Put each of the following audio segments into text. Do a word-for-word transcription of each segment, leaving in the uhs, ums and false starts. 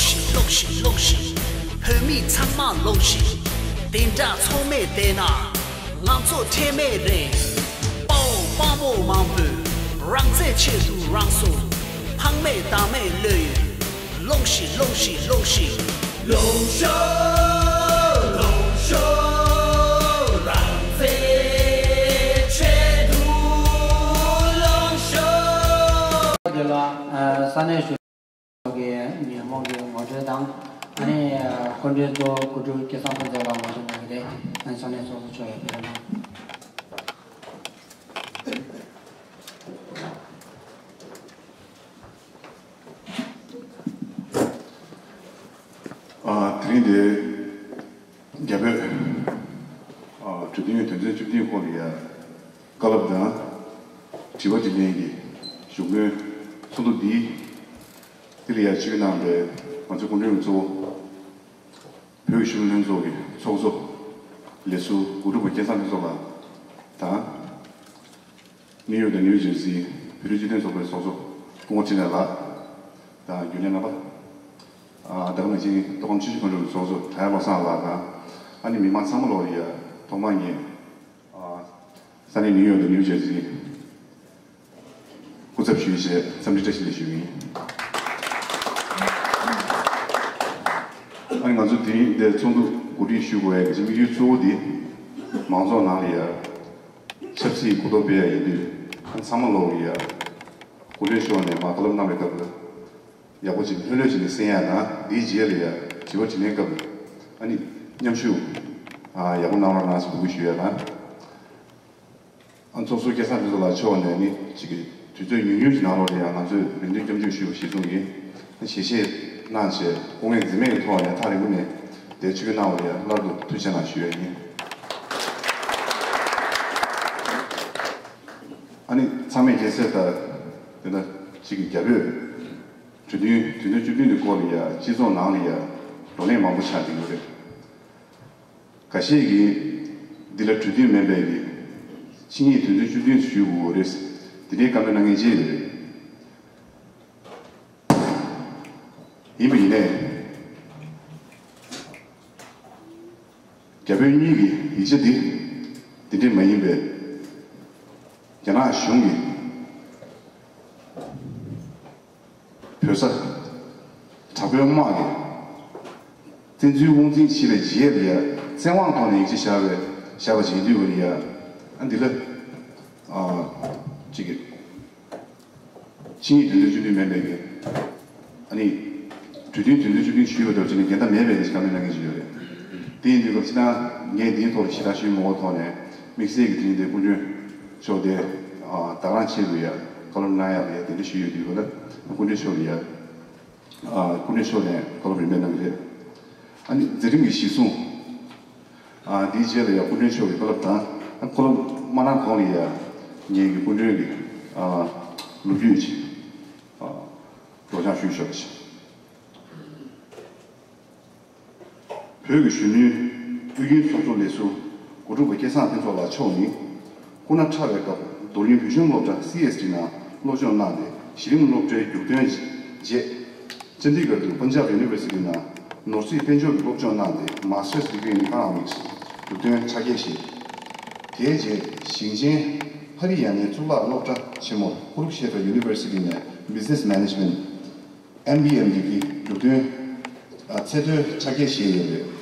ཤིག་ལོངས་ཤིག་ལོངས་ཤིག་བོད་མི་ཚང་མ་ལོངས་ཤིག་དེ་འདྲ་ཚང་མས་བལྟས་ན་ང་ཚོ་ཁྲེལ་མེད་རེད། དཔའ་བོ་དཔའ་མོ་མང་པོས་རང་བཙན་ཆེད་དུ་རང་སྲོག་ཕངས་མེད་དམ་མེད་བློས་ཡོད། ལོངས་ཤིག་ལོངས་ཤིག་ལོངས་ཤིག་ལོངས་ཤོག་ལོངས་ཤོག་རང་བཙན་ཆེད་དུ་ལོངས་ཤོག་དེ་ལ་ས་གནས་གཞོན་གྱི་ཉིན་མོ་གི་ངོ་སྤྲོད་དང་། ཨ་ནི་སྐུ་མགྲོན་གཙོ་བོ་སྐུ་དྲུང་སྐལ་བཟང་ཕུན་ཚོགས་ལགས་ངོ་སྤྲོད་གནང་གི་རེད། ཨ་ནི་ས་གནས་ཚོགས་གཙོ་མཆོག་ཡང་ཕེབས་རོགས་གནང་། ཨ། དེ་རིང་འདིར་རྒྱ་བོད་ཨ་གྲོས་མཐུན་དོན་ཚན་བཅུ་བདུན་སྐོར་ལ་ཡ་བཀའ་སློབ་དང་དྲི་བ་དྲིས་ལན་གྱི་བཞུགས་མོལ་ཚོགས་འདུ་འདི། དེ་ལ་ཡ་ཆིབས་བསྒྱུར་གནང་བའི་ང་ཚོའི་སྐུ་མགྲོན་གཙོ་བོ། བོད་གཞོན་ནུ་ལྷན་ཚོགས་ཀྱི་ཚོགས་གཙོ་ལས་ཟུར་འགོ་ཁྲིད་པ་སྐལ་བཟང་ཕུན་ཚོགས་ལགས་དང་། ནིའུ་ཡོག་དང་ནིའུ་ཇར་སིའི་བོད་རིགས་སྤྱི་མཐུན་ཚོགས་པའི་ཚོགས་གཙོ་སྐུ་ངོ་འཕྲིན་ལས་ལགས་དང་། རྒྱུན་ལས་རྣམ་པ། ཨ། དེ་ག་ནང་བཞིན་མཐོ་སྒང་ཆུ་བཞི་སྒང་དྲུག་གི་ཚོགས་གཙོ་བྲག་གཡབ་བློ་བཟང་ལགས་དང་། ཨ་ནི་མི་མང་ཚང་མ་ལོག་ལ་ཡ་ཐོག་མར་ངས། ཨ། ས་གནས་ནིའུ་ཡོག་དང་ནིའུ་ཇར་སིའི་སྐུ་ཚབ་ཞུས་བྱས་འཚམས་འདྲི་བཀྲ་ཤིས་བདེ་ལེགས་ཞུ་གི་ཡིན། ཨ་ནི་ང་ཚོ་དེ་རིང་འདིར་ཚོགས་འདུ་གོ་སྒྲིག་ཞུ་དགོས་ཡ་གི་དམིགས་ཡུལ་གཙོ་བོ་དེ། མང་ཚོགས་ནང་ལ་ཡ་ཆབ་སྲིད་གོ་རྟོགས་སྤེལ་ཡ་ཡིན་དུས། ཨ་ནི་ཚང་མ་ལོག་ལ་ཡ་སྐུ་མགྲོན་མཆོག་ནས་མར་བཀའ་སློབ་གནང་བའི་སྐབས་ལ། ཡག་པོ་ཅིག་ལྷོད་ལྷོད་ཅིག་ནས་གསན་ཡ་དང་། དེའི་རྗེས་ལ་ཡ་དྲི་བ་དྲིས་ལན་སྐབས་ཨ་ནི་མཉམ་ཞུགས་ཨ་ཡག་པོ་གནང་རོགས་གནང་ཞེས་འབོད་སྐུལ་ཞུ་ཡ་དང་། ཨ། ཚོགས་ཟུར་སྐལ་བཟང་ཕུན་ཚོགས་ལགས་མཆོག་ནས་ནི་ཅིག་གི་དུས་ཚོད་ཉུང་ཉུང་ཞིག་ནང་ལོགས་ལ་ཡ་ང་ཚོས་རེ་འདུན་སྐྱབས་འཇུག་ཞུས་པ་གཞིར་བཟུང་གིས་ཞལ་བཞེས་གནང་བྱས། སྐུ་ངལ་འཛེམས་མེད་ཀྱི་ཐོག་ནས་ཐག་རིང་པོ་ནས་དེ་ཆིབས་བསྒྱུར་གནང་བ་ལ་ཡ་སླར་དུ་ཐུགས་རྗེ་ཆེ་གནང་ཞུ་ཡ་ཡིན། ཨ་ནི་ཚང་མས་མཁྱེན་གསལ་ལྟར་དེ་ལྟར་ཅིག་གི་རྒྱ་བོད་གྲོས་མཐུན་དོན་ཚན་བཅུ་བདུན་གྱི་སྐོར་ལ་ཡ་སྤྱི་ཚོགས་ནང་ལ་ཡ་བགྲོ་གླེང་མང་པོ་ཆགས་བསྡད་ཡོད་རེད། འགའ་ཤས་ཀྱིས་འདི་ལ་གྲོས་མཐུན་མིན་པའི་གི་ཆིངས་ཡིག་དོན་ཚན་བཅུ་བདུན་ཞུ་དགོས་རེད། དེ་འདྲའི་བཀའ་མོལ་གནང་མཁན་ཅིག་ཡོད་རེད། ཡིན་པ་ཡིན་ནའི། རྒྱ་བོད་གཉིས་ཀྱི་ཡིག་ཆ་འདི་འདི་འདྲའི་མ་ཡིན་པའི། རྒྱ་ནག་གཞུང་གིས་བོད་ས་དྲག་པོའི་དམག་གིས་བཙན་འཛུལ་དབང་འཛིན་བྱས་པའི་རྗེས་ལ་ཡ་བཙན་དབང་ཐོག་ནས་ཡིག་ཆ་བཞག་པའི་བཞག་པ་བྱེད་དུས་ཀྱི་ཡ། ཨ། འདི་ལ་ཨ་ཅིག་གི་ཆིངས་ཡིག་དོན་ཚན་བཅུ་བདུན་མིན་པའི་གི། ཨ་ནི་གྲོས་མཐུན་དོན་ཚན་བཅུ་བདུན་ཞུས་པ་འདྲ་བྱས་ནས་འགལ་ཟླ་མེད་པའི་གི་བཀའ་མོལ་གནང་མཁན་ཞིག་ཡོད་རེད། དེ་ཡིན་དུས་སྐབས་སྤྱིར་བཏང་ངས་འདིའི་ཐོག་ལ་ཞེ་དྲག་ཞུ་མི་དགོས་ཐོག་ནས། དམིགས་བསལ་གྱི་དེ་རིང་འདིར་སྐུ་མགྲོན་མཆོག་དེ་ཨ་བདག་རང་ཆེད་དུ་ཡ་བཀའ་སློབ་གནང་ཡག་ལ་ཡ་གདན་འདྲེན་ཞུས་ཡོད་དུས་སྐབས་ལ། སྐུ་མགྲོན་མཆོག་ལ་ཡ། ཨ། སྐུ་མགྲོན་མཆོག་ནས་བཀའ་སློབ་རིམ་པས་གནང་གི་རེད། ཨ་ནི་མཛད་རིམ་གྱི་གཞི་བཟུང་། ཨ། དེའི་རྗེས་ལ་ཡང་སྐུ་མགྲོན་མཆོག་གི་བཀའ་སློབ་དང་། ཨ། བཀའ་སློབ་མ་གནང་གོང་ལ་ཡང་ངེད་ཀྱི་སྐུ་མགྲོན་གྱི། ཨ། ལོ་རྒྱུས་ཅིག་ཨ། སྒྲོག་སྦྱང་ཞུས་ཆོག་ཅིག་བོད་ཀྱི་གཞོན་ནུའི་དབུས་རྒྱུན་ཚོགས་གཙོ་ལས་ཟུར་འགོ་ཁྲིད་པ་སྐལ་བཟང་ཕུན་ཚོགས་ལགས་མཆོག་ནི། སྐུ་ན་ཕྲ་བའི་སྐབས་རྡོར་གླིང་བོད་གཞུང་སློབ་གྲྭ་སི་ཨེས་ཊི་ནང་སློབ་སྦྱོང་གནང་སྟེ། གཞི་རིམ་སློབ་གྲྭའི་རྒྱུགས་སྟོན་རྗེས། ཅན་དི་གྷར་དུ་Punjab University ནང་ནོར་སྲིད་དཔལ་འབྱོར་གྱི་སློབ་སྦྱོང་གནང་སྟེ། Masters Degree in Economics རྒྱུགས་སྟོན་ཕྱག་འཁྱེར་བཞེས། དེའི་རྗེས་ཞིང་ཆེན་ཧ་རི་ཡ་ནའི་གཙུག་ལག་སློབ་གྲྭ་ཆེན་མོ་Kurukshetra University ནས་Business Management M B M Degree རྒྱུགས་སྟོན། ཨ། ཚད་མཐོའི་ཕྱག་འཁྱེར་བཞེས་ཡོད་པས།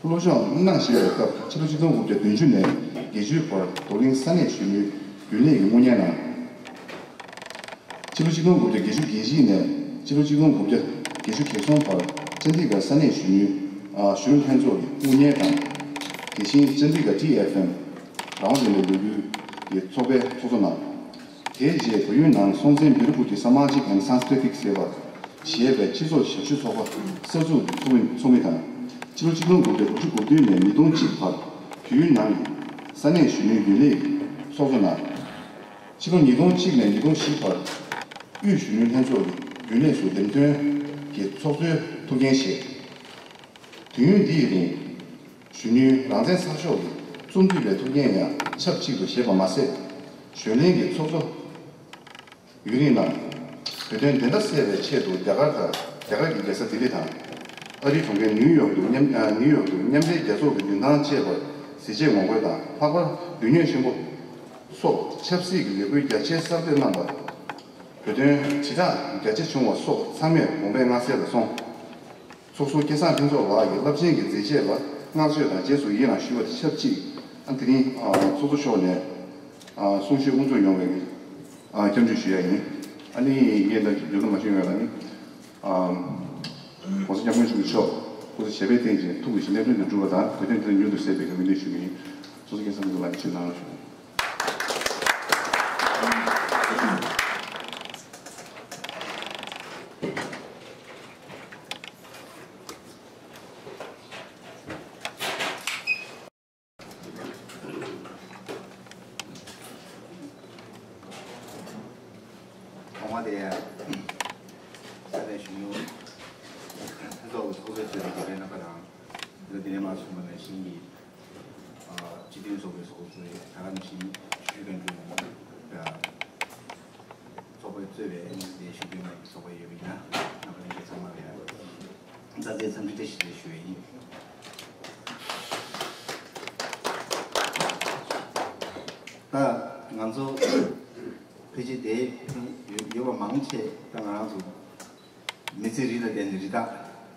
སློབ་སྦྱོང་གནང་བཞིན་པའི་སྐབས་ཕྱི་ལོ་ཆིག་སྟོང་དགུ་བརྒྱ་བདུན་ཅུ་ནས་བརྒྱད་ཅུའི་བར་རྡོར་གླིང་ས་གནས་གཞོན་ནུའི་རྒྱུན་ལས་ཀྱི་དངུལ་གཉེར་གནང་། ཕྱི་ལོ་ཆིག་སྟོང་དགུ་བརྒྱ་བརྒྱད་ཅུ་གྱ་གཅིག་ནས་ཕྱི་ལོ་ཆིག་སྟོང་དགུ་བརྒྱ་བརྒྱད་ཅུ་གྱ་གསུམ་བར་ཅན་དི་གྷར་ས་གནས་གཞོན་ནུའི། ཨ། གཞོན་ནུ་ལྷན་ཚོགས་ཀྱི་དངུལ་གཉེར་དང་། དེ་བཞིན་ཅན་དི་གྷར་ཊི་ཨེཕ་ཨེམ་རང་དབང་ལྡན་པའི་ལོ་རྒྱུས་ཀྱི་ཚོགས་པའི་ཚོགས་གཙོ་གནང་། དེའི་རྗེས་བལ་ཡུལ་ནང་སྲོང་བཙན་བི་རུ་པུ་ཏི་ས་མཱ་ཇིག་ཨེན་སན་སྐྲི་ཏིག་སེ་ཝ་ཞེས་པའི་སྤྱི་ཚོགས་ཞབས་ཞུ་ཚོགས་པ་གསར་འཛུགས་ཀྱི་ཚོགས་མི་དང་། ཕྱི་ལོ་ཆིག་སྟོང་དགུ་བརྒྱ་དགུ་བཅུ་གོ་བདུན་ནས་ཉིས་སྟོང་གཅིག་བར་བལ་ཡུལ་ནང་གི་ས་གནས་གཞོན་ནུའི་རྒྱུན་ལས་ཀྱི་ཚོགས་གཙོ་གནང་། ཕྱི་ལོ་ཉིས་སྟོང་གཅིག་ནས་ཉིས་སྟོང་བཞི་བར་དབུས་གཞོན་ནུ་ལྷན་ཚོགས་ཀྱི་རྒྱུན་ལས་སུ་འདེམས་ཐོན་གྱི་ཚོགས་གཙོའི་ཐུགས་འགན་བཞེས། དུས་ཡུན་འདིའི་རིང་། གཞོན་ནུའི་རང་བཙན་གསར་ཤོག་གི་རྩོམ་སྒྲིག་པའི་ཐུགས་འགན་ཡང་ཆབས་ཅིག་ཏུ་བཞེས་པ་མ་ཟད། གཞོན་ལྷན་གྱི་ཚོགས་གཙོ་ཡུན་རིང་གནང་། བོད་དོན་བདེན་མཐའ་གསལ་བའི་ཆེད་དུ་རྒྱ་གར་དང་ རྒྱ་གར་གྱི་རྒྱལ་ས་ལྡི་ལི་དང་། ཨ་རིའི་གྲོང་ཁྱེར་ནིའུ་ཡོག་ཏུ་མཉམ་ཨ་ནིའུ་ཡོག་ཏུ་མཉམ་འབྲེལ་རྒྱལ་ཚོགས་ཀྱི་མདུན་ཐང་བཅས་པར་གཟི་བརྗིད་ངོ་རྒོལ་དང་། ལྷག་པར་མདུན་ཉོས་ཆེན་པོ་སོགས་ཆབ་སྲིད་ཀྱི་ལས་འགུལ་རྒྱ་ཆེའི་གསར་གཏོད་གནང་པ། བོད་དོན་དྲིལ་བསྒྲགས་རྒྱ་ཆེ་བྱུང་བ་སོགས་ཚང་མས་དགོངས་པའི་མངའ་གསལ་ལ་སོང་། ཚོགས་ཟུར་སྐལ་བཟང་ཕུན་ཚོགས་ལགས་ཀྱིས་རླབས་ཆེན་གྱི་མཛད་རྗེས་ལ་བསྔགས་བརྗོད་དང་རྗེས་སུ་ཡི་རང་ཞུ་བ་དང་ཆབས་ཅིག་ཨ་དེ་རིང་ཨ་ཚོགས་གཙོ་མཆོག་ནས་ཨ་གསུང་ཆོས་དབུ་འཛུགས་ཡོང་བའི་ཨ་སྐྱབས་འཇུག་ཞུ་ཡ་ཡིན། ཨ་ནི་ངས་ད་འགྱུར་ལྡོག་མ་བྱུང་ཡོད་ལ་ནི་ཨ་༸གོང་ས་༸སྐྱབས་མགོན་ཆེན་པོ་མཆོག་སྐུ་ཚེ་ཞབས་པད་བརྟན་ཅིང་ཐུགས་ཀྱི་བཞེད་དོན་མདུན་དུ་འགྲུབ་པ་དང་བོད་དོན་དོན་མྱུར་དུ་སེལ་བའི་སྨོན་འདུན་ཞུ་གི་ཡིན། ཚོགས་གཙོ་སྐལ་བཟང་ཕུན་ཚོགས་ལགས་ནས་ཆོས་གནང་རོགས་ཞུ། ཐོག་མ་དེ་ས་གནས་གཞོན་ནུ་ལྷན་ཚོགས་ཀྱི་ཚོགས་གཙོས་གཙོས་པའི་རྒྱ་ཆེའི་རྣམ་པ་དང་། འདི་ལ་དེ་ནས་མར་གསུངས་པ་ནང་བཞིན་གྱི་སྤྱི་མཐུན་ཚོགས་པའི་ཚོགས་གཙོས་ད་ག་ནང་བཞིན་ཞུ་མཁན་དྲུང་ཚོགས་པ་གཙོས་པའི་ཨེན་ཨེས་ཌི་ཞུ་མཁན་ཚོགས་པ་ཡོད་པ་ཡིན་ན་རྣམ་པ་ལྷན་རྒྱས་ཚང་མ་ལ་ཡང་མཛའ་བརྩེའི་འཚམས་འདྲི་བཀྲ་ཤིས་བདེ་ལེགས་ཞུ་བ་ཡིན། ད་ང་ཚོ་ཕལ་ཆེར་དེ་ཡོད་པ་མང་ཆེ་ད་ང་རང་ཚོ་མི་ཚེ་རིག་ལ་བརྟེན་ནས་རི་དྭགས་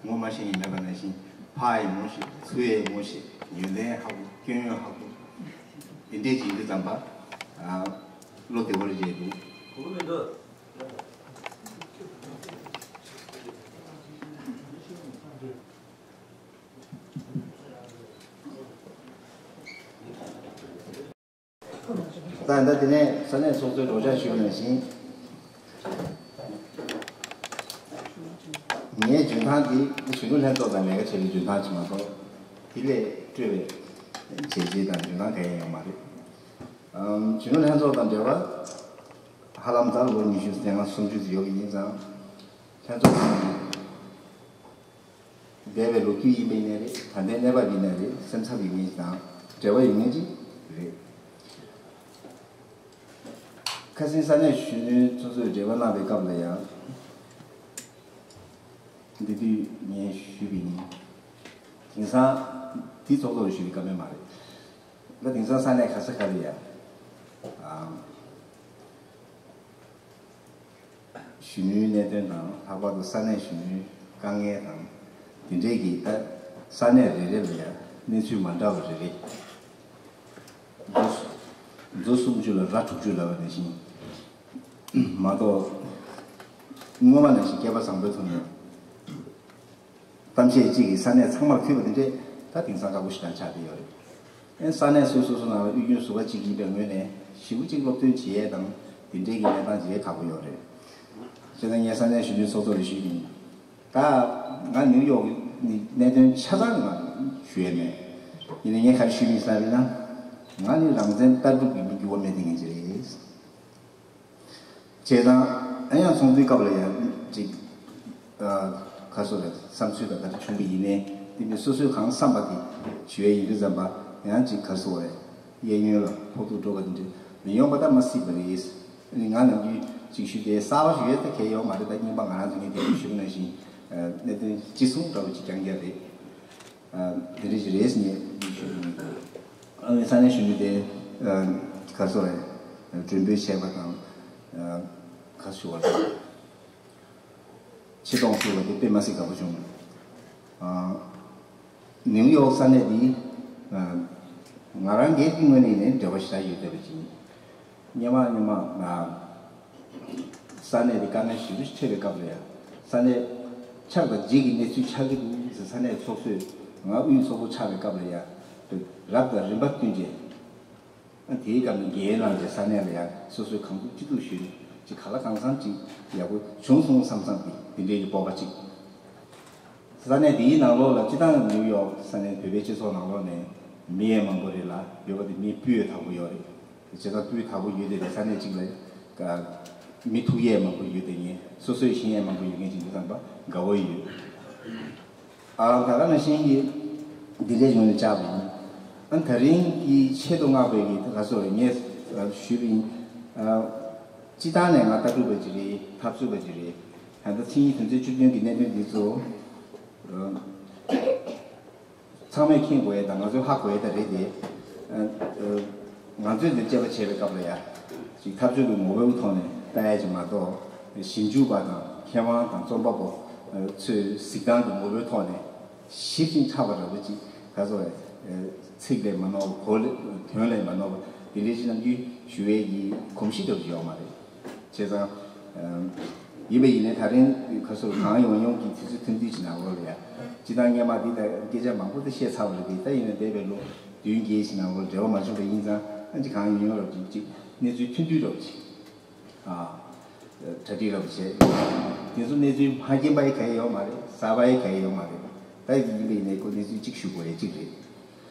ངོ་མ་ཤེས་ཡིན་མེད་པ་ནང་བཞིན་ཕག་ཡིན་ངོ་ཤེས་ཚུར་ཡིན་ངོ་ཤེས་ཡོན་ཏན་ཧ་གོ་སྐྱོན་ཡོན་ཧ་གོ་འདི་འདྲས་ཀྱི་ཡིན་དུས་ཙམ་པ་བློ་བདེ་བོར་བྱས་འདུག་ད་ལྟ་དེ་ནས་ས་གནས་ཚོགས་གཙོས་སྒྲོག་སྦྱང་ཞུས་པ་ནང་བཞིན། ངའི་འཇོན་ཐང་འདི་གཞོན་ནུ་ལྷན་ཚོགས་དང་ལས་ཀ་བྱེད་པའི་འཇོན་ཐང་ཅིག་མ་གཏོགས་དེ་ལས་སྤྲོས་པའི་བྱས་རྗེས་དང་འཇོན་ཐང་གང་ཡང་ཡོད་མ་རེད། ཨམ་གཞོན་ནུ་ལྷན་ཚོགས་དང་འབྲེལ་བ་ཧ་ལམ་ད་ལོ་ཉི་ཤུ་ཟིན་ལྔ་སུམ་ཅུ་ཙམ་ཡོད་པ་ཡིན་ཙང་། ལྷན་ཚོགས་ཀྱི་འདས་པའི་ལོ་རྒྱུས་ཡིན་པ་ཡིན་ནའི་རེད། ད་ལྟའི་གནས་བབ་ཡིན་ནའི་རེད། སེམས་འཚབ་ཡོད་མཁན་ཞིག་དང་འབྲེལ་བ་ཡོད་མཁན་ཅིག་རེད། ཁ་སང་ས་གནས་གཞོན་ནུའི་ཚོགས་གཙོས་འབྲེལ་བ་གནང་བའི་སྐབས་ལ་ཡང་འདི་དུས་ངས་ཞུས་པ་ཡིན། དེང་སང་འདི་ཚོགས་གཙོ་ལ་ཞུ་བའི་སྐབས་མེད་མ་རེད། ད་དེང་སང་ས་གནས་ག་ས་ག་ལ་ཡང་ཨ། གཞོན་ནུའི་གནད་དོན་དང་ལྷག་པར་དུ་ས་གནས་གཞོན་ནུའི་དཀའ་ངལ་དང་དེ་འབྲེལ་གྱི་ད་ས་གནས་རེ་རེ་ལ་ཡང་གནས་ཚུལ་མ་འདྲ་བ་རེ་རེ་མཛོ་མཛོ་སུམ་ཅུ་ལ་ར་དྲུག་ཅུ་ལབ་པ་ནང་བཞིན་མ་གཏོགས་སྔོན་མ་ནང་བཞིན་སྐལ་པ་བཟང་པོའི་ཐོག་ནས། གཏམ་བཤད་གཅིག་གིས་ས་གནས་ཚང་མར་ཕུལ་བ་དེ་འདྲས་ད་དེང་སང་ཁག་པོ་ཞིག་ཆགས་བསྡད་ཡོད་རེད། ཨེ་ས་གནས་སོ་སོ་སོ་ནང་ལ་དབུས་རྒྱུན་ཟུར་པ་གཅིག་ཡིན་པའི་ངོས་ནས་ཞེ་པོ་གཅིག་སློབ་སྟོན་བྱེད་ཡས་དང་དེ་འདྲས་ཀྱི་གནས་སྟངས་བྱེད་ཡས་ཁག་པོ་ཡོད་རེད། བྱས་ཙང་ངས་ས་གནས་གཞོན་ནུའི་ཚོགས་གཙོ་ལ་ཞུས་ཡིན། ད་ང་ནིའུ་ཡོག་གི་གནད་དོན་ཆ་ཚང་ང་ཞུ་ཡས་མེད། ཡིན་ནའི་ངས་ག་རེ་ཞུས་ཡིན་ཟེར་ན། ང་ནི་རང་བཙན་ལྟ་གྲུབ་ཀྱི་མི་འགྱུར་བ་མེད་མཁན་ཅིག་རེད། བྱས་ཙང་ཨ་ཡང་ཚོགས་འདུའི་སྐབས་ལ་ཡང་ཅིག་ཨ་ག་སོ་རེད། བསམ་ཚུལ་དང་ག་རེ་བྱུང་བ་ཡིན་ནའི་དེ་མིན་སོ་སོས་གང་བསམ་པ་དེ་ཞུ་ཡས་ཡིན་དུས་ཙམ་པ་ཡང་ཅིག་ག་སོ་རེད། གཡས་གཡོན་ལ་ཕོག་ཐུག་འགྲོ་བ་དེ་འདྲ་མི་ཡོང་པ་ད་མ་སྲིད་པ་རེད། ཨ་ནི་ང་ནམ་རྒྱུན་ཅིག་ཞུ་དེ་གསར་པ་ཞུ་ཡས་ད་གལ་ཡོད་མ་རེད། ད་རྙིང་པ་ང་རང་ཚོ་ངས་དེ་རིང་ཞུ་ནང་བཞིན་གནད་དོན་ཅི་གསུང་འདྲ་བོ་ཅིག་རྐྱང་རྐྱང་རེད། ཨ་དེ་འདྲ་ཞིག་རེད་ཟེར་ནས་ཞུ་གི་ཡིན། ཨ་ནི་ས་གནས་གཞོན་ནུ་དེ་ཨ་ག་སོ་རེད། མགྲོན་འབོད་བྱས་པ་དང་ཨ་ག་ཞུ་བ་དང་ཆེ་མཐོང་ཞུ་བ་དེ་དཔེ་མ་སྲིད་དགའ་པོ་བྱུང་། ཨ་ནིའུ་ཡོག་ས་གནས་འདི་ཨ་ང་རང་སྒེར་གྱི་ངོས་ནས་ཡིན་ནའི་འབྲེལ་བ་ཞེ་དྲག་ཡོད་བསྡད་པ་ཅིག་ཡིན། སྔོན་མ་སྔོན་མ་ང་ས་གནས་དེ་དཀའ་ངལ་ཞེ་པོ་ཅིག་འཕྲད་པའི་སྐབས་ལ་ཡང་ས་གནས་ཆགས་དང་རྗེས་ཀྱི་གནས་ཚུལ་ཆགས་ཀྱི་འདུག་ཟེར་ས་གནས་ཚོགས་གཙོས་ང་དབུས་ཚོགས་གཙོ་ཆགས་པའི་སྐབས་ལ་ཡང་རབ་དང་རིམ་པ་བསྟུན་བྱས། དེའི་སྐབས་ནས་འགན་གནང་བྱས་ས་གནས་ལ་ཡང་སོ་སོའི་གང་ཐུབ་ཅི་ཐུབ་ཞུས་ནས་ཅིག་ག་ལ་གང་འཚམ་ཅིག་ཡག་པོ་བྱུང་སོང་བསམ་བསམ་གྱི་དེ་འདྲའི་གི་སྤོབས་པ་ཅིག་ས་གནས་དེའི་ནང་ལོགས་ལ་སྤྱི་བཏང་ནིའུ་ཡོག་ས་གནས་བོད་པའི་སྤྱི་ཚོགས་ནང་ལོགས་ནས་མི་ཡང་མང་པོ་རེད་ལ་ཡོད་པ་དེ་མི་སྤུས་ཡང་དག་པོ་ཡོད་རེད། བྱས་ཙང་སྤུས་དག་པོ་ཡོད་དེ་རེད། ས་གནས་གཅིག་ལ་མི་ཐུག་ཡས་མང་པོ་ཡོད་དེ་ངས་སོ་སོས་ཤེས་ཡས་མང་པོ་ཡོད་མཁན་ཅིག་འདུག་བསམ་པ་དགའ་བོ་ཡོད། ཨ་ད་ག་ནང་བཞིན་གྱི་འདི་འདྲའི་ངོས་ནས་བཅར་བ་ཡིན། ཨ་ད་རིང་གི་ཆེད་དུ་མངགས་པའི་གི་ད་ག་སོ་རེད། ངས་ཞུས་པ་ཡིན། སྤྱི་བཏང་ནས་ང་ལྟ་གྲུབ་པ་ཅིག་རེད། འཐབ་རྩོད་པ་ཅིག་རེད། ད་ཆིངས་ཡིག་དོན་ཚན་བཅུ་བདུན་གྱི་གནད་དོན་འདི་ཚོ། ཚང་མས་མཁྱེན་དགོས་ཡས་དང་ང་ཚོས་ཧ་གོ་ཡས་ད་རེད་དེ། ང་ཚོས་འདིར་དཔྱད་པ་བྱས་པའི་སྐབས་ལ་ཡ། ཅིག་ཐབས་ཇུས་ཀྱི་ངོ་བོའི་ཐོག་ནས་ལྟ་ཡས་ཅིག་མ་གཏོགས། ཞིབ་འཇུག་པ་དང་མཁས་དབང་དང་རྩོམ་པ་པོ་ཚོས་གཟིགས་སྟངས་ཀྱི་ངོ་བོའི་ཐོག་ནས་ཞིབ་ཅིང་ཕྲ་བ་ར་བ་ཅིག་ག་ཚོད་རེད། ཚིག་ལས་མ་ནོར་བ། གོ་ལ་དོན་ལས་མ་ནོར་བ་དེ་འདྲའི་ཅིག་ནམ་རྒྱུན་ཞུ་ཡས་ཀྱི་གོམས་གཤིས་འདྲ་བོ་ཅིག་ཡོད་མ་རེད། བྱས་ཙང་། ཡིན་པ་ཡིན་ནའི་ད་རིང་ཁ་སོར་གང་ཡོང་ཡོང་གི་དུས་ཚོད་ཐུང་ཐུང་ཅིག་ནང་ལོགས་ལ་ཡ། སྤྱིར་བཏང་སྔོན་མ་འདི་ལྟར་སྐད་ཆ་མང་པོ་དེ་བཤད་ཚར་བ་རེད་དེ། ད་ཡིན་ན་འདས་པའི་ལོ་བདུན་བརྒྱད་ཅིག་ནང་ལོགས་འབྲེལ་བ་མ་བྱུང་བ་ཡིན་ཙང་། ཨ་ཅིག་གང་ཡོང་ཡོང་རོགས་ཅིག་ཅིག་གནས་ཚུལ་ཐུང་ཐུང་རོགས་ཅིག་ཨ། གྲ་སྒྲིག་རོགས་བྱས། དེ་ཚོ་གནས་ཚུལ་མ་རྒན་པ་ཡི་ག་ཡི་ཡོད་མ་རེད། གསར་པ་ཡི་ག་ཡི་ཡོད་མ་རེད། ད་ཡིན་པ་ཡིན་ནའི་ཁོ་གནས་ཚུལ་གཅིག་ཞུ་དགོས་ཡས་གཅིག་རེད།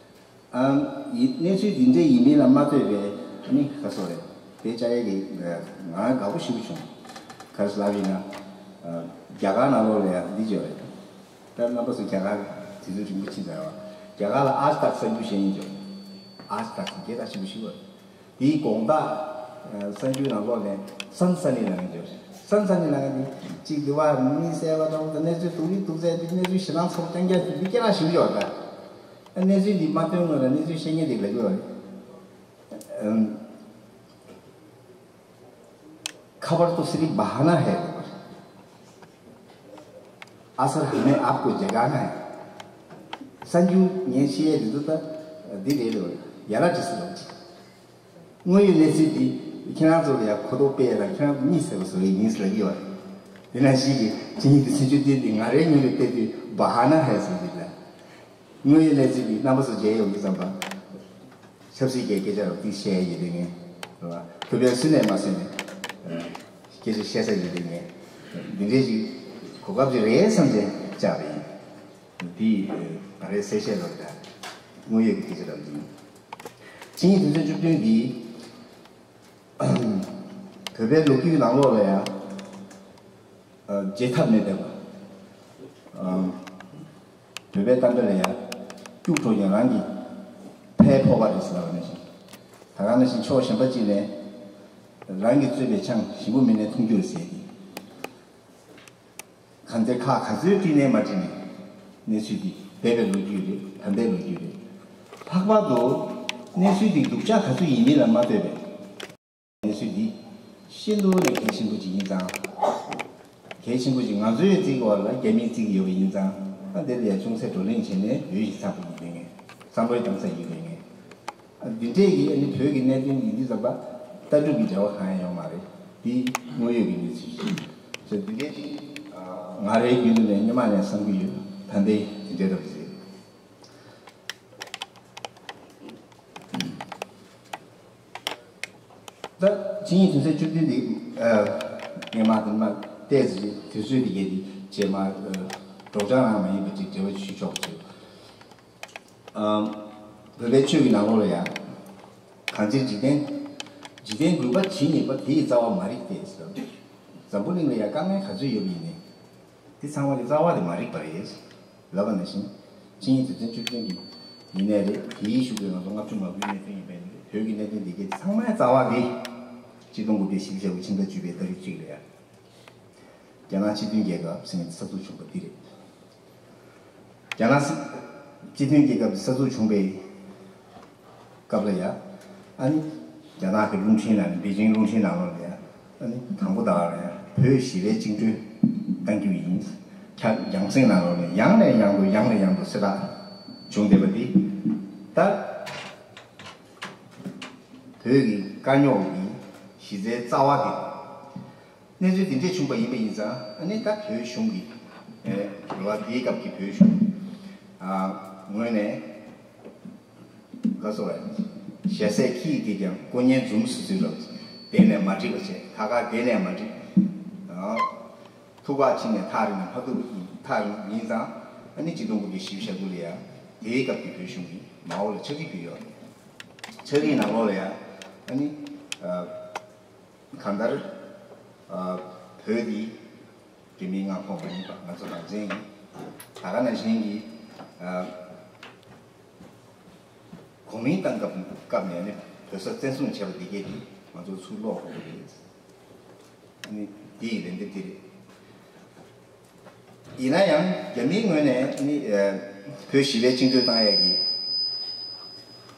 ཨམ། ཡིན། གནས་ཚུལ་འདི་འདྲའི་ཡིན་མིན་ལ་མ་ལྟོས་པའི་ཨ་ནི་ག་སོ་རེད། དེ་བཅར་ཡས་ཀྱི་ང་དགའ་པོ་ཞེ་པོ་བྱུང་། ག་རེ་ལབ་ཡིན་ན། རྒྱ་གར་ནང་ལོགས་ལ་ཡང་འདི་བརྗོད་རེད། ད་རྣམ་པ་ཚོ་རྒྱ་གར་དུས་ཚོད་རིང་པོ་ཕྱིན་ཚར་བ། རྒྱ་གར་ལ་ཨཱཇ་དག་གསར་འགྱུར་བཤད་ཡིན་བརྗོད། ཨཱཇ་དག་ཟེར་སྐད་གྲགས་ཆེན་པོ་ཞིག་ཡོད་རེད། དེའི་དགོངས་དག་གསར་འགྱུར་ནང་ལོགས་ནས་སན་སན་ནི་ལབ་མཁན་བརྗོད་རེད། སན་སན་ནི་ལབ་མཁན་དེ་གཅིག་འདི་བ་མི་གསལ་བ་འདྲ་བོ་དང་། གནས་ཚུལ་སྡུག་རི་སྡུག་ཚད་དེ། གནས་ཚུལ་ཞེད་སྣང་ཚ་པོ་རྐྱང་རྐྱང་དེ། འདི་སྐད་གྲགས་ཞེ་པོ་ཡོད་རེད། གནས་ཚུལ་འདི་མ་སྟོན་སྔོན་ལ་གནས་ཚུལ་བཤད་མཁན་དེ་ལབ་ཀྱི་ཡོད་རེད། ཨམ། खबर तो सिर्फ बहाना है। असर हमें आपको जगाना है। གསར་འགྱུར་ངས་བཤད་ཡས་དེ་ཚོ་ད་འདི་རེད་ལོ། ཡ་ར་ཏྲི་སི་ལོ། དངོས་ཡོད་གནས་ཚུལ་འདི་ཁྱེད་རང་ཚོ་ལ་ཡ་གོ་རྟོགས་སྤེལ་ཡས་དང་ཁྱེད་རང་ཚོ་གཉིད་སད་པ་བཟོ་ཡས་ཡིན་ཟེར་ལབ་ཀྱི་ཡོད་རེད། དེ་ནང་བཞིན་གྱི་ཆིངས་ཡིག་དོན་ཚན་བཅུ་བདུན་འདི་ང་རའི་ངོས་ནས་བལྟས་དུས་བ་ཧ་ན་ཧེ་ཟེར་གྱི་ལ། དངོས་ཡོད་གནས་ཚུལ་འདི་རྣམ་པ་ཚོ་མཇལ་ཡོང་དུས་ཙམ་པ། ཆབ་སྲིད་ཀྱི་སྐད་ཆ་རོགས་ཏིག་བཤད་ཡོད་དེ་ངས། རེད་བ། བོད་པའི་སུན་ནས་མ་སུན་ནས་སྐད་ཆ་བཤད་ས་ཡོད་དེ་ངས། འདི་འདྲའི་ཅིག་གོ་སྐབས་ཅིག་རེད་བསམ་བྱས་བཅར་བ་ཡིན། འདི་ང་རའི་གསལ་བཤད་རོགས་དང་དངོས་ཡོད་ཀྱི་སྐད་ཆ་རོགས་ཡིན། ཆིངས་ཡིག་དོན་ཚན་བཅུ་བདུན་འདི། བོད་པའི་ལོ་རྒྱུས་ནང་ལོགས་ལ་ཡང་བརྗེད་ཐབས་མེད་པའི་བོད་པའི་གཏམ་དཔེ་ལ་ཡང་སྐྱུག་བྲོ་ཀྱང་རང་གི་ཕའི་ཕོར་པ་རེད་ཟེར་བ་ནང་བཞིན། ད་ག་ནང་བཞིན་ཕྱོགས་གཞན་པ་གཅིག་ནས་རང་གིས་བཙོས་པའི་ཆང་ཞིམ་པོ་མིན་ནའི་འཐུང་རྒྱུ་རེད་ཟེར་ཏེ། གང་ཚེ་ཁག་ག་ཚོད་བྲིས་ནའི་མ་བྲིས་ནའི་གནས་ཚུལ་འདི་འདས་པའི་ལོ་རྒྱུས་རེད། ད་ལྟའི་ལོ་རྒྱུས་རེད། ལྷག་པར་དུ་གནས་ཚུལ་འདི་སྡུག་ཅག་ག་ཚོད་ཡིན་མིན་ལ་མ་ལྟོས་པའི་གནས་ཚུལ་འདི་ཤིན་ཏུ་ནས་གལ་ཆེན་པོ་ཅིག་ཡིན་ཙང་། གལ་ཆེན་པོ་ཅིག་ང་ཚོའི་རྩིས་སྐོར་ལ་རྒྱ་མིའི་རྩིས་ཀྱི་ཡོད་པ་ཡིན་ཙང་། ད་འདི་ལ་ཡང་ཅུང་ཟད་བགྲོ་གླེང་བྱས་ནས་ཡུལ་ཞིག་ཚགས་པ་ཡིན་པའི་ངེས། བསམ་བློའི་གཏིང་ས་ཡིན་པའི་ངེས། འདི་འདྲས་ཀྱི་ཨ་ནི་བོད་ཀྱི་གནད་དོན་ཡིན་དུས་ཙམ་པ་ལྟ་གྲུབ་ཀྱི་འབྲེལ་བ་གང་ཡང་ཡོད་མ་རེད། འདི་དངོས་ཡོད་ཀྱི་གནས་ཚུལ་ཞིག་རེད། འདི་འདྲས་ཀྱི་ང་རའི་རྒྱུད་ལ་ནས་སྔོན་མ་ནས་བསམ་གྱི་ཡོད། ད་ལྟའི་འདི་འདྲས་རབ་ཟེར། ད་ཆིངས་ཡིག་དོན་ཚན་བཅུ་བདུན་འདི་སྔོན་མ་དེ་མ་བལྟས་ཟིན་དུས་ཚོད་འདི་གས་འདི་རྗེས་མ་སྒྲོག་སྦྱང་རང་མ་ཡིན་པ་ཅིག་འབྲེལ་བ་ཞུ་ཆོག་ཚུལ། བོད་པའི་ཆོས་ཀྱི་ནང་ལོགས་ལ་ཡང་། གང་ཕྱིར་འཇིག་རྟེན། འཇིག་རྟེན་རྒུད་པ་ཇི་སྙེད་པ། དེ་ཡི་རྩ་བ་མ་རིག་སྟེ་ཟེར། འཛམ་བུ་གླིང་ལ་ཡང་དཀའ་ངལ་ག་ཚོད་ཡོད་པ་ཡིན་ནའི། དེ་ཚང་མ་གི་རྩ་བ་དེ་མ་རིག་པ་རེད། ལབ་པ་ནང་བཞིན། ཆིངས་ཡིག་དོན་ཚན་བཅུ་བདུན་གྱི་ཡིན་ནའི་རེད། དེའི་གཞུག་གི་ང་ཚོ་ལྔ་བཅུ་ང་དགུའི་གནད་དོན་ཡིན་པ་ཡིན་ནའི་རེད། བོད་ཀྱི་གནད་དོན་དེ་གའི་ཚང་མའི་རྩ་བ་དེ། ཆིག་སྟོང་དགུ་བརྒྱ་བཞི་བཅུ་ཞེ་དགུ་ཕྱི་ཟླ་བཅུ་པའི་ཏ་རིག་གཅིག་ལ་ཡང་། རྒྱ་ནག་སྤྱི་མཐུན་རྒྱལ་ཁབ་ཟེར་མཁན་གསར་འཛུགས་བྱུང་བ་འདི་རེད། རྒྱ་ནག་སྲིད། སྤྱི་མཐུན་རྒྱལ་ཁབ་འདི་གསར་འཛུགས་བྱུང་བའི་སྐབས་ལ་ཡ། ཨ་ནི། རྒྱ་ནག་གི་རླུང་འཕྲིན་ནང་ནས། པེ་ཅིང་རླུང་འཕྲིན་ནང་ལོགས་ལ་ཡ། ཨ་ནི་དང་པོ་དག་ལ་ཡ་བོད་ཞི་བའི་བཅིངས་འགྲོལ་གཏང་རྒྱུ་ཡིན། ཁ་རྒྱང་སྲིང་ནང་ལོགས་ནས་ཡང་ནས་ཡང་དུ་ཡང་ནས་ཡང་དུ་གསལ་བསྒྲགས་བྱུང་བསྡད་པ་འདི། ད་བོད་ཀྱི་དཀའ་རྙོག་གི་གཞི་རྩའི་རྩ་བ་དེ། གནས་ཚུལ་འདི་འདྲས་བྱུང་བ་ཡིན་པ་ཡིན་ཙང་། ཨ་ནི་ད་བོད་གཞུང་གི། ཨེ། རེད་བ། དེའི་སྐབས་ཀྱི་བོད་གཞུང་ངོས་ནས། ག་སོ་བས། ཞལ་ཟས་ཁྱི་ཡིས་བརྒྱབ་ཀྱང་ཀོ་ཉན་འཛུམ་སུ་སུའི་རབ། བསྡད་ནས་མ་འགྲིག་པ་བྱས། ཁ་ཁ་བསྡད་ནས་མ་འགྲིག། ཨ། ཐུག་པ་ཕྱིན་ནས་ཐག་རིང་ནས་མ་ཐུག་པ་ཐག་རིང་ཡིན་ཙང་། ཨ་ནི་ཆིག་སྟོང་དགུ་བརྒྱ་བཞི་བཅུ་ཞེ་དགུ་ལ་ཡ། དེའི་སྐབས་ཀྱི་བོད་གཞུང་གིས་མའོ་ལ་ཕྱག་བྲིས་ཕུལ་ཡོད། ཕྱག་བྲིས་ནང་ལོགས་ལ་ཡ། ཨ་ནི། ཨ། གང་ལྟར། ཨ། བོད་འདི་རྒྱ་མིའི་མངའ་ཁོངས་མ་ཡིན་པ་ང་ཚོ་རང་བཙན་ཡིན། ད་ག་ནང་བཞིན་གྱི། ཨ། གོ་མིན་ཏང་སྐབས་སྐབས་ནས་ནི་བོད་ས་བཙན་བཟུང་བྱས་པ་འདི་གས་ཀྱིས་ང་ཚོ་ཚུར་སློག་དགོས་ཀྱི་རེད། ཨ་ནི་འདི་ཡི་ལན་འདེབས་འདི་རེད། ཡིན་ན་ཡང་རྒྱ་མིའི་ངོས་ནས་ནི་ཨ་བོད་ཞི་བའི་བཅིངས་འགྲོལ་བཏང་ཡས་ཀྱི་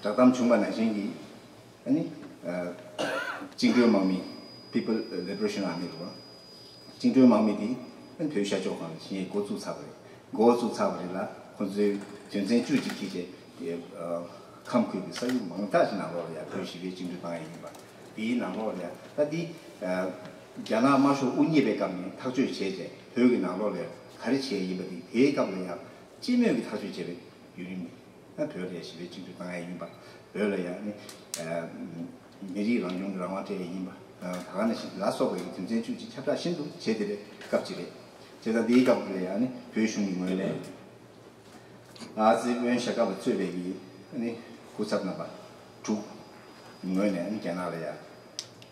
བསྒྲགས་གཏམ་བྱུང་བ་ནང་བཞིན་གྱི་ཨ་ནི་ཨ་བཅིངས་འགྲོལ་དམག་མི། People Liberation Army རེད་བ། བཅིངས་འགྲོལ་དམག་མི་དེ་ཨ་ནི་བོད་ཤར་ཕྱོགས་ཁག་ལ་ཕྱིན་ཡས་འགོ་བཙུགས་ཚར་བ་རེད། འགོ་བཙུགས་ཚར་བ་རེད་ལ། ཁོ་ཚོའི་དོན་ཚན་བཅུ་གཅིག་འཁྱེར་བྱས་ཨ་ཁམས་ཁུལ་གྱི་ས་ཡུལ་མང་དག་ཅིག་ནང་ལོགས་ལ་ཡང་བོད་ཞི་བའི་བཅིངས་འགྲོལ་བཏང་ཡས་ཡིན་པ། དེའི་ནང་ལོགས་ལ་ཡང་ད་འདི་ཨ་རྒྱ་ནག་དམར་ཤོག་དབུ་བརྙེས་པའི་སྐབས་ནས་ཐག་གཅོད་བྱས་རྗེས་བོད་ཀྱི་ནང་ལོགས་ལ་ག་རེ་བྱས་ཡིན་པ་དེ། དེའི་སྐབས་ལ་ཡང་སྤྱི་མོས་ཀྱིས་ཐག་གཅོད་བྱས་པའི་བརྒྱུད་རིམ་ནི་ཨ་བོད་ལ་ཡང་ཞི་བའི་བཅིངས་འགྲོལ་བཏང་ཡས་ཡིན་པ། བོད་ལ་ཡང་ནི་ཨ་མི་རིགས་རང་སྐྱོང་གི་རང་དབང་སྤྲད་ཡས་ཡིན་པ། ཨ་ད་ག་ནང་བཞིན་ལ་སོགས་པའི་དོན་ཚན་བཅུ་གཅིག་ཁྱབ་བསྒྲགས་ཤིན་ཏུ་བྱས་བསྡད་པའི་སྐབས་ཅིག་རེད། བྱས་ཙང་དེའི་སྐབས་ལ་ཡང་ནི་བོད་གཞུང་གི་ངོས་ནས་ཨ་ཙི་ཝེན་ཞྭ་སྒབ་པ་གཙོས་པའི་གི་ཨ་ནི་སྐུ་ཚབ་རྣམ་པ་དྲུག་ངོས་ནས་ཨ་ནི་རྒྱ་ནག་ལ་ཡང་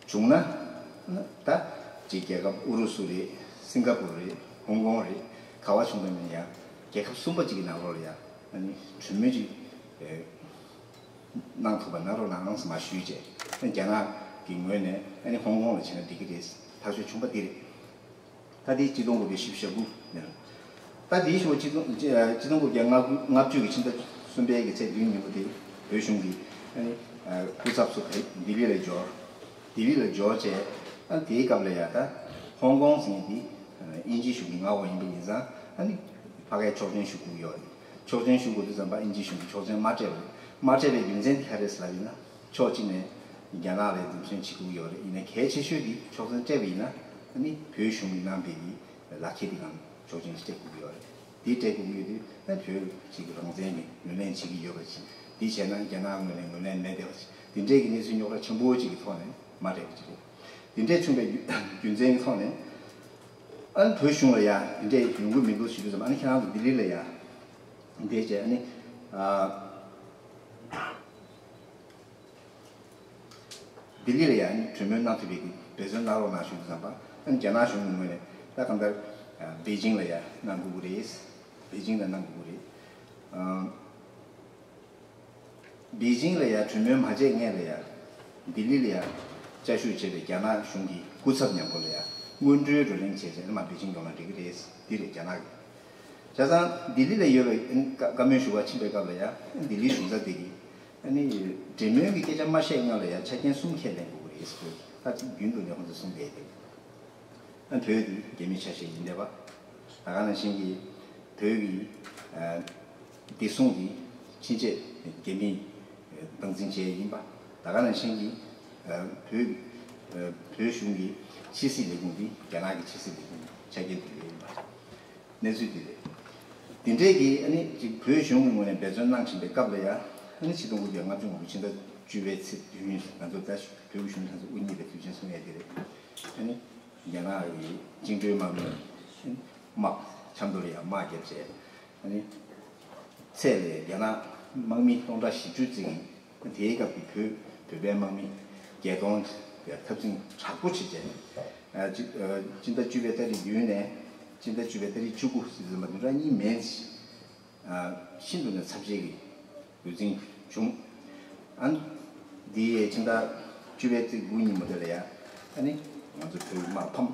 བྱུང་ན་ད་ཅིག་རྒྱལ་ཁབ་ཨུ་རུ་སུ་རེད། སིང་ག་པུར་རེད། ཧོང་ཀོང་རེད། ག་བ་བྱུང་ན་ཡང་རྒྱལ་ཁབ་གསུམ་པ་ཅིག་གི་ནང་ལོགས་ལ་ཡང་ཨ་ནི་གྲོས་མོལ་ཅིག་ཨེ་གནང་ཐུབ་པ་གནང་རོགས་གནང་ཟེར་མར་ཞུས་རྗེས། ཨ་ནི་རྒྱ་ནག་གི་ངོས་ནས་ཨ་ནི་ཧོང་ཀོང་ལ་བྱས་ན་འགྲིག་གི་རེད། ཐག་གཅོད་བྱུང་པ་འདི་རེད། ད་ལྟའི་ཆིག་སྟོང་དགུ་བརྒྱ་བཞི་བཅུ་ཞེ་དགུ་ནས། ད་དེའི་ཤོག་ཆིག་སྟོང་ཆིག་སྟོང་དགུ་བརྒྱ་ལྔ་བཅུ་ལྔ་བཅུ་གི་ཕྱི་ཟླ་གསུམ་པའི་གི་ཚེས་བདུན་ཉིན་མོ་དེ་བོད་གཞུང་གི་ཨ་ནི་སྐུ་ཚབ་ཚོ་ལྡི་ལི་ལ་འབྱོར། ལྡི་ལི་ལ་འབྱོར་བྱས། ཨ་དེའི་སྐབས་ལ་ཡ་ད་ཧོང་ཀོང་ཟེར་མཁན་དེ་དབྱིན་ཇིའི་གཞུང་གི་མངའ་འོག་ཡིན་པ་ཡིན་ཙང་ཨ་ནི་ཕ་གིའི་ཆོག་མཆན་ཞུ་དགོས་ཡོད་རེད། ཆོག་མཆན་ཞུ་དགོས་དུས་ཙམ་པ་དབྱིན་ཇིའི་གཞུང་གིས་ཆོག་མཆན་མ་སྤྲད་པ་རེད། མ་སྤྲད་པའི་རྒྱུ་མཚན་དེ་ག་རེ་རེད་ཟེར་ལབ་ཡིན་ན། ཕྱོགས་གཅིག་ནས་རྒྱ་ནག་ལ་འཛེམ་ཟོན་བྱེད་དགོས་ཡོད་རེད། ཡིན་ནའི་གལ་ཆེ་ཤོས་དེ་ཆོག་མཆན་སྤྲད་པ་ཡིན་ན་ཨ་ནི་བོད་གཞུང་གིས་གནང་པའི་གི་ལག་ཁྱེར་དེ་གང་ཆོག་མཆན་སྤྲད་དགོས་ཀྱི་ཡོད་རེད། དེ་སྤྲད་དགོས་ཀྱི་ཡོད་དུས་ཨ་བོད་ཅིག་གི་རང་བཙན་གྱི་ངོས་ལེན་བྱེད་ཀྱི་ཡོད་པ་ཅིག་འདི་བྱས་ན་རྒྱ་ནག་ངོས་ནས་ངོས་ལེན་མེད་བསྡད་པ་ཅིག་འདི་འདྲའི་གི་གནས་ཚུལ་རྙོག་དྲ་ཆེན་པོ་ཅིག་གི་ཐོག་ནས་མ་སྤྲད་པ་ཅིག་རེད། འདི་འདྲའི་བྱུང་བའི་རྒྱུ་རྒྱུ་མཚན་གྱི་ཐོག་ནས་ཨ་ནི་བོད་གཞུང་ལ་ཡ་འདི་འདྲའི་ཡོང་གི་མི་འདུག་ཞུ་དུས་ཙམ། ཨ་ནི་ཁྱེད་རང་ཚོ་ལྡི་ལི་ལ་ཡ་འདི་བྱས་ཨ་ནི་ཨ། ལྡི་ལི་ལ་ཡང་གྲོས་མོལ་གནང་ཐུབ་པའི་འབད་བརྩོན་གནང་རོགས་གནང་ཞུ་དུས་ཙམ་པ། ཨ་ནི་རྒྱ་ནག་གཞུང་གི་ངོས་ནས་ད་གང་ལྟར་པེ་ཅིང་ལ་ཡང་གནང་དགོས་ཀྱི་རེད། པེ་ཅིང་ལ་གནང་དགོས་ཀྱི་རེད། པེ་ཅིང་ལ་ཡང་གྲོས་མོལ་མ་བྱས་སྔོན་ལ་ཡང་ལྡི་ལི་ལ་ཡང་བཅའ་བཞུགས་བྱས་པའི་རྒྱ་ནག་གཞུང་གི་སྐུ་ཚབ་མཉམ་པོ་ལ་ཡང་སྔོན་འགྲོའི་བགྲོ་གླེང་བྱས་རྗེས་ཨ་ནི་མར་པེ་ཅིང་ཡོང་ན་འགྲིག་གི་རེད། འདི་རེད་རྒྱ་ནག་གི། བྱས་ཙང་ལྡི་ལི་ལ་ཡོད་པའི་བཀའ་བཀའ་མོལ་ཞུ་བར་ཕྱིན་པའི་སྐབས་ལ་ཡང་ལྡི་ལིའི་གཞུང་ཚབ་དེ་གིས། ཨ་ནི་འབྲེལ་མོལ་གྱི་སྐད་ཆ་མ་བཤད་སྔོན་ལ་ཡང་ཆ་རྐྱེན་གསུམ་ཁས་ལེན་དགོས་ཀྱི་རེད་ཟེར། ད་ཅིག་རྒྱུན་དུ་ནས་ཁོང་ཚོ་གསུངས་བསྡད་དེ། ཨ་བོད་དེ་རྒྱ་མིའི་ཆ་ཤས་ཡིན་བསྡད་པ། ད་ག་ནང་བཞིན་གྱི་བོད་ཀྱི་ཨ་བདེ་སྲུང་དེ་ཕྱིན་ཆད་རྒྱ་མིས་སྟངས་འཛིན་བྱས་ཡིན་པ། ད་ག་ནང་བཞིན་གྱི་ཨ་བོད་ཨ་བོད་གཞུང་གི་ཕྱི་སྲིད་ལས་ཁུངས་དེ་རྒྱ་ནག་གི་ཕྱི་སྲིད་ལས་ཁུངས་ཆ་རྐྱེན་དེ་ཡོད་ཡིན་པ། གནས་ཚུལ་འདི་རེད། འདི་འདྲའི་གི་ཨ་ནི་ཅིག་བོད་གཞུང་གི་ངོས་ནས་འབད་བརྩོན་གནང་བཞིན་པའི་སྐབས་ལ་ཡང་ཨ་ནི་ཆིག་སྟོང་དགུ་བརྒྱ་ལྔ་བཅུ་ང་དགུ་ཕྱི་ཟླ་བཅུ་པའི་ཚེས་བདུན་ང་ཚོ་ད་བོད་གཞུང་ང་ཚོ་དབུ་བརྙེས་པའི་དུས་ཆེན་སྲུང་ཡས་དེ་རེད། ཨ་ནི་རྒྱ་ནག་གི་བཅིངས་འགྲོལ་དམག་མི་དམག་ཆབ་མདོ་ལ་ཡང་དམག་བརྒྱབ་བྱས། ཨ་ནི་ཚད་ལས་རྒྱ་ནག་དམག་མི་སྟོང་ཕྲག་བཞི་བཅུ་ཙམ་དེའི་སྐབས་ཀྱི་བོད་བོད་པའི་དམག་མི་བརྒྱད་སྟོང་ལ་འཐབ་འཛིང་དྲག་པོ་བྱས་རྗེས། ཨ་ཅི་ཨ་སྤྱི་ཟླ་བཅུ་པའི་ཏ་རིག་བདུན་ནས་སྤྱི་ཟླ་བཅུ་པའི་ཏ་རིག་བཅུ་དགུ་ཟིན་པ་བདུན་ཕྲག་གཉིས་མན་ཨ་ཤིན་ཏུ་ནས་ཚབས་ཆེ་གི་འགོ་འཛིང་བྱུང་། ཨ་འདིའི་སྤྱི་ཟླ་བཅུ་པའི་ཏ་རིག་དགུ་ཉིན་མོ་དེ་ལ་ཡ་ཨ་ནི་ང་ཚོ་བོད་དམག་ཕམ།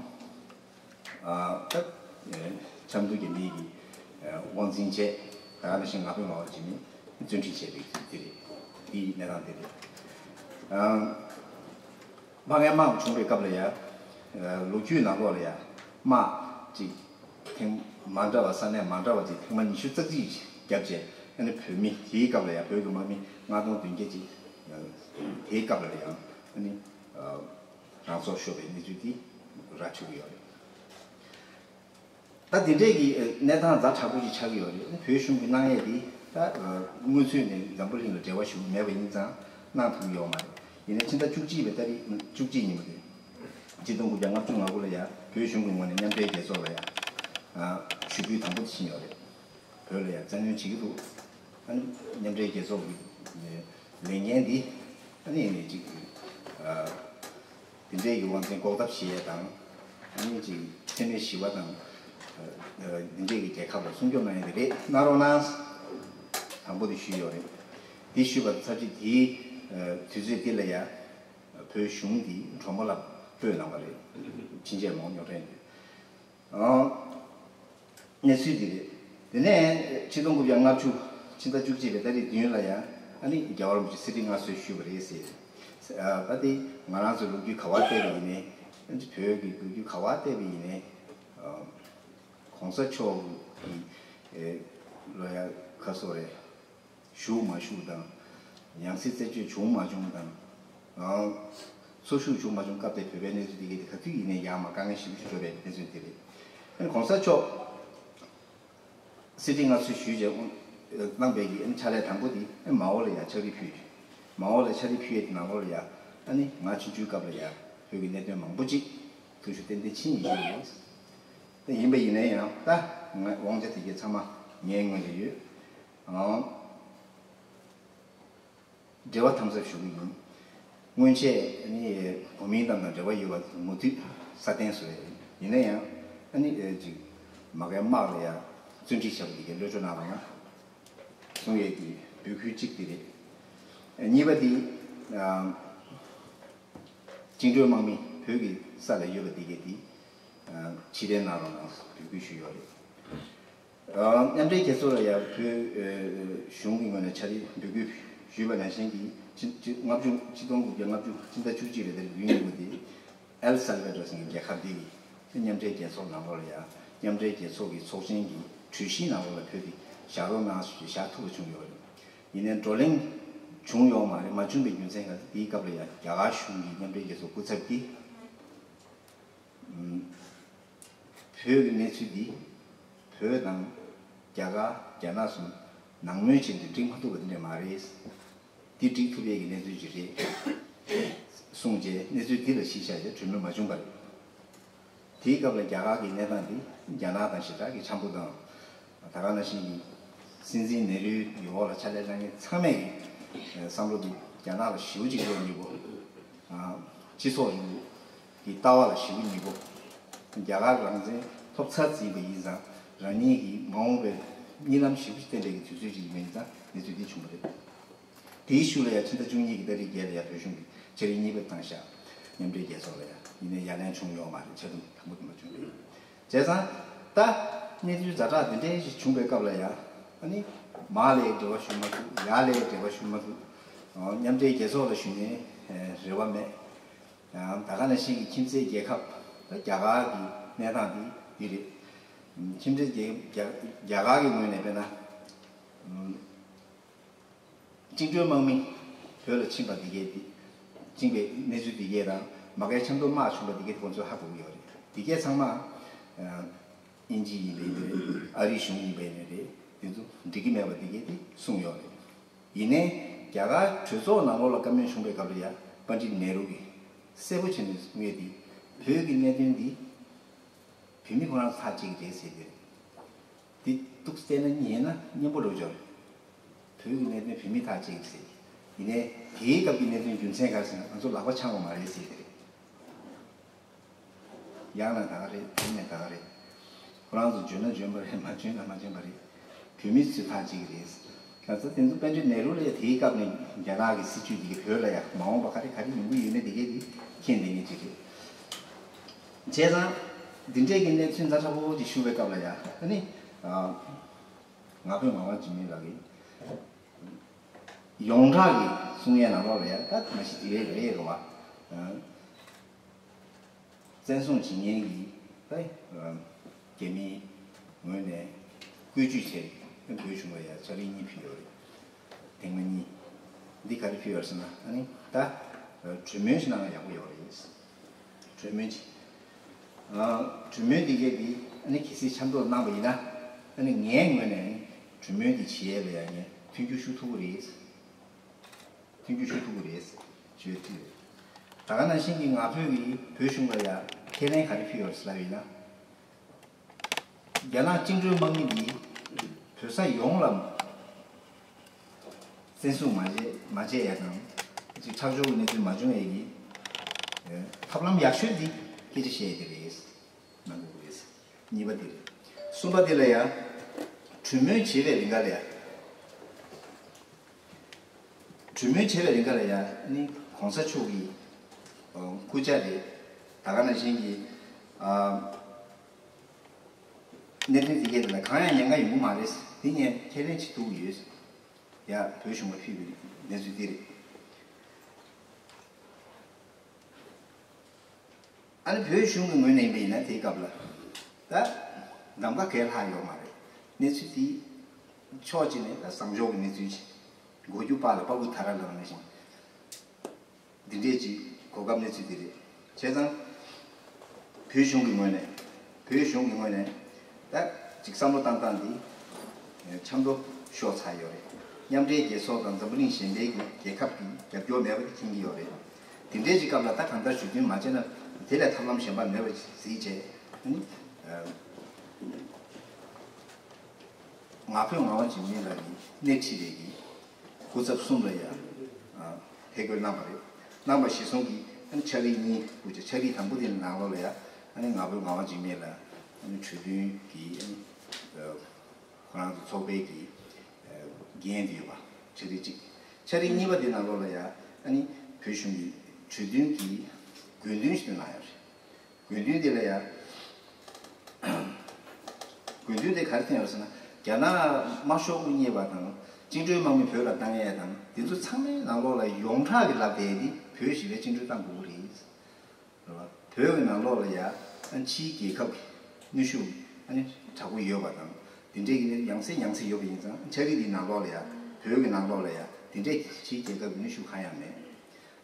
ཨ་ད་ཆབ་མདོ་རྒྱ་མིའི་གི་དབང་འཛིན་བྱས། ད་ག་ནང་བཞིན་ང་ཕོད་མ་བར་བྱས་ནས་བཙན་ཁྲིད་བྱས་པའི་དུས་དེ་རེད། དེའི་གནས་སྟངས་དེ་རེད། ཨ་དམག་ངན་དམག་བྱུང་བའི་སྐབས་ལ་ཡ་ལོ་རྒྱུས་ནང་ལོགས་ལ་ཡ་དམག་ཅིག་ཐེངས་མ་འདྲ་བ་ས་གནས་མ་འདྲ་བ་ཅིག་ཐེངས་མ་ཉི་ཤུ་རྩ་གཅིག་བརྒྱབ་བྱས། ཨ་ནི་བོད་མི་དེའི་སྐབས་ལ་ཡ་བོད་ཀྱི་དམག་མི་ལྔ་སྟོང་བདུན་བརྒྱ་ཅིག་དེའི་སྐབས་ལ་ཡང་ཨ་ནི་རང་སྲོག་ཤོར་བའི་གནས་ཚུལ་དེ་ར་ཆོད་ཀྱི་ཡོད་རེད། ད་དེ་འདྲས་ཀྱི་གནས་སྟངས་ཛ་དྲག་པོ་ཅིག་ཆགས་ཀྱི་ཡོད་རེད། བོད་གཞུང་གི་གནང་ཡས་དེ་ད་སྔོན་ཚུད་ནས་འཛམ་བུ་གླིང་ལ་འབྲེལ་བ་ཞུ་གི་མེད་པ་ཡིན་ཙང་གནང་ཐུབ་ཀྱི་ཡོད་མ་རེད། ཡིན་ནའི་ཕྱི་ཟླ་བཅུ་གཅིག་པའི་ཏ་རིག་བཅུ་གཅིག་ཉིན་མོ་དེ་ཆིག་སྟོང་དགུ་བརྒྱ་ལྔ་བཅུ་ང་དགུ་ལ་ཡ་བོད་གཞུང་གི་ངོས་ནས་མཉམ་འབྲེལ་རྒྱལ་ཚོགས་ལ་ཡ་ཞུ་སྐུལ་དང་པོ་དེ་ཕྱིན་ཡོད་རེད། བོད་ལ་ཡང་བཙན་གནོན་བྱེད་ཀྱི་འདུག་ཨ་ནི་མཉམ་འབྲེལ་རྒྱལ་ཚོགས་ཀྱི་ལས་འགན་འདི་ཨ་ནི་ཅིག་ཨ་དེ་འདྲའི་གི་དབང་འཛིན་འགོག་ཐབས་བྱེད་ཡས་དང་། ཨ་ནི་ཅིག་འཚེ་མེད་ཞི་བ་དང་ཨ་དེ་འདྲའི་གི་རྒྱལ་ཁབ་ལ་སྲུང་སྐྱོབ་གནང་ཡས་དེ་རེད། གནང་རོགས་གནང་། དང་པོ་དེ་ཞུས་ཡོད་རེད། དེ་ཞུས་པ་ཚར་རྗེས་དེའི་ཨ་དུས་ཚོད་དེ་ལ་ཡ་བོད་གཞུང་འདི་གྲོས་མོལ་ལ་སྤོས་གནང་བ་རེད། ཕྱིན་ཆད་མང་ཉོ་ཐོན་ཡོད། ཨང་། གནས་ཚུལ་འདི་རེད། དེ་ནས་ཆིག་སྟོང་དགུ་བརྒྱ་ལྔ་བཅུ་ཕྱི་ཟླ་བཅུ་གཅིག་པའི་ཏ་རིག་བདུན་ལ་ཡང་ཨ་ནི་རྒྱལ་བ་རིན་པོ་ཆེ་གསེར་ཁྲི་མངའ་གསོལ་ཞུས་པ་རེད་ཟེར། ཨ་ད་དེ་ང་རང་ཚོའི་ལོ་རྒྱུས་ག་བ་བལྟས་པ་ཡིན་ནའི། ཨ་ནི་བོད་ཀྱི་ལོ་རྒྱུས་ག་བ་བལྟས་པ་ཡིན་ནའི། ཨ་གོང་ས་མཆོག་གི་ཨེ་ལོ་ཡ་ཁ་སོ་རེད། བཞུགས་མ་བཞུགས་དང་། ཡང་སྲིད་རྩད་གཅོད་བྱུང་མ་བྱུང་དང་། ཨང་། འཚོ་བཞུགས་བྱུང་མ་བྱུང་སྐབས་དེ་བོད་པའི་གནས་ཚུལ་དེ་གའི་དེ་ག་དུས་ཡིན་ནའི་ཡར་མར་དཀའ་ངལ་ཞེ་པོ་ཅིག་འགྲོ་བའི་གནས་ཚུལ་དེ་རེད། ཨ་ནི་གོང་ས་མཆོག་གསེར་ཁྲི་མངའ་གསོལ་ཞུས་རྗེས་གནང་བའི་གི་ཨ་ནི་ཕྱག་ལས་དང་པོ་དེ་ཨ་ནི་མའོ་ལ་ཡར་ཕྱག་བྲིས་ཕུལ། མའོ་ལ་ཕྱག་བྲིས་ཕུལ་ཡས་དེ་ནང་ལོགས་ལ་ཡ་ཨ་ནི་ང་ཆུང་ཆུང་སྐབས་ལ་ཡ་བོད་ཀྱི་གནད་དོན་མང་པོ་ཅིག་ཐུགས་ཤུགས་ཏན་ཏན་ཕྱིན་ཡོད་རེད། ད་ཡིན་པ་ཡིན་ན་ཡང་ད་ང་དབང་ཆ་དེ་གའི་ཚང་མ་ངའི་ངོས་ལ་ཡོད། ཨང་། འབྲེལ་བ་དམ་ཟབ་ཞུ་གི་ཡིན། སྔོན་ཆད་ནི་གོ་མིན་ཏང་དང་འབྲེལ་བ་ཡོད་པ་མུ་མཐུད་སྲ་བརྟན་བཟོ་ཡ་ཡིན། ཡིན་ན་ཡང་ཨ་ནི་ཨེ་ཅིག་མ་གའི་དམག་ལ་ཡང་བཙོན་ཁྲིད་བྱ་བ་དེ་གའི་གློད་གྲོལ་གནང་རོགས་གནང་གསུང་ཡས་ཀྱི་འབོད་སྐུལ་གཅིག་དེ་རེད། གཉིས་པ་དེ་ཨ་བཅིངས་འགྲོལ་དམག་མི་བོད་ཀྱི་ས་ལ་ཡོད་པ་དེ་གའི་དེ་ཕྱིར་འཐེན་གནང་རོགས་གནང་འབོད་སྐུལ་ཞུས་ཡོད་རེད། མཉམ་འབྲེལ་རྒྱལ་ཚོགས་ལ་ཡང་བོད་གཞུང་གི་ངོས་ནས་ཕྱག་བྲིས་འབོད་སྐུལ་ཞུས་པ་ནང་བཞིན་གྱི་ཕྱི་ཕྱི་ལྔ་བཅུ་ཕྱི་སྟོང་དགུ་བརྒྱ་ལྔ་བཅུ་ཕྱི་ཟླ་བཅུ་གཅིག་རེ་ལྟར་བདུན་ཡོད་པ་དེ་ཨེལ་སལ་བྷ་ཌོར་ཟེར་མཁན་རྒྱལ་ཁབ་འདི་གི་མཉམ་འབྲེལ་རྒྱལ་ཚོགས་ནང་ལོགས་ལ་ཡང་མཉམ་འབྲེལ་རྒྱལ་ཚོགས་ཀྱི་ཚོགས་ཆེན་གྱི་གྲོས་གཞིའི་ནང་ལོགས་ལ་བོད་དེ་བཞག་རོགས་གནང་ཞེས་བཞག་ཐུབ་པ་བྱུང་ཡོད་རེད། ཡིན་ནའི་བགྲོ་གླེང་བྱུང་ཡོད་མ་རེད། མ་བྱུང་བའི་རྒྱུ་མཚན་ག་དེའི་སྐབས་ལ་ཡང་རྒྱ་གར་གཞུང་གི་མཉམ་འབྲེལ་རྒྱལ་ཚོགས་སྐུ་ཚབ་ཀྱིས། བོད་ཀྱི་གནས་ཚུལ་འདི་བོད་དང་རྒྱ་གར་རྒྱ་ནག་གསུམ་ནང་མོལ་བྱས་ཏེ་འགྲིག་མ་ཐུབ་པ་འདི་འདྲ་མ་རེད། འདི་འགྲིག་ཐུབ་ཡས་ཀྱི་གནས་ཚུལ་ཅིག་རེད་གསུངས་རྗེས་གནས་ཚུལ་འདི་ལ་གཞི་བཞག་རྗེས་གྲོས་མོལ་མ་བྱུང་བ་རེད། དེའི་སྐབས་ལ་རྒྱ་གར་གྱི་གནས་སྟངས་འདི་རྒྱ་ནག་དང་ཞེ་དྲག་གི་འཆམ་པོ་དང་། ད་ག་ནང་བཞིན་གྱི་སྲིད་འཛིན་ནེ་རུའི་འོག་ལ་ཕྱག་ལས་གནང་མཁན་ཚང་མས་ཀྱི་བསམ་བློ་འདི་རྒྱ་ནག་ལ་ཞེ་པོ་ཅིག་ཡོད་མི་འདུག་སྤྱི་ཚོགས་རིང་ལུགས་ཀྱི་ལྟ་བ་ལ་ཞེ་པོ་མི་འདུག་རྒྱ་གར་རང་བཙན་ཐོབ་ཚར་ཟིན་པ་ཡིན་ཙང་རང་ཉིད་ཀྱི་མ་འོངས་པའི་གཉིད་ལམ་ཞེ་པོ་ཅིག་བསྟན་པའི་གི་དུས་ཚོད་ཅིག་ཡིན་པ་ཡིན་ཙང་གནས་ཚུལ་འདི་བྱུང་བ་རེད། དེའི་ཤུལ་ལ་ཡང་ཕྱི་ཟླ་བཅུ་གཉིས་ཀྱི་ཏ་རིག་བརྒྱད་ལ་ཡང་བོད་གཞུང་གིས་ཕྱག་རིས་གཉིས་པ་བཏང་ཤག་མཉམ་འབྲེལ་རྒྱལ་ཚོགས་ལ་ཡང་ཡིན་ནའི་ཡ་ལན་བྱུང་ཡོད་མ་རེད། ཆ་འདུག་དང་པོ་དེ་མ་བྱུང་རེད། བྱས་ཙང་ད་གནས་ཚུལ་ཛ་དྲག་འདི་འདྲའི་ཞིག་བྱུང་བའི་སྐབས་ལ་ཡང་ཨ་ནི་མར་ལ་འབྲེལ་བ་ཞུ་མ་ཐུབ། ཡར་ལ་འབྲེལ་བ་ཞུ་མ་ཐུབ། མཉམ་འབྲེལ་རྒྱལ་ཚོགས་ལ་ཞུ་ནའི་རེ་བ་མེད། ད་ག་ནང་བཞིན་གྱི་ཁྱིམ་མཚེས་རྒྱལ་ཁབ་ད་རྒྱ་གར་གྱི་གནས་སྟངས་འདི་འདི་རེད། ཁྱིམ་མཚེས་རྒྱལ་རྒྱ་རྒྱ་གར་གྱི་ངོས་ནས་དཔེར་ན། བཅིངས་འགྲོལ་དམག་མི་བོད་ལ་ཕྱིན་པ་འདི་གས་འདི། བཅིངས་པའི་གནས་ཚུལ་འདི་གས་དང་མ་གའི་ཆབ་མདོ་དམག་བྱུང་བ་འདི་གས་ཁོང་ཚོས་ཧ་གོ་གི་ཡོད་རེད། འདི་གས་ཚང་མ་ཨིན་ཇི་ཡིན་པ་ཡིན་རེད། ཨ་རིའི་གཞུང་ཡིན་པ་ཡིན་རེད། འདི་ཚོ་འགྲིག་གི་མེད་པ་འདི་གས་འདི་གསུངས་ཡོད་རེད། ཡིན་ནའི་རྒྱ་གར་གྲོས་ཚོགས་ནང་ལོགས་ལ་བཀའ་མོལ་བྱུང་བའི་སྐབས་ལ་ཡ་པཎ་ཌིད་ནེ་རུ་གིས་གསལ་པོ་བྱས་ནས་གསུངས་ཡོད་དེ། བོད་ཀྱི་གནད་དོན་འདི་བོད་མི་ཁོ་རང་ཚོ་ཐག་གཅོད་ཀྱི་རེད་ཟེར་གྱི་རེད། འདི་འདུག་བལྟས་ན་ཉན་ན་སྙན་པོ་འགྲོ་ཆོག་རེད། བོད་ཀྱི་གནད་དོན་བོད་མིས་ཐག་བཅད་ཀྱི་རེད། ཡིན་ནའི་དེའི་སྐབས་ཀྱི་གནད་དོན་རྒྱུ་མཚན་ག་རེ་ཟེར་ན་ང་ཚོ་ལག་པ་འཆང་བ་མ་རེད་ཟེར་གྱི་རེད། ཡང་ན་ད་ག་རེད། དེ་ནས་ད་ག་རེད། ཁོ་རང་ཚོ་འཇོན་ན་འཇོན་པ་རེད། མ་འཇོན་ན་མ་འཇོན་པ་རེད། བོད་མི་ཚོས་ཐག་བཅད་ཀྱི་རེད། ག་ཚོད་དེ་ཚོ་པཎ་ཌི་ནེ་རུ་ལ་དེའི་སྐབས་ནས་རྒྱ་ནག་གི་སྲིད་བྱུས་དེ་གི་བོད་ལ་ཡང་མ་འོངས་པ་ག་རེ་ག་རེ་ཡོང་གི་ཡོད་མེད་དེ་གས་དེ་མཁྱེན་བསྡད་མཁན་ཅིག་རེད། བྱས་ཙང་འདི་འདྲས་ཀྱི་གནས་ཚུལ་ཛ་དྲག་པོ་ཅིག་ཞུ་བའི་སྐབས་ལ་ཡ་ཨ་ནི། ང་ཕོད་ངག་དབང་འཇིགས་མེད་ལགས་ཀྱིས་ཡོངས་གྲགས་ཀྱི་གསུང་ཡས་ནང་ལོགས་ལ་ཡ་ད་མ་གཞི་དེ་རེད་རེད་རེད་བ། བཙན་བཟུང་བྱེད་མཁན་གྱི་ད་རྒྱ་མིའི་ངོས་ནས་བཀོད་ཇུས་བྱས་བོད་གཞུང་ལ་ཡ་ཕྱག་རིས་གཉིས་ཕུལ་ཡོད་རེད། ཐེངས་མ་གཉིས། འདི་ག་རེ་ཕུལ་ཡོད་ཟེར་ན་ཨ་ནི་ད་གྲོས་མོལ་ཞིག་གནང་ན་ཡག་པོ་ཡོད་རེད། གྲོས་མོལ་ཅིག་གྲོས་མོལ་འདི་གས་འདི་ཨ་ནི་གལ་སྲིད་ཆབ་མདོ་གནང་བ་ཡིན་ན་ཨ་ནི་ངའི་ངོས་ནས་ཨ་ནི་གྲོས་མོལ་འདི་བྱེད་ཡས་ལ་ཡ་ངས་མཐུན་འགྱུར་ཞུ་ཐུབ་ཀྱི་རེད། མཐུན་འགྱུར་ཞུ་ཐུབ་ཀྱི་རེད་ཞུ་ཡས་ཅིག་རེད། ད་ག་ནང་བཞིན་གྱི་ང་ཕོད་ཀྱིས་བོད་གཞུང་ལ་ཡ་ཁས་ལེན་ག་རེ་ཕུལ་ཡོད་ཟེར་ལབ་ཡིན་ན། རྒྱ་ནག་བཅིངས་འགྲོལ་དམག་མི་འདིས་བོད་ས་ཡོངས་ལ་བཙན་བཟུང་མ་བྱས་མ་བྱས་ཡ་དང་ཅིག་ཁྲག་སྦྱོར་གྱི་གནས་ཚུལ་མ་བྱུང་ཡ་གི་ཐབས་ལམ་ཡག་ཤོས་འདི་སྐད་ཆ་བཤད་ཡ་དེ་རེད། གནང་དགོས་ཀྱི་རེད། གཉིས་པ་དེ་རེད། གསུམ་པ་དེ་ལ་ཡ་གྲོས་མོལ་བྱེད་པའི་རིང་ག་ལ་ཡ། གྲོས་མོལ་བྱེད་པའི་རིང་ག་ལ་ཡ་ནི་གོང་ས་མཆོག་གི་སྐུ་ཕྱྭ་རེད། ད་ག་ནང་བཞིན་གྱི་ཨ་ གནད་དོན་དེ་གས་དེ་ལ་གང་ཡང་ཉེན་ཁ་ཡོང་གི་མ་རེད། དེ་ངས་ཁས་ལེན་བྱེད་ཐུབ་ཀྱི་ཡོད། ཡ། བོད་གཞུང་ལ་ཕུལ་བའི་གནས་ཚུལ་འདི་རེད། ཨ་ནི་བོད་གཞུང་གི་ངོས་ནས་ཡིན་པ་ཡིན་ན་དེའི་སྐབས་ལ་ད་གདམ་ག་གས་ལྷག་ཡོད་མ་རེད། གནས་ཚུལ་དེ་ཕྱོགས་གཅིག་ནས་ད་བཟང་ཕྱོགས་ཀྱི་གནས་ཚུལ་ཅིག་གོ་རྒྱུ་པ་ལ་པ་ཀུ་ཐ་ར་ལབ་ནང་བཞིན། འདི་འདྲས་ཀྱི་གོ་སྐབས་གནས་ཚུལ་འདི་རེད། བྱས་ཙང་། བོད་གཞུང་གི་ངོས་ནས། བོད་གཞུང་གི་ངོས་ནས། ད་ཅིག་བསམ་བློ་བཏང་སྟངས་འདི། ཆབ་མདོ་ཤོར་ཚར་ཡོད་རེད། མཉམ་འབྲེལ་རྒྱལ་ཚོགས་དང་འཛམ་བུ་གླིང་གཞན་པའི་གི་རྒྱལ་ཁབ་ཀྱི་རྒྱབ་སྐྱོར་མེད་པ་དེ་མཁྱེན་གྱི་ཡོད་རེད། འདི་འདྲས་ཀྱི་སྐབས་ལ་ད་གང་ལྟར་ཞུ་མཐུན་མ་བྱས་ན་དེ་ལས་ཐབས་ལམ་གཞན་པ་མེད་པ་གཟིགས་བྱས། ཨ་ནི། ང་ཕོད་ངག་དབང་འཇིགས་མེད་ལགས་ཀྱིས་སྣེ་ཁྲིད་པའི་གི་སྐུ་ཚབ་གསུམ་ལ་ཡང་ཨ་ཧེ་བགོས་གནང་བ་རེད། གནང་བ་གཞིར་བཟུང་གིས་ཨ་ནི་ཕྱག་བྲིས་གཉིས་དབུ་བྱས། ཕྱག་བྲིས་དང་པོ་དེ་ནང་ལོགས་ལ་ཡང་ཨ་ནི་ང་ཕོད་ངག་དབང་འཇིགས་མེད་ལགས་ཨ་ནི་གྲོས་མཐུན་གྱི་ཨ་ནི་ཨ་ཁོ་རང་ཚོ་ཚོགས་པའི་གི་ཨ་འགན་དེ་ཡོད་པ་ཕྱག་བྲིས་གཅིག་ཕྱག་བྲིས་གཉིས་པ་དེ་ནང་ལོགས་ལ་ཡང་ཨ་ནི་བོད་གཞུང་གི་གྲོས་མཐུན་གྱི་དགོས་འདུན་ཞིག་གནང་ཡོད་རེད། དགོས་འདུན་དེ་ལ་ཡང་། དགོས་འདུན་དེ་ག་རེ་བཏོན་ཡོད་ཟེར་ན། རྒྱ་ནག་དམར་ཤོག་དབུ་བརྙེས་པ་དང་བཅིངས་འགྲོལ་དམག་མི་བོད་ལ་བཏང་ཡས་དང་དེ་ཚོ་ཚང་མའི་ནང་ལོགས་ལ་ཡོངས་གྲགས་ཀྱི་ལབ་བསྡད་དེ་བོད་ཞི་བའི་བཅིངས་འགྲོལ་བཏང་དགོས་ཀྱི་རེད། རེད་བ། བོད་ཀྱི་ནང་ལོགས་ལ་ཡང་ཕྱིའི་རྒྱལ་ཁབ་ཀྱི་གནོན་ཤུགས་ཨ་ནི་དྲག་པོ་ཡོད་པ་དང་དེ་འདྲས་ཀྱི་ཡང་སེ་ཡང་སེ་ཡོད་པ་ཡིན་ཙང་ཕྱག་བྲིས་འདིའི་ནང་ལོགས་ལ་ཡང་བོད་ཀྱི་ནང་ལོགས་ལ་ཡང་དེ་འདྲས་ཕྱིའི་རྒྱལ་ཁབ་ཀྱི་གནོན་ཤུགས་གང་ཡང་མེད།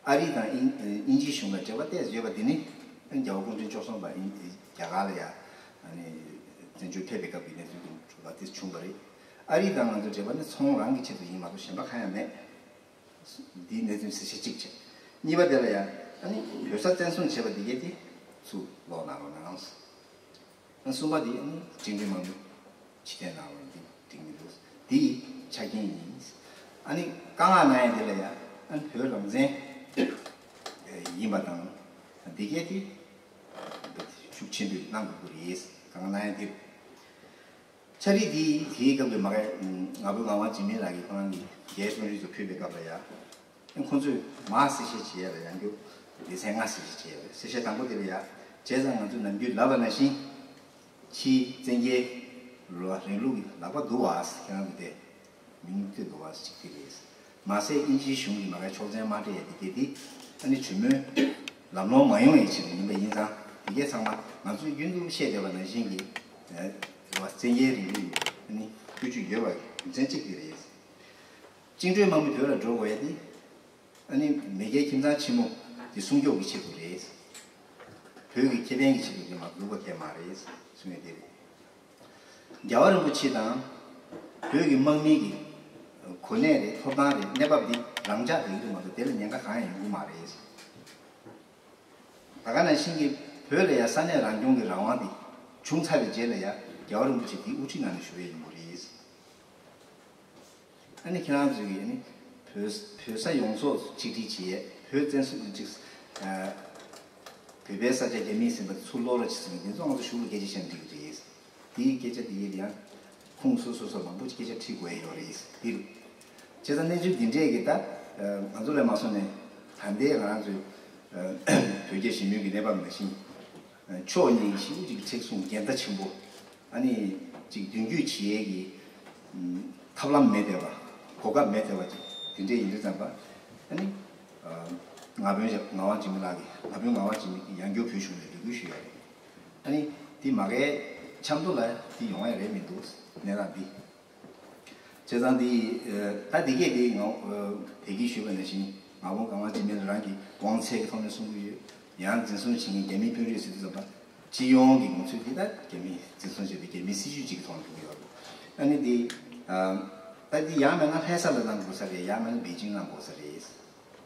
ཨ་རི་དང་དབྱིན་དབྱིན་ཇིའི་གཞུང་ལ་འབྲེལ་བ་ཏོག་ཙམ་ཡོད་པ་འདི་ནི་རྒྱལ་བ་སྐུ་ཕྲེང་བཅུ་གསུམ་པ་ཨིན་རྒྱ་གར་ལ་ཡང་ཨ་ནི་བཙན་བྱོལ་ཕེབས་པའི་སྐབས་ཀྱི་གནས་ཚུལ་དང་གྲུབ་པ་དེ་བྱུང་བ་རེད། ཨ་རི་དང་ང་ཚོའི་འབྲེལ་བ་ནི་ཚོང་རང་གི་ཆེད་དུ་ཡིན་མ་གཏོགས་གཞན་པ་གང་ཡང་མེད། འདིའི་གནས་ཚུལ་གསལ་བཤད་གཅིག་བྱས། གཉིས་པ་དེ་ལ་ཡང་ཨ་ནི་བོད་ས་བཙན་བཟུང་བྱས་པ་འདི་གས་དེ་ཚུར་ལོག་གནང་རོགས་གནང་། གསུམ་པ་དེ་ནི་བཅིངས་འགྲོལ་དམག་མི་ཕྱིར་འཐེན་གནང་རོགས་འདི་འགྲིག་མི་འདུག་འདི་ཆ་རྐྱེན་ཡིན། ཨ་ནི་དཀའ་ངལ་གནང་ཡ་དེ་ལ་ཡ་ཨ་ནི་བོད་རང་བཙན་ཡིན་པ་དང་འདི་གས་དེ་ཤུགས་ཆེན་པོས་གནང་དགོས་ཀྱི་རེད། དཀའ་ངལ་གནང་ཡ་དེ་ཕྱག་བྲིས་འདི་དེའི་སྐབས་ཀྱི་མ་གའི་ང་ཕོད་ངག་དབང་འཇིགས་མེད་ལགས་ཀྱིས་ཁོ་རང་གི་རྒྱའི་དཔོན་རིགས་ཚོ་ཕུལ་བའི་སྐབས་ལ་ཡ། ཁོང་ཚོས་མར་གསལ་བཤད་བྱེད་ཡ་ལ་ཡང་རྒྱུ་སྡེ་ཚན་ལྔ་གསལ་བཤད་བྱེད་ཡ་རེད། གསལ་བཤད་དང་པོ་དེ་ལ་ཡ། བྱས་ཙང་ང་ཚོས་ནམ་རྒྱུན་ལབ་པ་ནང་བཞིན། ཕྱིའི་བཙན་རྒྱལ་རིང་ལུགས་ཀྱི་ལག་པ་འདུག་བ། ཁྱེད་རང་ཚོ་དེ་མིང་བཏོན་འདུག་བ་གཅིག་དེ་རེད། མ་ཟད་དབྱིན་ཇིའི་གཞུང་གིས་མ་གའི་ཆོག་མཆན་མ་སྤྲད་ཡ་དེ་གས་དེ་ཨ་ནི་གྲོས་མོལ་ལམ་ལྷོང་མ་ཡོང་ཡའི་ཆེད་དུ་ཡིན་པ་ཡིན་ཙང་དེ་གས་ཚང་མ་ང་ཚོས་རྒྱུན་དུ་བཤད་བསྡད་པ་ནང་བཞིན་གྱི་བཙན་རྒྱལ་རིང་ལུགས་ཀྱི་ཨ་ནི་ཐུགས་རྒྱུས་ཡོད་པ་རྒྱུ་མཚན་གཅིག་དེ་རེད། བཅིངས་འགྲོལ་དམག་མི་བོད་ལ་འགྲོ་དགོས་ཡ་དེ། ཨ་ནི་མེས་རྒྱལ་ཁྱིམ་ཚང་ཆེན་མོ་དེ་སྲུང་སྐྱོབ་ཀྱི་ཆེད་དུ་རེད། བོད་ཀྱི་ཁེ་ཕན་གྱི་ཆེད་དུ་རེད་མ་གཏོགས་ལུགས་པ་གང་ཡང་མ་རེད་གསུང་ཡ་དེ་རེད། རྒྱལ་བ་རིན་པོ་ཆེ་དང་བོད་ཀྱི་དམག་མིའི་གི་གོ་གནས་རེད། ཐོབ་ཐང་རེད། གནས་བབ་འདི་རང་འཇགས་རེད་རེད་མ་གཏོགས་དེ་ལ་ཉེན་ཁ་གང་ཡང་ཡོང་གི་མ་རེད། ད་ག་ནང་བཞིན་གྱི་བོད་ལ་ཡང་ས་གནས་རང་སྐྱོང་གི་རང་དབང་འདི་བྱུང་ཚར་བའི་རྗེས་ལ་ཡང་རྒྱལ་བ་རིན་པོ་ཆེ་འདིའི་དབུ་ཁྲིད་ནང་ནས་བཞུགས་ཡས་ཡིན་པ་རེད། ཨ་ནི་ཁྱེད་རང་ཚོས་ཀྱིས་ཨ་ནི་བོད་བོད་ས་ཡོངས་རྫོགས་ཆིག་སྒྲིལ་བྱེད་ཡས། བོད་བཙན་བཟུང་གི་ཅིག་ཨ་བོད་པའི་ས་ཆ་རྒྱ་མིས་ཟིན་པ་དེ་ཚུར་སློག་རོགས་བྱེད་ཟེར་མཁན་དེ་ཚོ་ང་ཚོ་གཞུག་ལ་སྐད་ཆ་བཤད་ན་འགྲིག་གི་རེད། དེའི་སྐད་ཆ་དེ་ཡིན་ཡང་ཁུངས་སོ་སོ་སོ་མང་པོ་ཅིག་སྐད་ཆ་དྲི་དགོས་ཡོད་རེད་འདིར། བྱས་ཙང་གནས་ཚུལ་འདི་འདྲས་ཀྱི་ད་ང་ཚོ་ལས་མ་སོང་ནས་ད་ལྟའི་ང་རང་ཚོའི་བོད་རྒྱ་ཞི་མོལ་གྱི་གནས་བབ་ནང་བཞིན་ཕྱོགས་གཉིས་ཀྱི་ཞི་བོ་ཅིག་མཁྲེགས་བཟུང་འགལ་ཟླ་ཆེན་པོ་ཨ་ནི་ཅིག་མདུན་སྐྱོད་བྱེད་ཡས་ཀྱི་ཐབས་ལམ་མེད་བསྡད་པ། གོ་སྐབས་མེད་བསྡད་པ་ཅིག་དེ་འདྲས་ཡིན་དུས་ཙམ་པ་ཨ་ནི་ང་ཕོད་ངག་དབང་འཇིགས་མེད་ལགས་ཀྱིས་ང་ཕོད་ངག་དབང་འཇིགས་མེད་ཀྱིས་ཡང་བསྐྱར་བོད་གཞུང་ལ་འབོད་སྐུལ་ཞུས་ཡོད་རེད། ཨ་ནི་འདི་མ་གའི་ཆབ་མདོ་ལ་འདི་ཡོང་ཡ་རེད་མི་འདུག་གནས་སྟངས་འདི། བྱས་ཙང་འདི་ད་འདི་གས་འདི་ང་དེ་གིས་ཞུས་པ་ནང་བཞིན་ང་ཕོད་ངག་དབང་འཇིགས་མེད་རང་གི་དབང་ཚད་ཀྱི་ཐོག་ནས་གསུང་གི་ཡོད། ཡང་འཛིན་བཟུང་བྱེད་མཁན་རྒྱ་མིའི་དཔོན་རིགས་ཟེར་དུས་ཙམ་པ་སྤྱི་ཡོངས་ཀྱི་ངོ་ཚུལ་འདི་ད་རྒྱ་མིས་འཛིན་བཟུང་བྱས་ཏེ་རྒྱ་མིའི་སྲིད་བྱུས་གཅིག་གི་ཐོག་ནས་འགྲོ་གི་ཡོད་རེད། ཨ་ནི་འདི་ད་འདི་ཡང་མིན་ན་ལྷ་ས་ལ་གནང་དགོས་ས་རེད། ཡང་མིན་ན་པེ་ཅིང་གནང་དགོས་ས་རེད།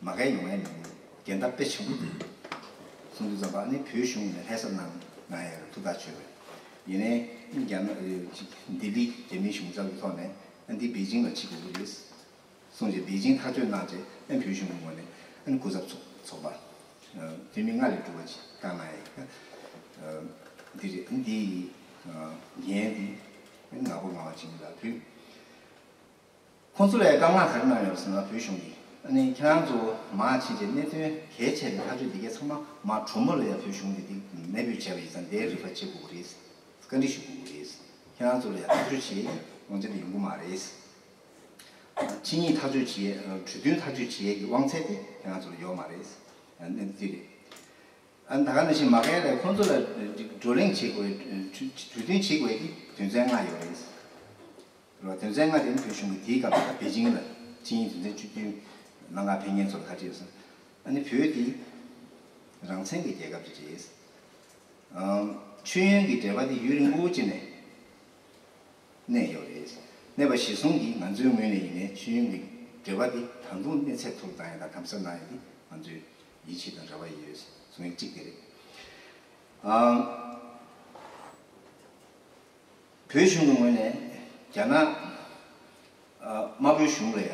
མ་གའི་ཡོང་ཡ་མི་འདུག་འགལ་ཟླ་དཔེ་ཆེན་པོ་འདུག་གསུང་དུས་ཙམ་པ་ཨ་ནི་བོད་གཞུང་ནས་ལྷ་སར་གནང་གནང་ཡ་ཐུགས་ཐག་ཆོད་པ་ཡིན་ནའི་རྒྱ་ནག་ཅིག་ལྡི་ལི་རྒྱ་མིའི་གཞུང་ཚབ་ཀྱི་ཐོག་ནས་ཨ་འདི་པེ་ཅིང་ལ་ཕྱིན་དགོས་ཀྱི་རེད་གསུངས་རྗེས་པེ་ཅིང་ཐག་གཅོད་གནང་རྗེས་ཨ་བོད་གཞུང་གི་ངོས་ནས་ཨ་ནི་སྐུ་ཚབ་ཚོགས་ཚོགས་པ་འཐུས་མི་ལྔ་ལས་གྲུབ་པ་ཅིག་བཏང་གནང་ཡ་འདི་རེད། ཨ་འདི་ཡི་འགན་འདི་ཨ་ནི་ང་ཕོད་ངག་དབང་འཇིགས་མེད་ལགས་ཕུལ། ཁོང་ཚོ་ལ་དཀའ་ངལ་ག་རེ་གནང་ཡོད་ཟེར་ན་བོད་གཞུང་གིས་ཨ་ནི་ཁྱེད་རང་ཚོ་མར་ཕྱིན་རྗེས་གནད་དོན་གལ་ཆེ་བའི་ཐག་གཅོད་འདི་གས་ཚང་མ་མར་གྲོ་མོ་ལ་ཡ་བོད་གཞུང་གིས་འདི་གནས་སྤོས་བྱས་པ་ཡིན་ཙང་འདིར་རི་ཕར་བྱེད་དགོས་ཀྱི་རེད། བཀའ་འདྲི་ཞུ་དགོས་ཀྱི་རེད། ཁྱེད་རང་ཚོ་ལ་ཡང་ཐག་གཅོད་བྱེད་ཡས་དབང་ཆ་དེ་ཡོང་གི་མ་རེད། ཆིངས་ཡིག་ཐག་གཅོད་བྱེད་ཡས་གྲོས་མཐུན་ཐག་གཅོད་བྱེད་ཡས་ཀྱི་དབང་ཚད་དེ་ཁྱེད་རང་ཚོ་ལ་ཡོད་མ་རེད། ཨ་ནི་འདི་རེད། ཨ་ནི་ད་ག་ནང་བཞིན་མ་གལ་ལ་ཁོང་ཚོ་ལ་བགྲོ་གླེང་བྱེད་དགོས་གྲོས་གྲོས་མཐུན་བྱེད་དགོས་ཀྱི་དོན་ཚན་ལྔ་ཡོད་རེད། རེད་བ། དོན་ཚན་ལྔ་དེ་ནི་བོད་གཞུང་གི་དེའི་སྐབས་ལ་པེ་ཅིང་ལ་ཆིངས་ཡིག་དོན་ཚན་བཅུ་བདུན་གནང་ག་ཕེབས་མཁན་ཚོ་ལ་ཁ་བྲིས་སོང་། ཨ་ནི་བོད་དེ་རང་བཙན་གྱི་རྒྱལ་ཁབ་ཅིག་རེད། ཨང་། མཆོད་ཡོན་གྱི་འབྲེལ་བ་དེ་ཡུན་རིང་པོ་ཅིག་ནས་གནས་ཡོད་རེད། གནས་པ་གཞིར་བཟུང་གིས་ང་ཚོའི་ངོས་ནས་ཡིན་ནའི་མཆོད་ཡོན་གྱི་འབྲེལ་བ་དེ་ད་དུང་གནས་ཚད་མཐོ་རུ་བཏང་ཡ་དང་དམ་ཟབ་གནང་ཡ་དེ་ང་ཚོའི་ཡིད་ཆེས་དང་རེ་བ་ཡོད་གསུང་ཡ་གཅིག་དེ་རེད། ཨང་། བོད་གཞུང་གི་ངོས་ནས་རྒྱ་ནག་ཨ་དམར་པོའི་གཞུང་ལ་ཡ་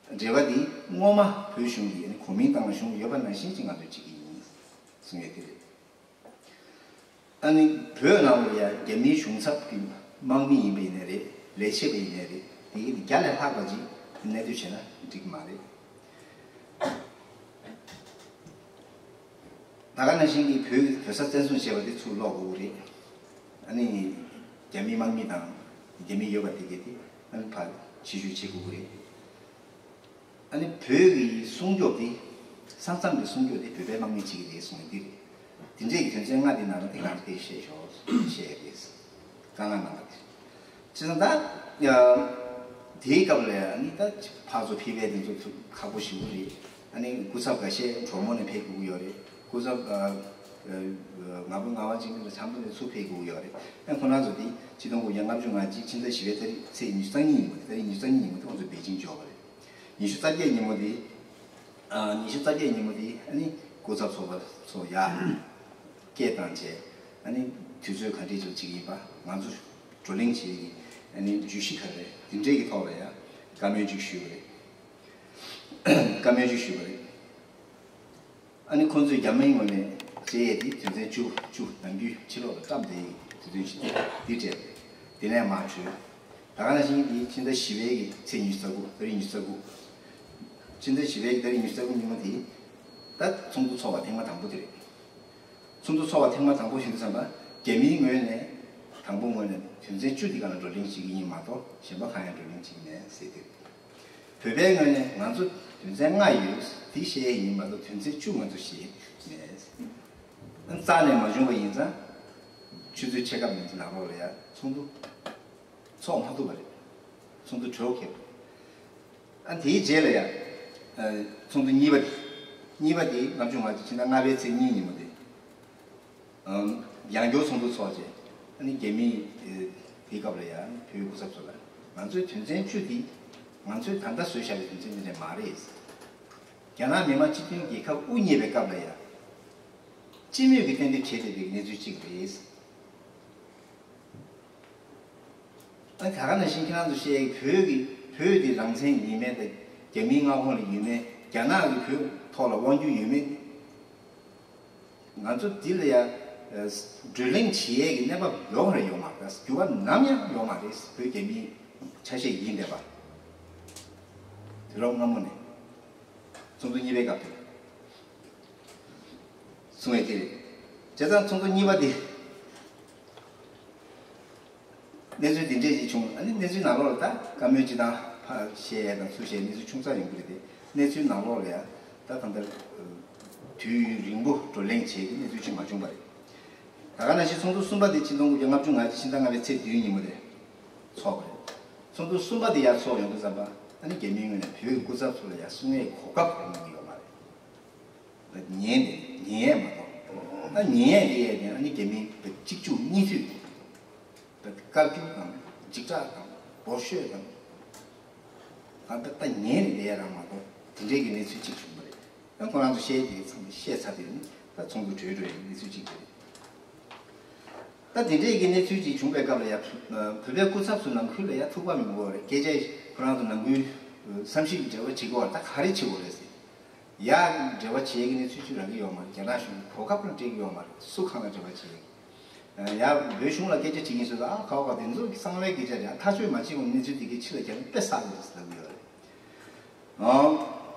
འབྲེལ་བ་འདི་སྔོན་མ་བོད་གཞུང་གིས་གོ་མིན་ཏང་ལ་ཞུགས་ཡོད་པ་ནང་བཞིན་ཅིག་ང་ཚོས་བྱེད་ཀྱི་ཡིན་གསུང་ཡ་དེ་རེད། ཨ་ནི་བོད་ནང་ལ་ཡ་རྒྱ་མིའི་གཞུང་ཚབ་ཀྱི་དམག་མི་ཡིན་པ་ཡིན་ནའི་རེད། ལས་བྱེད་པ་ཡིན་ནའི་རེད། དེ་གི་བརྒྱ་ལས་ལྷག་པ་ཅིག་གནས་སྡོད་བྱས་ན་འགྲིག་གི་མ་རེད། ད་ག་ནང་བཞིན་གྱི་བོད་བོད་ས་བཙན་བཟུང་བྱས་པ་དེ་ཚུར་སློག་དགོས་ཀྱི་རེད། ཨ་ནི་རྒྱ་མིའི་དམག་མི་དང་རྒྱ་མི་ཡོད་པ་དེ་གས་དེ་ཨ་ནི་ཕར་ཕྱིར་བཤོལ་བྱེད་དགོས་ཀྱི་རེད། ཨ་ནི་བོད་ཀྱི་སྲུང་སྐྱོབ་དེ་ས་མཚམས་ཀྱི་སྲུང་སྐྱོབ་དེ་བོད་པའི་དམག་མི་བྱེད་ཀྱི་རེད་གསུངས་ནས་འདི་རེད། དེ་འདྲས་ཀྱི་དོན་ཚན་ལྔ་དེ་ནང་ལ་དེ་གང་དེ་བཤད་ཤོག་བཤད་ཡ་རེད། དཀའ་ངལ་གནང་བ་དེ་རེད། བྱས་ཙང་ད་ཡ་དེའི་སྐབས་ལ་ཨ་ནི་ད་ཕར་ཚུར་ཕེབས་པའི་དེ་ཚོ་ཁག་པོ་ཞེ་པོ་རེད། ཨ་ནི་སྐུ་ཚབ་འགའ་ཤས་གྲོ་མོ་ནས་ཕེབས་དགོས་ཀྱི་ཡོད་རེད། སྐུ་ཚབ་ཨ་ཨ་ང་བོ་ང་བ་ཅིག་ནི་འཆམ་པོ་ནས་ཚུར་ཕེབས་དགོས་ཀྱི་ཡོད་རེད། ཨ་ཁོ་རང་ཚོ་དེ་ཆིག་སྟོང་དགུ་བརྒྱ་ལྔ་བཅུ་ང་གཅིག་ཕྱི་ཟླ་བཞི་པའི་ཏ་རིག་ཚེས་ཉི་ཤུ་རྩ་གཉིས་ཉིན་མོ་དེ་ཏ་རིག་ཉི་ཤུ་རྩ་གཉིས་ཉིན་མོ་དེ་ཁོང་ཚོ་པེ་ཅིང་འབྱོར་བ་རེད། ཉི་ཤུ་རྩ་བརྒྱད་ཉིན་མོ་དེ་ཨ་ཉི་ཤུ་རྩ་བརྒྱད་ཉིན་མོ་དེ་ཨ་ནི་སྐུ་ཚབ་ཚོགས་པ་ཚོ་ཡ་སྐད་བཏང་བྱས། ཨ་ནི་དུས་ཚོད་ག་འདྲས་ཅིག་ཅིག་ཡིན་པ་ང་ཚོ་བགྲོ་གླེང་བྱེད་ཀྱི་ཨ་ནི་བརྗོད་གཞི་ག་རེ་འདི་འདྲས་ཀྱི་ཐོག་ལ་ཡ་བཀའ་མོལ་ཅིག་ཞུས་པ་རེད། བཀའ་མོལ་ཅིག་ཞུས་པ་རེད། ཨ་ནི་ཁོང་ཚོས་རྒྱ་མིའི་ངོས་ནས་བྱས་ཡས་དེ་དོན་ཚན་བཅུ་བཅུ་ནམ་རྒྱུན་ཕྱི་ལོགས་ལ་བཀྲམ་བསྡད་ཡས་དེ་དོན་ཞིག་འདི་སྤྲད་པ་རེད། དེ་ནས་མར་བྱོས། ད་ག་ནང་བཞིན་དེ་ཕྱི་ཟླ་བཞི་པའི་གི་ཚེས་ཉི་ཤུ་རྩ་དགུ་ཏ་རིག་ཉི་ཤུ་རྩ་དགུ། ཕྱི་ཟླ་བཞི་པའི་གི་ཏ་རིག་ཉི་ཤུ་རྩ་དགུ་ཉིན་མོ་དེ་ད་ཚོགས་འདུ་ཚོགས་པ་ཐེངས་མ་དང་པོ་དེ་རེད། ཚོགས་འདུ་ཚོགས་པ་ཐེངས་མ་དང་པོ་ཞིག་འདུག་བསམ་པ་རྒྱ་མིའི་ངོས་ནས་དང་པོ་ངོས་ནས་དོན་ཚན་བཅུ་འདི་ག་ལ་བགྲོ་གླེང་བྱེད་ཀྱི་ཡིན་མ་གཏོགས་གཞན་པ་གང་ཡང་བགྲོ་གླེང་བྱེད་ཀྱི་མེད་ཟེར་དེ། བོད་པའི་ངོས་ནས་ང་ཚོ་དོན་ཚན་ལྔ་ཡོད་འདི་བཤད་ཡས་ཡིན་མ་གཏོགས་དོན་ཚན་བཅུ་ང་ཚོ་བཤད་མེད། རྩ་ནས་མ་བྱུང་བ་ཡིན་ཙང་ཆུ་ཚོད་ཕྱེད་ཀ་མིན་ཙམ་ནང་ལོགས་ལ་ཡ་ཚོགས་འདུ་ཚོགས་མ་ཐུབ་པ་རེད། ཚོགས་འདུ་གྲོལ་ཁེལ། ཨ་དེའི་རྗེས་ལ་ཡ་ཚོགས་འདུ་གཉིས་པ་དེ་གཉིས་པ་དེ་ལྔ་བཅུ་ང་གཅིག་ཕྱི་ཟླ་ལྔ་པའི་ཚེས་གཉིས་ཉིན་མོ་དེ། ཡང་བསྐྱར་ཚོགས་འདུ་ཚོགས་རྗེས་ཨ་ནི་རྒྱ་མིས་དེའི་སྐབས་ལ་ཡང་བོད་སྐུ་ཚབ་ཚོ་ལ་ང་ཚོའི་དོན་ཚན་བཅུ་འདི་ང་ཚོས་ད་ལྟ་བཟོས་བཞག་པའི་དོན་ཚན་འདི་འདྲ་མ་རེད། རྒྱ་ནག་མི་དམངས་སྤྱི་མཐུན་རྒྱལ་ཁབ་དབུ་བརྙེས་པའི་སྐབས་ལ་ཡང་སྤྱི་མོས་ཀྱིས་གཏན་འབེབས་བྱས་བསྡད་པའི་གནས་ཚུལ་གཅིག་རེད། ཨ་ད་ག་ནང་བཞིན་ཁྱེད་རང་ཚོ་བཤད་བོད་ཀྱི་བོད་དེ་རང་བཙན་ཡིན་མིན་དང་རྒྱ་མིའི་མངའ་ཁོངས་ལ་ཡོད་མིན་རྒྱ་ནག་གི་བོད་ཐོག་ལ་དབང་སྒྱུར་ཡོད་མིན། ང་ཚོ་འདི་ལ་ཡ་བགྲོ་གླེང་བྱེད་ཡས་ཀྱི་གནས་བབ་ཡོང་རེ་ཡོང་མ་རེད། འགྱུར་བ་ནམ་ཡང་ཡོང་མ་རེད། བོད་རྒྱ་མིའི་ཆ་ཤས་ཡིན་བསྡད་པ། དུས་རབས་སྔ་མོ་ནས་ཚོགས་འདུ་གཉིས་པའི་སྐབས་དེ་གསུང་བས་དེ་རེད། བྱས་ཙང་ཚོགས་འདུ་གཉིས་པ་དེ། གནས་ཚུལ་འདི་འདྲས་ཅིག་བྱུང་། ཨ་ནི་གནས་ཚུལ་ནང་ལོགས་ལ་ད་བཀའ་མོལ་ཅིག་དང་ཕར་བཤད་ཡས་དང་ཚུར་བཤད་གནས་ཚུལ་ཆུང་ཙག་ཡོང་གི་རེད་དེ། གནས་ཚུལ་ནང་ལོགས་ལ་ཡ་ད་གང་ལྟར་དུས་ཡུན་རིང་པོ་བགྲོ་གླེང་བྱས་ཏེ་གནས་ཚུལ་ཅིག་མ་བྱུང་བ་རེད། ད་ག་ནང་བཞིན་ཚོགས་འདུ་གསུམ་པ་དེ་ཆིག་སྟོང་དགུ་བརྒྱ་ལྔ་བཅུ་ང་གཅིག་ཕྱི་ཟླ་ལྔ་པའི་ཚེས་བདུན་ཉིན་མོ་དེ་ཚོགས་པ་རེད། ཚོགས་འདུ་གསུམ་པ་དེ་ཡར་ཚོགས་ཡོང་དུས་ཙམ་པ་ཨ་ནི་རྒྱ་མིའི་ངོས་ནས་བོད་ཀྱི་སྐུ་ཚབ་ཚོ་ལ་ཡ་གསུང་ཡས་གོ་སྐབས་ཡོང་གི་ཡོད་མ་རེད། ཉན་ནས་ཉན་ཡས་མ་གཏོགས། ད་ཉན་ཡས་དེ་ཡས་ནས་ཨ་ནི་རྒྱ་མིའི་གཅིག་མཇུག་གཉིས་མཐུད་དེ་བཀའ་བཀྱོན་དང་འཇིགས་སྐྲག་དང་འབོ་ཤོད་དང་། ད་ད་ད་ཉན་ནས་བསྡད་ཡས་རང་མ་གཏོགས་དེ་འདྲས་ཀྱི་གནས་ཚུལ་གཅིག་བྱུང་བ་རེད། ད་ཁོ་རང་ཚོ་བཤད་དེ་ཚང་མ་བཤད་ཚར་དུས་ནི་ད་ཚོགས་འདུ་གྲོལ་འགྲོ་ཡས་གནས་ཚུལ་གཅིག་རེད། ད་དེ་འདྲས་ཀྱི་གནས་ཚུལ་ཅིག་བྱུང་བའི་སྐབས་ལ་ཡ། བོད་པའི་སྐུ་ཚབ་ཚོ་ནང་ཁུལ་ལ་ཡ་ཐུག་པ་མི་དགོས་པ་རེད། སྐད་ཆ་ཁོ་རང་ཚོ་ནང་ཁུལ་བསམ་ཤེས་ཀྱི་འབྲེལ་བ་བྱེད་དགོས་པ་རེད། ད་ག་རེ་བྱེད་དགོས་རེད་ཟེར། ཡ་འབྲེལ་བ་བྱེད་ཀྱི་གནས་ཚུལ་ཅིག་རག་གི་ཡོད་མ་རེད། རྒྱ་ནག་གཞུང་གི་གོ་སྐབས་ལ་སྤྲད་ཀྱི་ཡོད་མ་རེད། སུ་གང་ལ་འབྲེལ་བ་བྱེད་ཀྱི། ཡ་བོད་གཞུང་ལ་སྐད་ཆ་དྲིས་ཀྱིན་སོང་ཙང་ཨ་ག་བ་ག་དེ་ཚོ་གི་གསང་བའི་སྐད་ཆ་རེད། ཨ་ཐག་གཅོད་མ་བྱེད་གོང་གནས་ཚུལ་དེ་གའི་ཕྱི་ལ་རྒྱ་ནག་དཔེ་བསགས་ཡོད་ཟེར་ལབ་ཀྱི་ཡོད་རེད། ཨང་།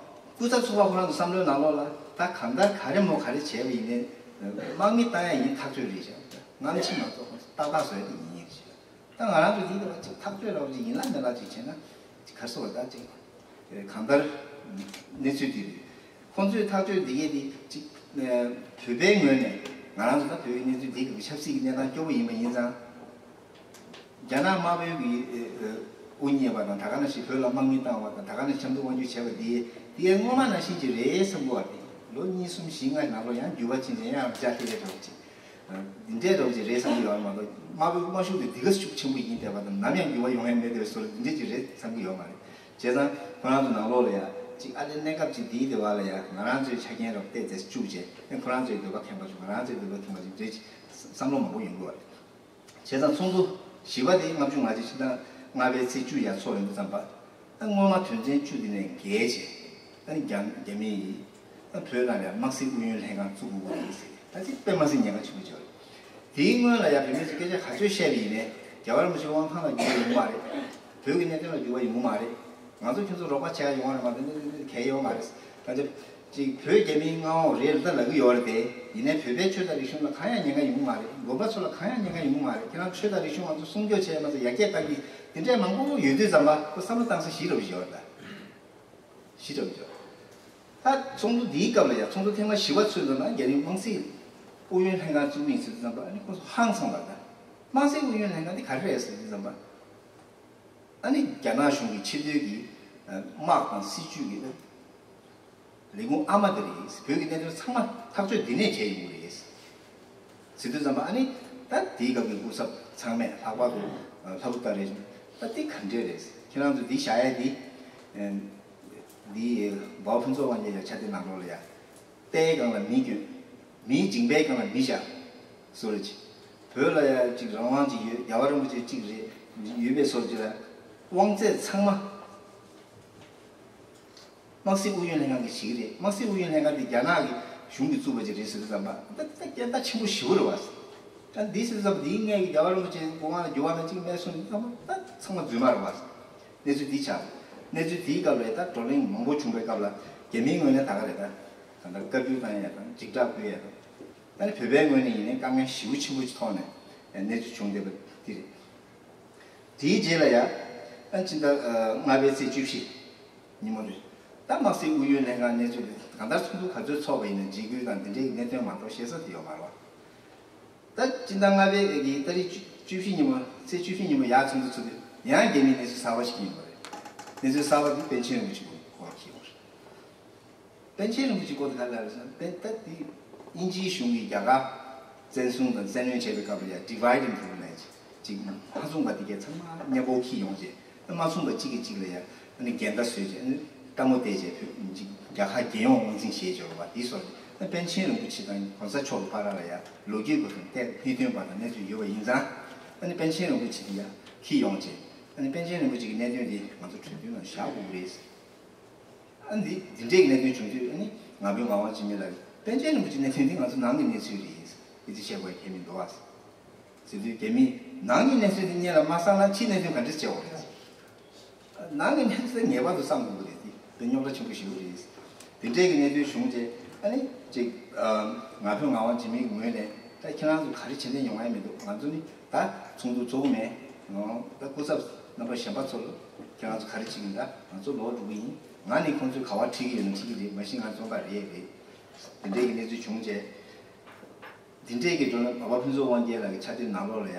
སྐུ་ཚབ་ཚོགས་པ་ཁོ་རང་ཚོ་བསམ་བློའི་ནང་ལོགས་ལ་ད་གང་ལྟར་ག་རེ་མོ་ག་རེ་བྱས་པ་ཡིན་ནའི་དམག་མི་བཏང་ཡ་ཡིན། ཐག་གཅོད་རེད་ཤག་སྔ་ཕྱི་མ་གཏོགས་ཏག་ཏག་བཟོ་ཡ་དེ་ཡིན་ཡིན་ཤག་ད་ང་རང་ཚོ་དེ་ལ་ཅིག་ཐག་གཅོད་རོགས་ཅིག་ཡིན་ལ་མེད་ལ་ཅིག་བྱས་ན་ཅིག་ག་རེ་ཟེར་བ་ད་ཅིག་གང་ལྟར་གནས་ཚུལ་དེ་རེད། ཁོང་ཚོས་ཐག་གཅོད་འདི་གས་དེ་ཅིག་བོད་པའི་ངོས་ནས་ང་རང་ཚོ་ད་བོད་ཀྱི་གནས་ཚུལ་འདི་གི་ཆབ་སྲིད་ཀྱི་གནས་སྟངས་སྐྱོ་པོ་ཡིན་པ་ཡིན་ཙང་། རྒྱ་ནག་དམར་པོའི་གི་དབུ་བརྙེས་པ་དང་ད་ག་ནང་བཞིན་བོད་ལ་དམག་མི་བཏང་བ་དང་ད་ག་ནང་བཞིན་ཆབ་མདོ་དབང་སྒྱུར་བྱས་པ་འདི་འདི་ཡང་སྔོན་མ་ནང་བཞིན་གྱི་རེད་བསམ་གི་བ་རེད། ལོ་གཉིས་གསུམ་བཞི་ལྔ་ནང་ལོགས་ཡང་འགྱུར་བ་ཕྱིན་ཙང་ཡང་བསྐྱར་དེ་འདྲ་འདྲ་བོ་ཅིག་འདི་འདྲའི་འདྲ་བོ་ཅིག་རེད་བསམ་གི་ཡོད་མ་གཏོགས་དམར་པོའི་དམག་ཤུགས་དེ་འདི་ག་ཤུགས་ཆེན་པོ་ཡིན་བསྡད་པ་དང་ནམ་ཡང་འགྱུར་བ་ཡོང་ཡ་མེད་བསྡད་པའི་བཟོ་འདྲ་འདི་འདྲ་ཅིག་རེད་བསམ་གི་ཡོད་མ་རེད། བྱས་ཙང་ཁོ་རང་ཚོ་ནང་ལོགས་ལ་ཡ་ཅིག་ཨ་ལས་གནས་སྐབས་ཅིག་འདིའི་འདི་བ་ལ་ཡ་ང་རང་ཚོའི་ཆ་རྐྱེན་རོགས་བལྟས་ཚེ་བཅུག་བྱས་ཨ་ཁོ་རང་ཚོའི་འདོད་པ་ཁེངས་པ་ཅིག་ང་རང་ཚོའི་འདོད་པ་ཁེངས་པ་ཅིག་འདྲ་ཅིག་བསམ་བློ་མང་པོ་ཡོང་གི་བ་རེད། བྱས་ཙང་ཚོགས་འདུ་བཞི་པ་དེ་ལྔ་བཅུ་ང་གཅིག་ཕྱི་ཟླ་ལྔ་པའི་ཚེས་བཅུ་ཡར་ཚོགས་ཡོང་དུས་ཙམ་པ། ད་སྔོན་མ་དོན་ཚན་བཅུ་དེ་ནས་འགལ་བྱས། ད་ནི་རྒྱ་རྒྱ་མི་ཡིས་ད་བོད་ནང་ལ་དམག་སྲིད་ཨུ་ཡོན་ལྷན་ཁང་བཙུགས་དགོས་ཀྱི་ཡིན་ཟེར། ད་ཅིག་དཔེ་མ་སྲིད་ཉེན་ཁ་ཆེན་པོ་ཅིག་རེད། དེའི་སྔོན་ལ་ཡང་བོད་མི་ཚོས་སྐད་ཆ་ག་ཚོད་བཤད་པ་ཡིན་ནའི་རྒྱལ་བ་རིན་པོ་ཆེ་དབང་ཐང་ལ་འགྱུར་བ་ཡོང་གི་མ་རེད། བོད་ཀྱི་གནད་དོན་ལ་འགྱུར་བ་ཡོང་གི་མ་རེད། ང་ཚོ་ཁྱོད་ཚོ་རོགས་པ་བྱེད་ཡ་ཡོང་བ་རེད་མ་གཏོགས་འདི་འདི་འདི་གལ་ཡོད་མ་རེད། ད་ཅི་ཅིག་བོད་རྒྱ་མིའི་མངའ་འོག་རེད་ལ་ད་ལབ་ཀྱི་ཡོད་རེད་དེ། ཡིན་ནའི་བོད་པའི་ཆོས་དང་རིག་གཞུང་ལ་གང་ཡང་ཉེན་ཁ་ཡོང་གི་མ་རེད། དགོན་པ་ཚོ་ལ་གང་ཡང་ཉེན་ཁ་ཡོང་གི་མ་རེད། ཁྱེད་རང་ཆོས་དང་རིག་གཞུང་ང་ཚོ་སྲུང་སྐྱོབ་བྱས་མ་ཚད་ཡར་རྒྱས་གཏང་གི་དེ་འདྲས་མང་པོ་ཡོད་དུས་ཙམ་པ་ཁོ་བསམ་བློ་བཏང་ས་ཞིག་རོགས་ཞིག་ཡོད་རེད་ད། ཞིག་རོགས་ཞིག་ཡོད། ད་ཚོགས་འདུ་འདིའི་སྐབས་ལ་ཡང་ཚོགས་འདུ་ཐེངས་མ་བཞི་པ་ཚོགས་འདུ་ནང་རྒྱ་རིགས་དམག་སྲིད་ཨུ་ཡོན་ལྷན་ཁང་བཙུགས་མིན་ཟེར་དུས་ཙམ་པ་ཨ་ནི་ཁོ་ཚོ་ཧང་སངས་པ་ད། དམག་སྲིད་ཨུ་ཡོན་ལྷན་ཁང་འདི་ག་རེ་རེད་ཟེར་དུས་ཙམ་པ། ཨ་ནི་རྒྱ་ནག་གཞུང་གི་ཕྱི་སྡོད་ཀྱི་དམག་དང་སྲིད་ཇུས་ཀྱི་ལས་ཁུངས་ཨ་མ་དེ་རེད། བོད་ཀྱི་གནད་དོན་ཚང་མ་ཐག་གཅོད་འདི་ནས་བྱས་ཡོང་གི་རེད། ཟེར་དུས་ཙམ་པ་ཨ་ནི་ད་དེའི་སྐབས་ཀྱི་སྐུ་ཚབ་ཚང་མས་ལྷག་པར་དུ་ལྷ་སྐུ་ལྟ་རེད། ད་འདི་ག་འདྲས་རེད། ཁྱེད་རང་ཚོ་འདི་བཞག་ཡས་འདི་འདི་འབའ་ཕུན་ཚོགས་དབང་རྒྱལ་ཡ་ཆ་དེ་ནང་ལོགས་ལ་ཡ། རྟའི་སྒང་ལ་མི་བསྐྱོན། མིའི་མཇིང་པའི་སྒང་ལ་མི་བཞག་བཟོ་རེད་ཅིག་བོད་ལ་ཡ་ཅིག་རང་དབང་ཅིག་ཡོད། རྒྱལ་བ་རིན་པོ་ཆེ་གཅིག་རེད་ཡོད་པའི་བཟོ་ཅིག་ལ། དབང་ཚད་ཚང་མ་དམག་སྲིད་ཨུ་ཡོན་ལྷན་ཁང་གི་ཞིག་རེད། དམག་སྲིད་ཨུ་ཡོན་ལྷན་ཁང་དེ་རྒྱ་ནག་གི་གཞུང་གིས་བཙུགས་པ་ཅིག་རེད་ཟེར་དུས་ཙམ་པ་ད་ད་སྐད་བརྡ་ཆེན་པོ་ཞེ་པོ་རེད་བ། ད་འདི་ཟེར་དུས་ཙམ་པ་འདིའི་སྔས་ཀྱི་རྒྱལ་བ་རིན་པོ་ཆེ་སྐུ་དབང་ལ་འགྱུར་བ་མེད་ཅིག་མེད་གསུངས་དུས་ཙམ་པ་ད་ཚང་མ་རྫུན་མ་རེད་བ། གནས་ཚུལ་འདི་ཆགས། གནས་ཚུལ་འདིའི་སྐབས་ལ་ད་བགྲོ་གླེང་མང་པོ་བྱུང་བའི་སྐབས་ལ་རྒྱ་མིའི་ངོས་ནས་ད་ག་རེ་ད་གང་ལྟར་བཀའ་བཀྱོན་བཏང་ཡ་དང་འཇིགས་སྐྲག་སྐུལ་ཡ་དང་། ཨ་ནི་བོད་པའི་ངོས་ནས་ཡིན་ནའི་དཀའ་ངལ་ཞེ་པོ་ཆེན་པོ་ཅིག་ཐོག་ནས་གནས་ཚུལ་བྱུང་བསྡད་པ་འདི་རེད། དེའི་རྗེས་ལ་ཡ་ཨ་ཕྱི་ཟླ་ལྔ་པའི་ཚེས་བཅུ་བཞི་ཉིན་མོ་རེད། ད་དམག་སྲིད་ཨུ་ཡོན་ལྷན་ཁང་གནས་ཚུལ་དེ་གང་ལྟར་ཚོགས་འདུ་ག་ཚོད་ཚོགས་པ་ཡིན་ན་འཇིགས་སྐུལ་དང་འདི་འདྲའི་གནད་དོན་མ་གཏོགས་བཤད་ས་དེ་ཡོད་མ་རེད་བ། ད་སྤྱི་ཟླ་ལྔ་པའི་གི་ཏ་རིག་བཅུ་བཅུ་བཞི་ཉིན་མོ་ཚེས་བཅུ་བཞི་ཉིན་མོ་ཡར་ཚོགས་འདུ་ཚོགས་དུས་ཡང་རྒྱ་མིའི་གནས་ཚུལ་གསར་པ་ཞིག་ཡིན་པ་རེད། གནས་ཚུལ་གསར་པ་འདི་པཎ་ཆེན་རིན་པོ་ཆེ་སྐོར་གྱི་ཡོང་རེད། པཎ་ཆེན་རིན་པོ་ཆེ་སྐོར་དུ་ག་ལ་རེད་ཟེར་ན་པཎ་ད་འདི་དབྱིན་ཇིའི་གཞུང་གིས་རྒྱ་གར་བཙན་བཟུང་དང་བཙན་གནོན་བྱས་པའི་སྐབས་ལ་ཡང་divide and rule ལབ་ཅིག་མ་མཚུངས་པ་དེ་གས་ཚང་མ་མཉམ་པོ་འཁྱེར་ཡོང་རྗེས། མ་མཚུངས་པ་གཅིག་གིས་གཅིག་ལ་ཡང་ཨ་ནི་འགལ་ཟླ་བཟོས་རྗེས་ཨ་ནི་ལྟད་མོ་བལྟས་རྗེས་བོད་ཅིག་རྒྱལ་ཁབ་རྒྱལ་ཡོངས་དབང་འཛིན་བྱས་འབྱོར་བ་འདི་སོགས་ཨ་པཎ་ཆེན་རིན་པོ་ཆེ་དང་གོང་ས་མཆོག་གི་བར་ལ་ཡང་ལོ་རྒྱུས་ཀྱི་ཐོག་ནས་སྙིང་དོན་པ་དང་གནས་ཚུལ་ཡོད་པ་ཡིན་ཙང་ཨ་ནི་པཎ་ཆེན་རིན་པོ་ཆེ་དེ་ཡང་འཁྱེར་ཡོང་རྗེས་ཨ་ནི་པཎ་ཆེན་རིན་པོ་ཆེ་གི་གནད་དོན་འདི་ང་ཚོ་གྲོས་མཐུན་ནང་བཞག་དགོས་ཀྱི་རེད། ཨ་ནི་འདི་འདྲའི་གནད་དོན་བྱུང་དུས་ཨ་ནི་ང་ཕོད་ངག་དབང་འཇིགས་མེད་ལགས་ཀྱིས་པཎ་ཆེན་རིན་པོ་ཆེ་གནད་དོན་འདི་ང་ཚོ་ནང་གི་གནས་ཚུལ་རེད། ཨི་ཙི་བཤད་དགོས་ཡ་གལ་མི་འདུག་ཨ། ཟེར་དུས་རྒྱ་མིས་ནང་གི་གནས་ཚུལ་འདི་སྔོན་ལ་མ་བསམ་ན་ཕྱིའི་གནད་དོན་ག་འདྲས་བྱེད་དགོས་རེད། ནང་གི་གནས་ཚུལ་ངེས་པར་དུ་བསམ་དགོས་ཀྱི་རེད། འདི་དཔེ་རྙོག་དྲ་ཆེན་པོ་ཞིག་རེད། འདི་འདྲའི་གི་གནད་དོན་བྱུང་རྗེས་ཨ་ནི་ཅིག་ང་ཕོད་ངག་དབང་འཇིགས་མེད་ཀྱི་ངོས་ནས་ད་ཁྱེད་རང་ཚོ་ག་རེ་བྱེད་འདོད་ཡོང་ཡ་མི་འདུག་ང་ཚོ་ནི་ད་ཚོགས་འདུ་ཚོགས་ཀྱི་མེད། ད་སྐུ་ཚབ་རྣམ་པ་གཞན་པ་ཚོ་ལ་ཁྱེད་རང་ཚོ་ག་རེ་བྱེད་ཀྱི་ཡིན། ད་ང་ཚོ་ལོག་འགྲོ་གི་ཡིན། ང་ནི་ཁོང་ཚོས་ག་པར་ཁྲིད་ཀྱི་ཡོད་ན་ཁྲིད་ཀྱི་རེད། མ་གཞི་ང་རྫོང་ཁ་རེད་རེད། འདི་འདྲའི་གི་གནས་ཚུལ་བྱུང་རྗེས། འདི་འདྲའི་གི་བགྲོ་གླེང་འབའ་ཕུན་ཚོགས་དབང་རྒྱལ་ལགས་ཀྱི་ཕྱག་དེབ་ནང་ལོགས་ལ་ཡ།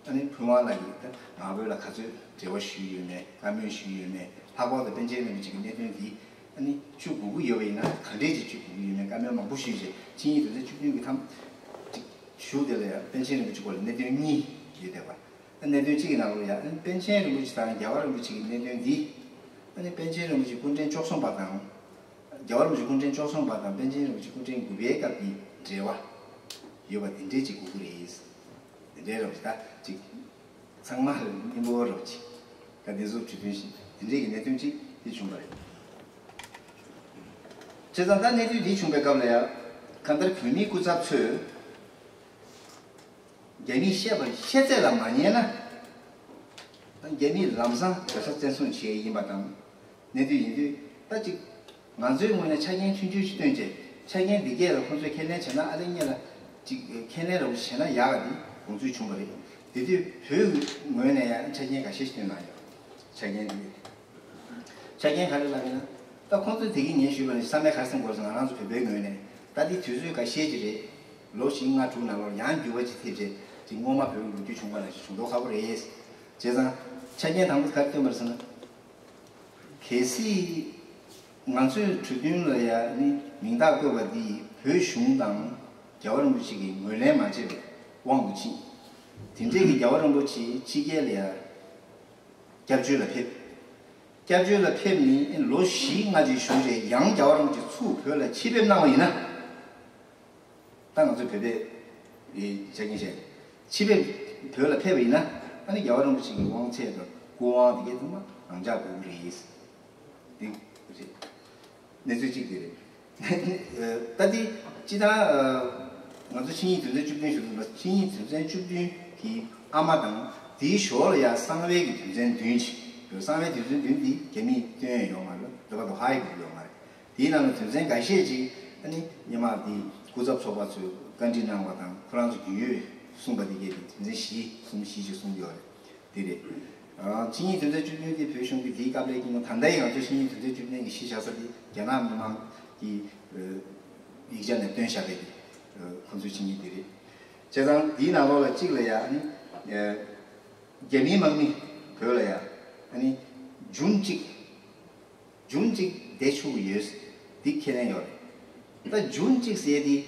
ཨ་ནི་ཕུན་དབང་ལགས་ཀྱིས་ད་ང་ཕོད་ལ་ག་ཚོད་འབྲེལ་བ་ཞུས་ཡོད་མེད། བཀའ་མོལ་ཞུས་ཡོད་མེད། ལྷག་པར་དུ་པཎ་ཆེན་རིན་པོ་ཆེ་གི་གནད་དོན་འདི་ཨ་ནི་བཅུག་དགོས་ཀྱི་ཡོད་པ་ཡིན་ན་ག་འདྲས་ཅིག་བཅུག་དགོས་ཀྱི་ཡོད་མེད་བཀའ་མོལ་མང་པོ་ཞུས་རྗེས་ཕྱི་ཉིན་དེ་ཚོ་བཅུ་བདུན་གྱི་ཐམ་ཅིག་བཞུགས་དེ་ལ་ཡ་པཎ་ཆེན་རིན་པོ་ཆེ་སྐོར་ལ་གནད་དོན་གཉིས་ཡོད་བསྡད་པ། གནད་དོན་གཅིག་གི་ནང་ལོགས་ཡ་ཨ་ནི་པཎ་ཆེན་རིན་པོ་ཆེ་དང་རྒྱལ་བ་རིན་པོ་ཆེ་གི་གནད་དོན་འདི་ཨ་ནི་པཎ་ཆེན་རིན་པོ་ཆེ་སྐུ་ཕྲེང་བཅུ་གསུམ་པ་དང་། རྒྱལ་བ་རིན་པོ་ཆེ་སྐུ་ཕྲེང་བཅུ་གསུམ་པ་དང་པཎ་ཆེན་རིན་པོ་ཆེ་སྐུ་ཕྲེང་དགུ་པའི་སྐབས་ཀྱི་འབྲེལ་བ་ཡོད་པ་དེ་འདྲས་ཅིག་དགོས་ཀྱི་རེད། དེ་འདྲའི་རབ་ཅིག་ད་ཅིག་ཚང་མ་ལ་སྙིང་པོ་རབ་ཅིག་ད་འདི་ཚོ་གྲོས་མཐུན་ཞིག་དེ་འདྲས་ཀྱི་གནད་དོན་ཅིག་དེ་བྱུང་བ་རེད། བྱས་ཙང་ད་གནད་དོན་འདི་བྱུང་པའི་སྐབས་ལ་ཡང་གང་ལྟར་བོད་མིའི་སྐུ་ཚབ་ཚོས། རྒྱ་མིས་བཤད་པ་ཤེས་ཚད་ལ་མ་ཉན་ན། རྒྱ་མིས་ལམ་སང་བོད་ས་བཙན་བཟུང་བྱས་ཡིན་པ་དང་། གནད་དོན་ཡིན་དུས་ད་ཅིག་ང་ཚོའི་ངོས་ནས་ཆ་རྐྱེན་ཆུང་ཆུང་ཞིག་བཏོན་བྱས་ཆ་རྐྱེན་འདི་གས་ལ་ཁོང་ཚོས་ཁས་ལེན་བྱས་ན་ཨ་ལེ་གཉིས་ལ་ཅིག་ཁས་ལེན་རོགས་བྱས་ན་ཡག་ག་འདི་དགོངས་ཚུལ་བྱུང་བ་རེད། དེ་དུས་བོད་ཀྱི་ངོས་ནས་ཡང་ཆ་རྐྱེན་འགའ་ཤས་ཤིག་བཏོན་གནང་ཡོད། ཆ་རྐྱེན་དེ། ཆ་རྐྱེན་ག་རེ་ལབ་ཡིན་ན། ད་ཁོང་ཚོས་དེ་གིན་ངས་ཞུས་པ་ནང་བཞིན་བསམ་པའི་ག་རེ་སེམས་ཁོར་སོང་། ང་རང་ཚོ་བོད་པའི་ངོས་ནས་ད་དེ་དུས་ཚོད་འགའ་ཤས་ཅིག་རེད། ལོ་བཞི་ལྔ་དྲུག་ནང་ལོགས་ཡང་འགྱུར་བ་ཅིག་ཐེབས་རྗེས་ཅིག་སྔོན་མ་བོད་ལ་ལོ་རྒྱུས་བྱུང་བ་ནང་བཞིན་བྱུང་མདོག་ཁ་པོ་རེད། བྱས་ཙང་ཆ་རྐྱེན་དང་པོ་ག་རེ་བཏོན་པ་རེད་ཟེར་ན། གལ་སྲིད་ང་ཚོས་གྲོས་མཐུན་ལ་ཡང་ནི་མིང་རྟགས་བཀོད་པ་འདིས་བོད་གཞུང་དང་རྒྱལ་བ་རིན་པོ་ཆེ་གིས་ངོས་ལེན་མ་བྱས་པའི་དབང་དུ་ཕྱིན། དེ་འདྲས་ཀྱི་རྒྱལ་བ་རིན་པོ་ཆེ་ཕྱི་རྒྱལ་ལ་ཡང་སྐྱབས་བཅོལ་ལ་ཕེབས། སྐྱབས་བཅོལ་ལ་ཕེབས་ནས་ལོ་བཞི་ལྔ་ཅིག་བཞུགས་རྗེས་ཡང་རྒྱལ་བ་རིན་པོ་ཆེ་ཚུར་བོད་ལ་ཕྱིར་ཕེབས་གནང་བ་ཡིན་ན། ད་ང་ཚོའི་བོད་པའི་ཆ་རྐྱེན་བཤད། ཕྱིར་ཕེབས་བོད་ལ་ཕེབས་པ་ཡིན་ན་ཨ་ནི་རྒྱལ་བ་རིན་པོ་ཆེ་གི་དབང་ཚད་དང་སྐུ་དབང་དེ་གའི་ཚང་མ་རང་འཇགས་དགོས་ཀྱི་རེད། འདི་རེད། གནས་ཚུལ་གཅིག་དེ་རེད། ད་འདི་སྤྱི་བཏང་ང་ཚོ་ཆིངས་ཡིག་དོན་ཚན་བཅུ་བདུན་ཞུ་དགོས་པ། ཆིངས་ཡིག་དོན་ཚན་བཅུ་བདུན་གྱི་ཨ་མ་དང་དེའི་ཞོར་ལ་ཡང་གསང་བའི་གི་དོན་ཚན་བདུན་ཅིག་ཡོད། གསང་བའི་དོན་ཚན་བདུན་འདི་རྒྱ་མིས་བཏོན་ཡོད་མ་རེད། འདི་བར་དུ་ཧ་ཡིག་ཡོད་མ་རེད། དེའི་ནང་ལ་དོན་ཚན་འགའ་ཤས་ཅིག་ཨ་ནི་སྔོན་མ་དེ་སྐུ་ཚབ་ཚོགས་པ་ཚོས་བཀའ་འདྲི་གནང་བ་དང་ཁོ་རང་ཚོ་རྒྱུས་ཡོད་གསུངས་པ་དེ་གའི་དོན་ཚན་བཞི་གསུམ་བཞི་ཅིག་གསུངས་ཡོད་རེད། དེ་རེད། ཨ་ཆིངས་ཡིག་དོན་ཚན་བཅུ་བདུན་དེ་བོད་གཞུང་གིས་དེའི་སྐབས་ལ་ཀྱི་ད་ལྟའི་ང་ཚོའི་ཆིངས་ཡིག་དོན་ཚན་བཅུ་བདུན་གྱི་གཞི་བཞག་ས་དེ་རྒྱ་ནག་མི་མང་གི་ཡིག་ཆ་ནས་བཏོན་བཞག་པའི་ཁོ་ཚོའི་ཆིངས་ཡིག་དེ་རེད། བྱས་ཙང་དེའི་ནང་ལོགས་ལ་གཅིག་ལ་ཡ་ཨ་ནི་རྒྱ་མིའི་དམག་མི་བོད་ལ་ཡ་ཨ་ནི་ཇུན་གཅིག་ཇུན་གཅིག་བསྡད་ཆོག་གི་ཡོད། འདི་ཁས་ལེན་ཡོད་རེད། ད་ཇུན་གཅིག་ཟེར་དེ།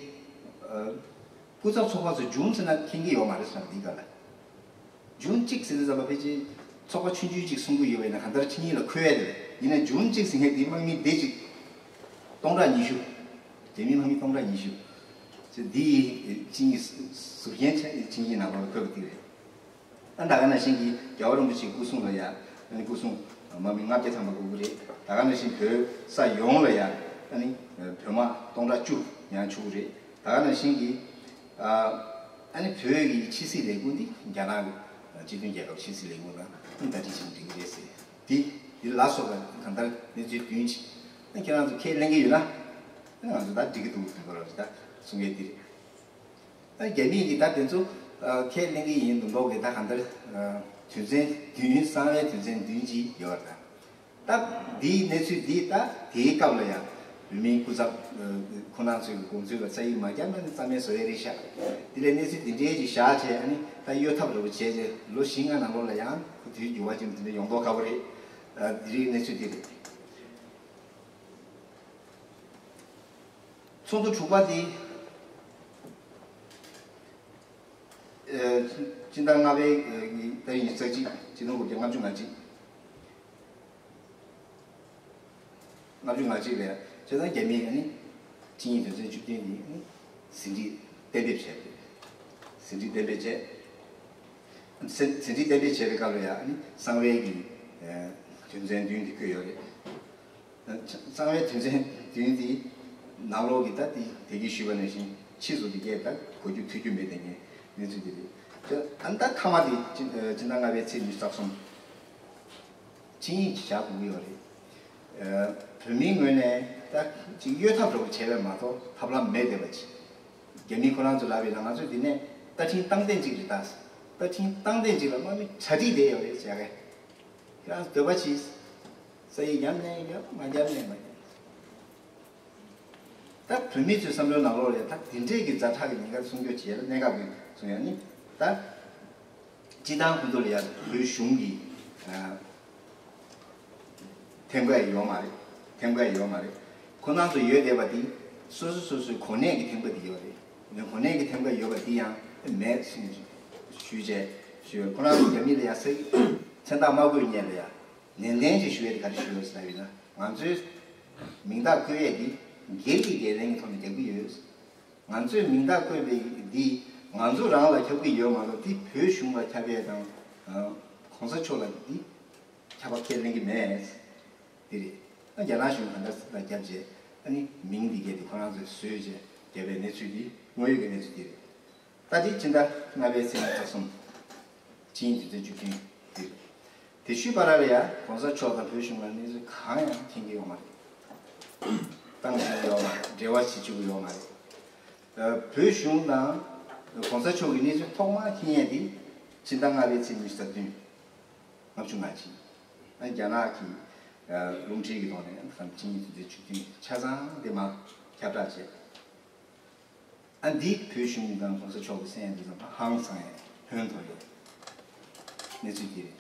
སྐུ་ཚབ་ཚོགས་པ་ཚོ་ཇུན་ཟེར་ན་མཁྱེན་གྱི་ཡོད་མ་རེད་ཟེར་ན་འདི་ག་ལ། ཇུན་གཅིག་ཟེར་དུས་ཙམ་པ་ཕལ་ཆེར་ཚོགས་པ་ཆུང་ཆུང་གཅིག་གསུང་གི་ཡོད་པས་ན་གང་ལྟར་ཆིངས་ཡིག་ལ་འཁོད་ཡ་དེ་རེད། ཡིན་ན་ཇུན་གཅིག་ཟེར་མཁན་འདི་དམག་མི་སྡེ་གཅིག་སྟོང་ཕྲག་ཉི་ཤུ། རྒྱ་མིའི་དམག་མི་སྟོང་ཕྲག་ཉི་ཤུ། ཟེར་འདི་ཡི་ཆིངས་ཡིག་ཟུར་རྒྱན་ཆིངས་ཡིག་ནང་ལོགས་ལ་འཁོད་པ་འདི་རེད། ཨ་ད་ག་ནང་བཞིན་གྱི་རྒྱལ་བ་རིན་པོ་ཆེའི་སྐུ་སྲུང་ལ་ཡ་ཨ་ནི་སྐུ་སྲུང་དམག་མི་ལྔ་བརྒྱ་ཐམ་པ་དགོས་ཀྱི་རེད། ད་ག་ནང་བཞིན་བོད་ས་ཡོངས་ལ་ཡ་ཨ་ནི་བོད་དམག་སྟོང་ཕྲག་བཅུ་ཡང་བཅུག་གི་རེད། ད་ག་ནང་བཞིན་གྱི་ཨ་ནི་བོད་ཀྱི་ཕྱི་སྲིད་ལས་ཁུངས་འདི་རྒྱ་ནག་གི་སྤྱི་མཐུན་རྒྱལ་ཁབ་ཕྱི་སྲིད་ལས་ཁུངས་དང་ཨ་ནི་ད་ཅི་བྱས་ན་འགྲིག་གི་རེད་ཟེར། འདི་འདི་ལ་སོགས་པ་གང་ལྟར་གནས་ཚུལ་བདུན་ཅིག་ཨ་ཁྱེད་རང་ཚོ་ཁས་ལེན་གྱི་ཡོད་ན་ཨ་ང་ཚོ་ད་འགྲིག་གི་འདུག་ཟེར་བ་ལ་ད་གསུང་ཡས་འདི་རེད། ཨ་རྒྱ་མིས་ཀྱིས་ད་དེ་ཚོ་ཨ་ཁས་ལེན་གྱི་ཡིན་མདོག་མདོག་གི་ད་གང་ལྟར་ཨ་དོན་ཚན་བདུན་གསང་བའི་དོན་ཚན་བདུན་ཅིག་ཡོད་རེད་ད། ད་འདིའི་གནས་ཚུལ་འདི་ད་དེའི་སྐབས་ལ་ཡང་བོད་མིའི་སྐུ་ཚབ་ཨ་ཁོང་རྣམ་ཚོའི་དགོངས་ཚུལ་ལ་རྩ་ཡིག་མ་བརྒྱབ་ན་ནི་རྩ་མེད་བཟོ་ཡས་རེད་ཤག་དེ་ལས་གནས་ཚུལ་འདི་འདྲའི་ཅིག་བཞག་བྱས་ཨ་ནི་ད་གཡོལ་ཐབས་འདྲ་པོ་བྱས་རྗེས་ལོ་བཞི་ལྔ་ནང་ལོགས་ལ་ཡང་ཁོ་དུས་འགྱུར་བ་ཅིག་འདི་འདྲ་ཡོང་མདོག་ཁ་པོ་རེད། ཨ་འདི་རིགས་གནས་ཚུལ་འདི་རེད། ཚོགས་འདུ་དྲུག་པ་དེ། ཨ་སྤྱི་ཟླ་ལྔ་པའི་ཨ་ཏ་རིག་ཉི་ཤུ་རྩ་གཅིག་སྤྱི་ཟླ་དགུ་པའི་ལྔ་བཅུ་ང་གཅིག་ལྔ་བཅུ་ང་གཅིག་ལ་བྱས་ཙང་རྒྱ་མིས་ཨ་ནི་ཆིངས་ཡིག་དོན་ཚན་བཅུ་བདུན་དེ་ཨ་ནི་ཟིན་བྲིས་གཏན་འབེབས་བྱས་ཏེ། ཟིན་བྲིས་གཏན་འབེབས་བྱས། ཟིན་ཟིན་བྲིས་གཏན་འབེབས་བྱས་པའི་སྐབས་ལ་ཡང་ཨ་ནི་གསང་བའི་གི་ཨ་དོན་ཚན་བདུན་དེ་བཀོད་ཡོད་རེད། གསང་བའི་དོན་ཚན་བདུན་འདི་ནང་ལོགས་ཀྱི་ད་དེ་དེ་གིས་ཞུས་པ་ནང་བཞིན་ཕྱིས་སུ་དེ་གས་ད་གོ་རྒྱུ་ཐོས་རྒྱུ་མེད་དེ་ངས་གནས་ཚུལ་འདི་རེད། ཨ་ནི་ད་མཐའ་མ་དེ་སྤྱི་ཟླ་ལྔ་པའི་ཚེས་ཉི་ཤུ་རྩ་གསུམ་ཆིངས་ཡིག་བཞག་དགོས་ཀྱི་ཡོད་རེད། བོད་མིའི་ངོས་ནས་ད་ཅིག་གཡོལ་ཐབས་འདྲ་པོ་བྱས་པས་མ་གཏོགས་ཐབས་ལམ་མེད་བསྡད་པ་ཅིག་རྒྱ་མི་ཁོ་རང་ཚོ་ལབ་པ་ཡིན་ན་ང་ཚོས་འདི་ནས་རྟ་ཕྲེང་རྟག་བརྟན་གཅིག་རེད་ད། རྟ་ཕྲེང་རྟག་བརྟན་གཅིག་ལ་དམག་མི་གྲ་སྒྲིག་བསྡད་ཡོད་རེད་བྱ་གས། ཁྱེད་རང་འདོད་པ་ཅི། ས་ཡིག་བརྒྱབ་ནས་བརྒྱབ་མ་བརྒྱབ་ནས་མ་བརྒྱབ། ད་བོད་མི་ཚོའི་བསམ་བློའི་ནང་ལོགས་ལ་ད་དེ་འདྲས་ཀྱི་ཛ་དྲག་གི་ཉེན་ཁ་སྲུང་སྐྱོབ་བྱེད་ཡ་ལ་གནད་འགག་པའི་སོང་ཡ་ནི་ད། སྤྱི་བཏང་ཁོང་ཚོ་ལ་ཡ་བོད་གཞུང་གི་ཨ་ཐེམ་ཀ་ཡོད་མ་རེད། ཐེམ་ཀ་ཡོད་མ་རེད། ཁོ་རང་ཚོ་ཡོད་བསྡད་པ་དེ་སོ་སོ་སོ་སོའི་གོ་གནས་ཀྱི་ཐེམ་ཀ་དེ་ཡོད་རེད། གོ་གནས་ཀྱི་ཐེམ་ཀ་ཡོད་པ་དེ་ཡང་མེད་གསུངས་ཞུས་བྱས་ཞུས། ཁོ་རང་ཚོ་རྒྱ་མི་ལ་ཡ་ས་མཚན་རྟགས་མ་བཀོད་སྔོན་ལ་ཡ་ནན་ཏན་ཅིག་ཞུ་ཡ་དེ་ག་རེ་ཞུས་ཡོད་ཟེར་ལབ་ཡིན་ན་ང་ཚོའི་མིང་རྟགས་བཀོད་ཡས་དེ་སྒེར་གྱི་འགན་ལེན་གྱི་ཐོག་ནས་རྒྱག་གི་ཡོད། ང་ཚོས་མིང་རྟགས་བཀོད་པའི་འདི་ང་ཚོ་རང་ལ་ཁྱབ་ཀྱི་ཡོད་མ་གཏོགས་འདི་བོད་གཞུང་ལ་ཁྱབ་ཡས་དང་གོང་ས་མཆོག་ལ་འདི་ཁྱབ་པ་ཁས་ལེན་གྱི་མེད། འདི་རེད། ཨ་རྒྱ་ནག་གཞུང་གང་ལྟར་ལ་རྒྱབ་བྱས་ཨ་ནི་མིང་འདི་གས་འདི་ཁོ་རང་ཚོས་བཟོས་བྱས་བརྒྱབ་པའི་གནས་ཚུལ་འདི་དངོས་ཡོད་ཀྱི་གནས་ཚུལ་འདི་རེད། ད་ལྟའི་སྤྱི་ཟླ་ལྔ་པའི་ཚེས་ཉི་ཤུ་རྩ་གསུམ་ཆིངས་ཡིག་དོན་ཚན་བཅུ་བདུན་འདི་རེད། དེ་ཤུལ་བར་ལ་ཡང་གོང་ས་མཆོག་དང་བོད་གཞུང་ལ་གནས་ཚུལ་གང་ཡང་མཁྱེན་གྱི་ཡོད་མ་རེད། བཏང་བཞིན་ཡོད་མ་རེད། འབྲེལ་བ་བྱེད་བཅུག་གི་ཡོད་མ་རེད། བོད་གཞུང་དང་གོང་ས་མཆོག་གི་གནས་ཚུལ་ཐོག་མར་མཁྱེན་ཡས་དེ་ ཕྱི་ཟླ་ལྔ་པའི་ཚེས་ཉི་ཤུ་རྩ་བདུན། ལྔ་བཅུ་ང་གཅིག་ཨ་རྒྱ་ནག་གི་ཨ་རླུང་འཕྲིན་གྱི་ཐོག་ནས་ཨ་ནི་ཆིངས་ཡིག་དོན་ཚན་བཅུ་བདུན་ཆ་ཚང་དེ་མར་ཁྱབ་བསྒྲགས་བྱས། ཨ་འདི་བོད་གཞུང་དང་གོང་ས་མཆོག་གི་མཚན་འདི་ཚང་མ་ཧང་སང་ཡས་ཧོན་ཐོར་ཡས་གནས་ཚུལ་འདི་རེད།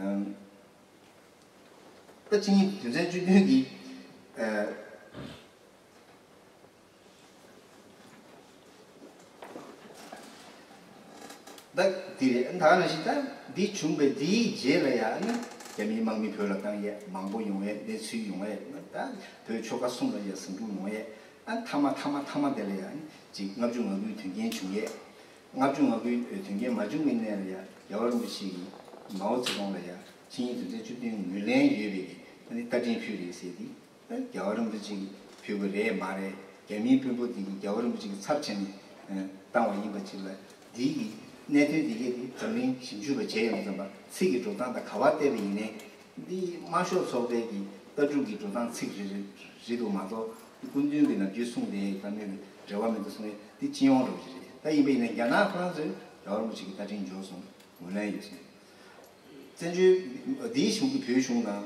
ཨམ། ད་ཆིངས་ཡིག་དོན་ཚན་བཅུ་བདུན་གྱི་ཨ། ད་འདི་རེད། ད་ག་ནང་བཞིན་ད་འདི་བྱུང་བའི་འདིའི་རྗེས་ལ་ཡང་ནི་རྒྱ་མིའི་དམག་མི་བོད་ལ་བཏང་ཡས་མང་པོ་ཡོང་ཡས། གནས་ཚུལ་ཡོང་ཡས། ད་བོད་ཆོལ་ཁ་གསུམ་ལ་ཡ་ཟིང་འཁྲུག་ཡོང་ཡས། ཨ་མཐའ་མ་མཐའ་མ་མཐའ་མ་དེ་ལ་ཡང་ནི་ཅིག་ལྔ་བཅུ་ང་དགུའི་དོན་རྐྱེན་བྱུང་ཡས། ལྔ་བཅུ་ང་དགུའི་དོན་རྐྱེན་མ་བྱུང་བའི་གནས་ལ་ཡ་རྒྱལ་བ་རིན་པོ་ཆེ་གིས་མའོ་ཙེ་ཏུང་ལ་ཡ་ཆིངས་ཡིག་དོན་ཚན་བཅུ་བདུན་ངོས་ལེན་ཡོད་པའི་གི་ཨ་ནི་བརྡ་འཕྲིན་ཕུལ་རེད་ཟེར་ཏེ། རྒྱལ་བ་རིན་པོ་ཆེ་གིས་ཕུལ་བ་རེད་མ་རེད། རྒྱ་མིའི་དཔོན་པོ་འདི་གིས་རྒྱལ་བ་རིན་པོ་ཆེ་གི་ཚབ་བྱས་ནས་བཏང་བ་ཡིན་པ་ཅིག་ལ། འདི་གི་གནད་དོན་འདི་གས་དེ་འཛམ་གླིང་ཞིབ་འཇུག་པ་བྱས་ཡོང་དུས་ཙམ་པ་ཚིག་གི་འགྲོ་སྟངས་དང་ག་པར་བལྟས་པ་ཡིན་ནའི། འདི་དམར་ཤོག་ཚོགས་པའི་གི་ལྟ་གྲུབ་ཀྱི་འགྲོ་སྟངས་ཚིག་རེ་རེ་རེད་འདུག་མ་གཏོགས། སྐུ་མདུན་གྱིས་ནམ་རྒྱུན་གསུངས་དེ་ལྟ་མོད་འབྲེལ་བ་མི་འདུག་གསུངས་ཡས་འདི་སྤྱི་ཡོངས་འདྲ་བོ་ཞིག་རེད། ད་ཡིན་པ་ཡིན་ན་རྒྱ་ནག་ཁོ་རང་ཚོས་རྒྱལ་བ་རིན་པོ་ཆེ་གི་བརྡ་འཕྲིན་འབྱོར་སོང་། ངོས་ལེན་ཡོད་ཟེར། བཙན་བྱོལ་འདིའི་གཞུང་གི་བོད་གཞུང་དང་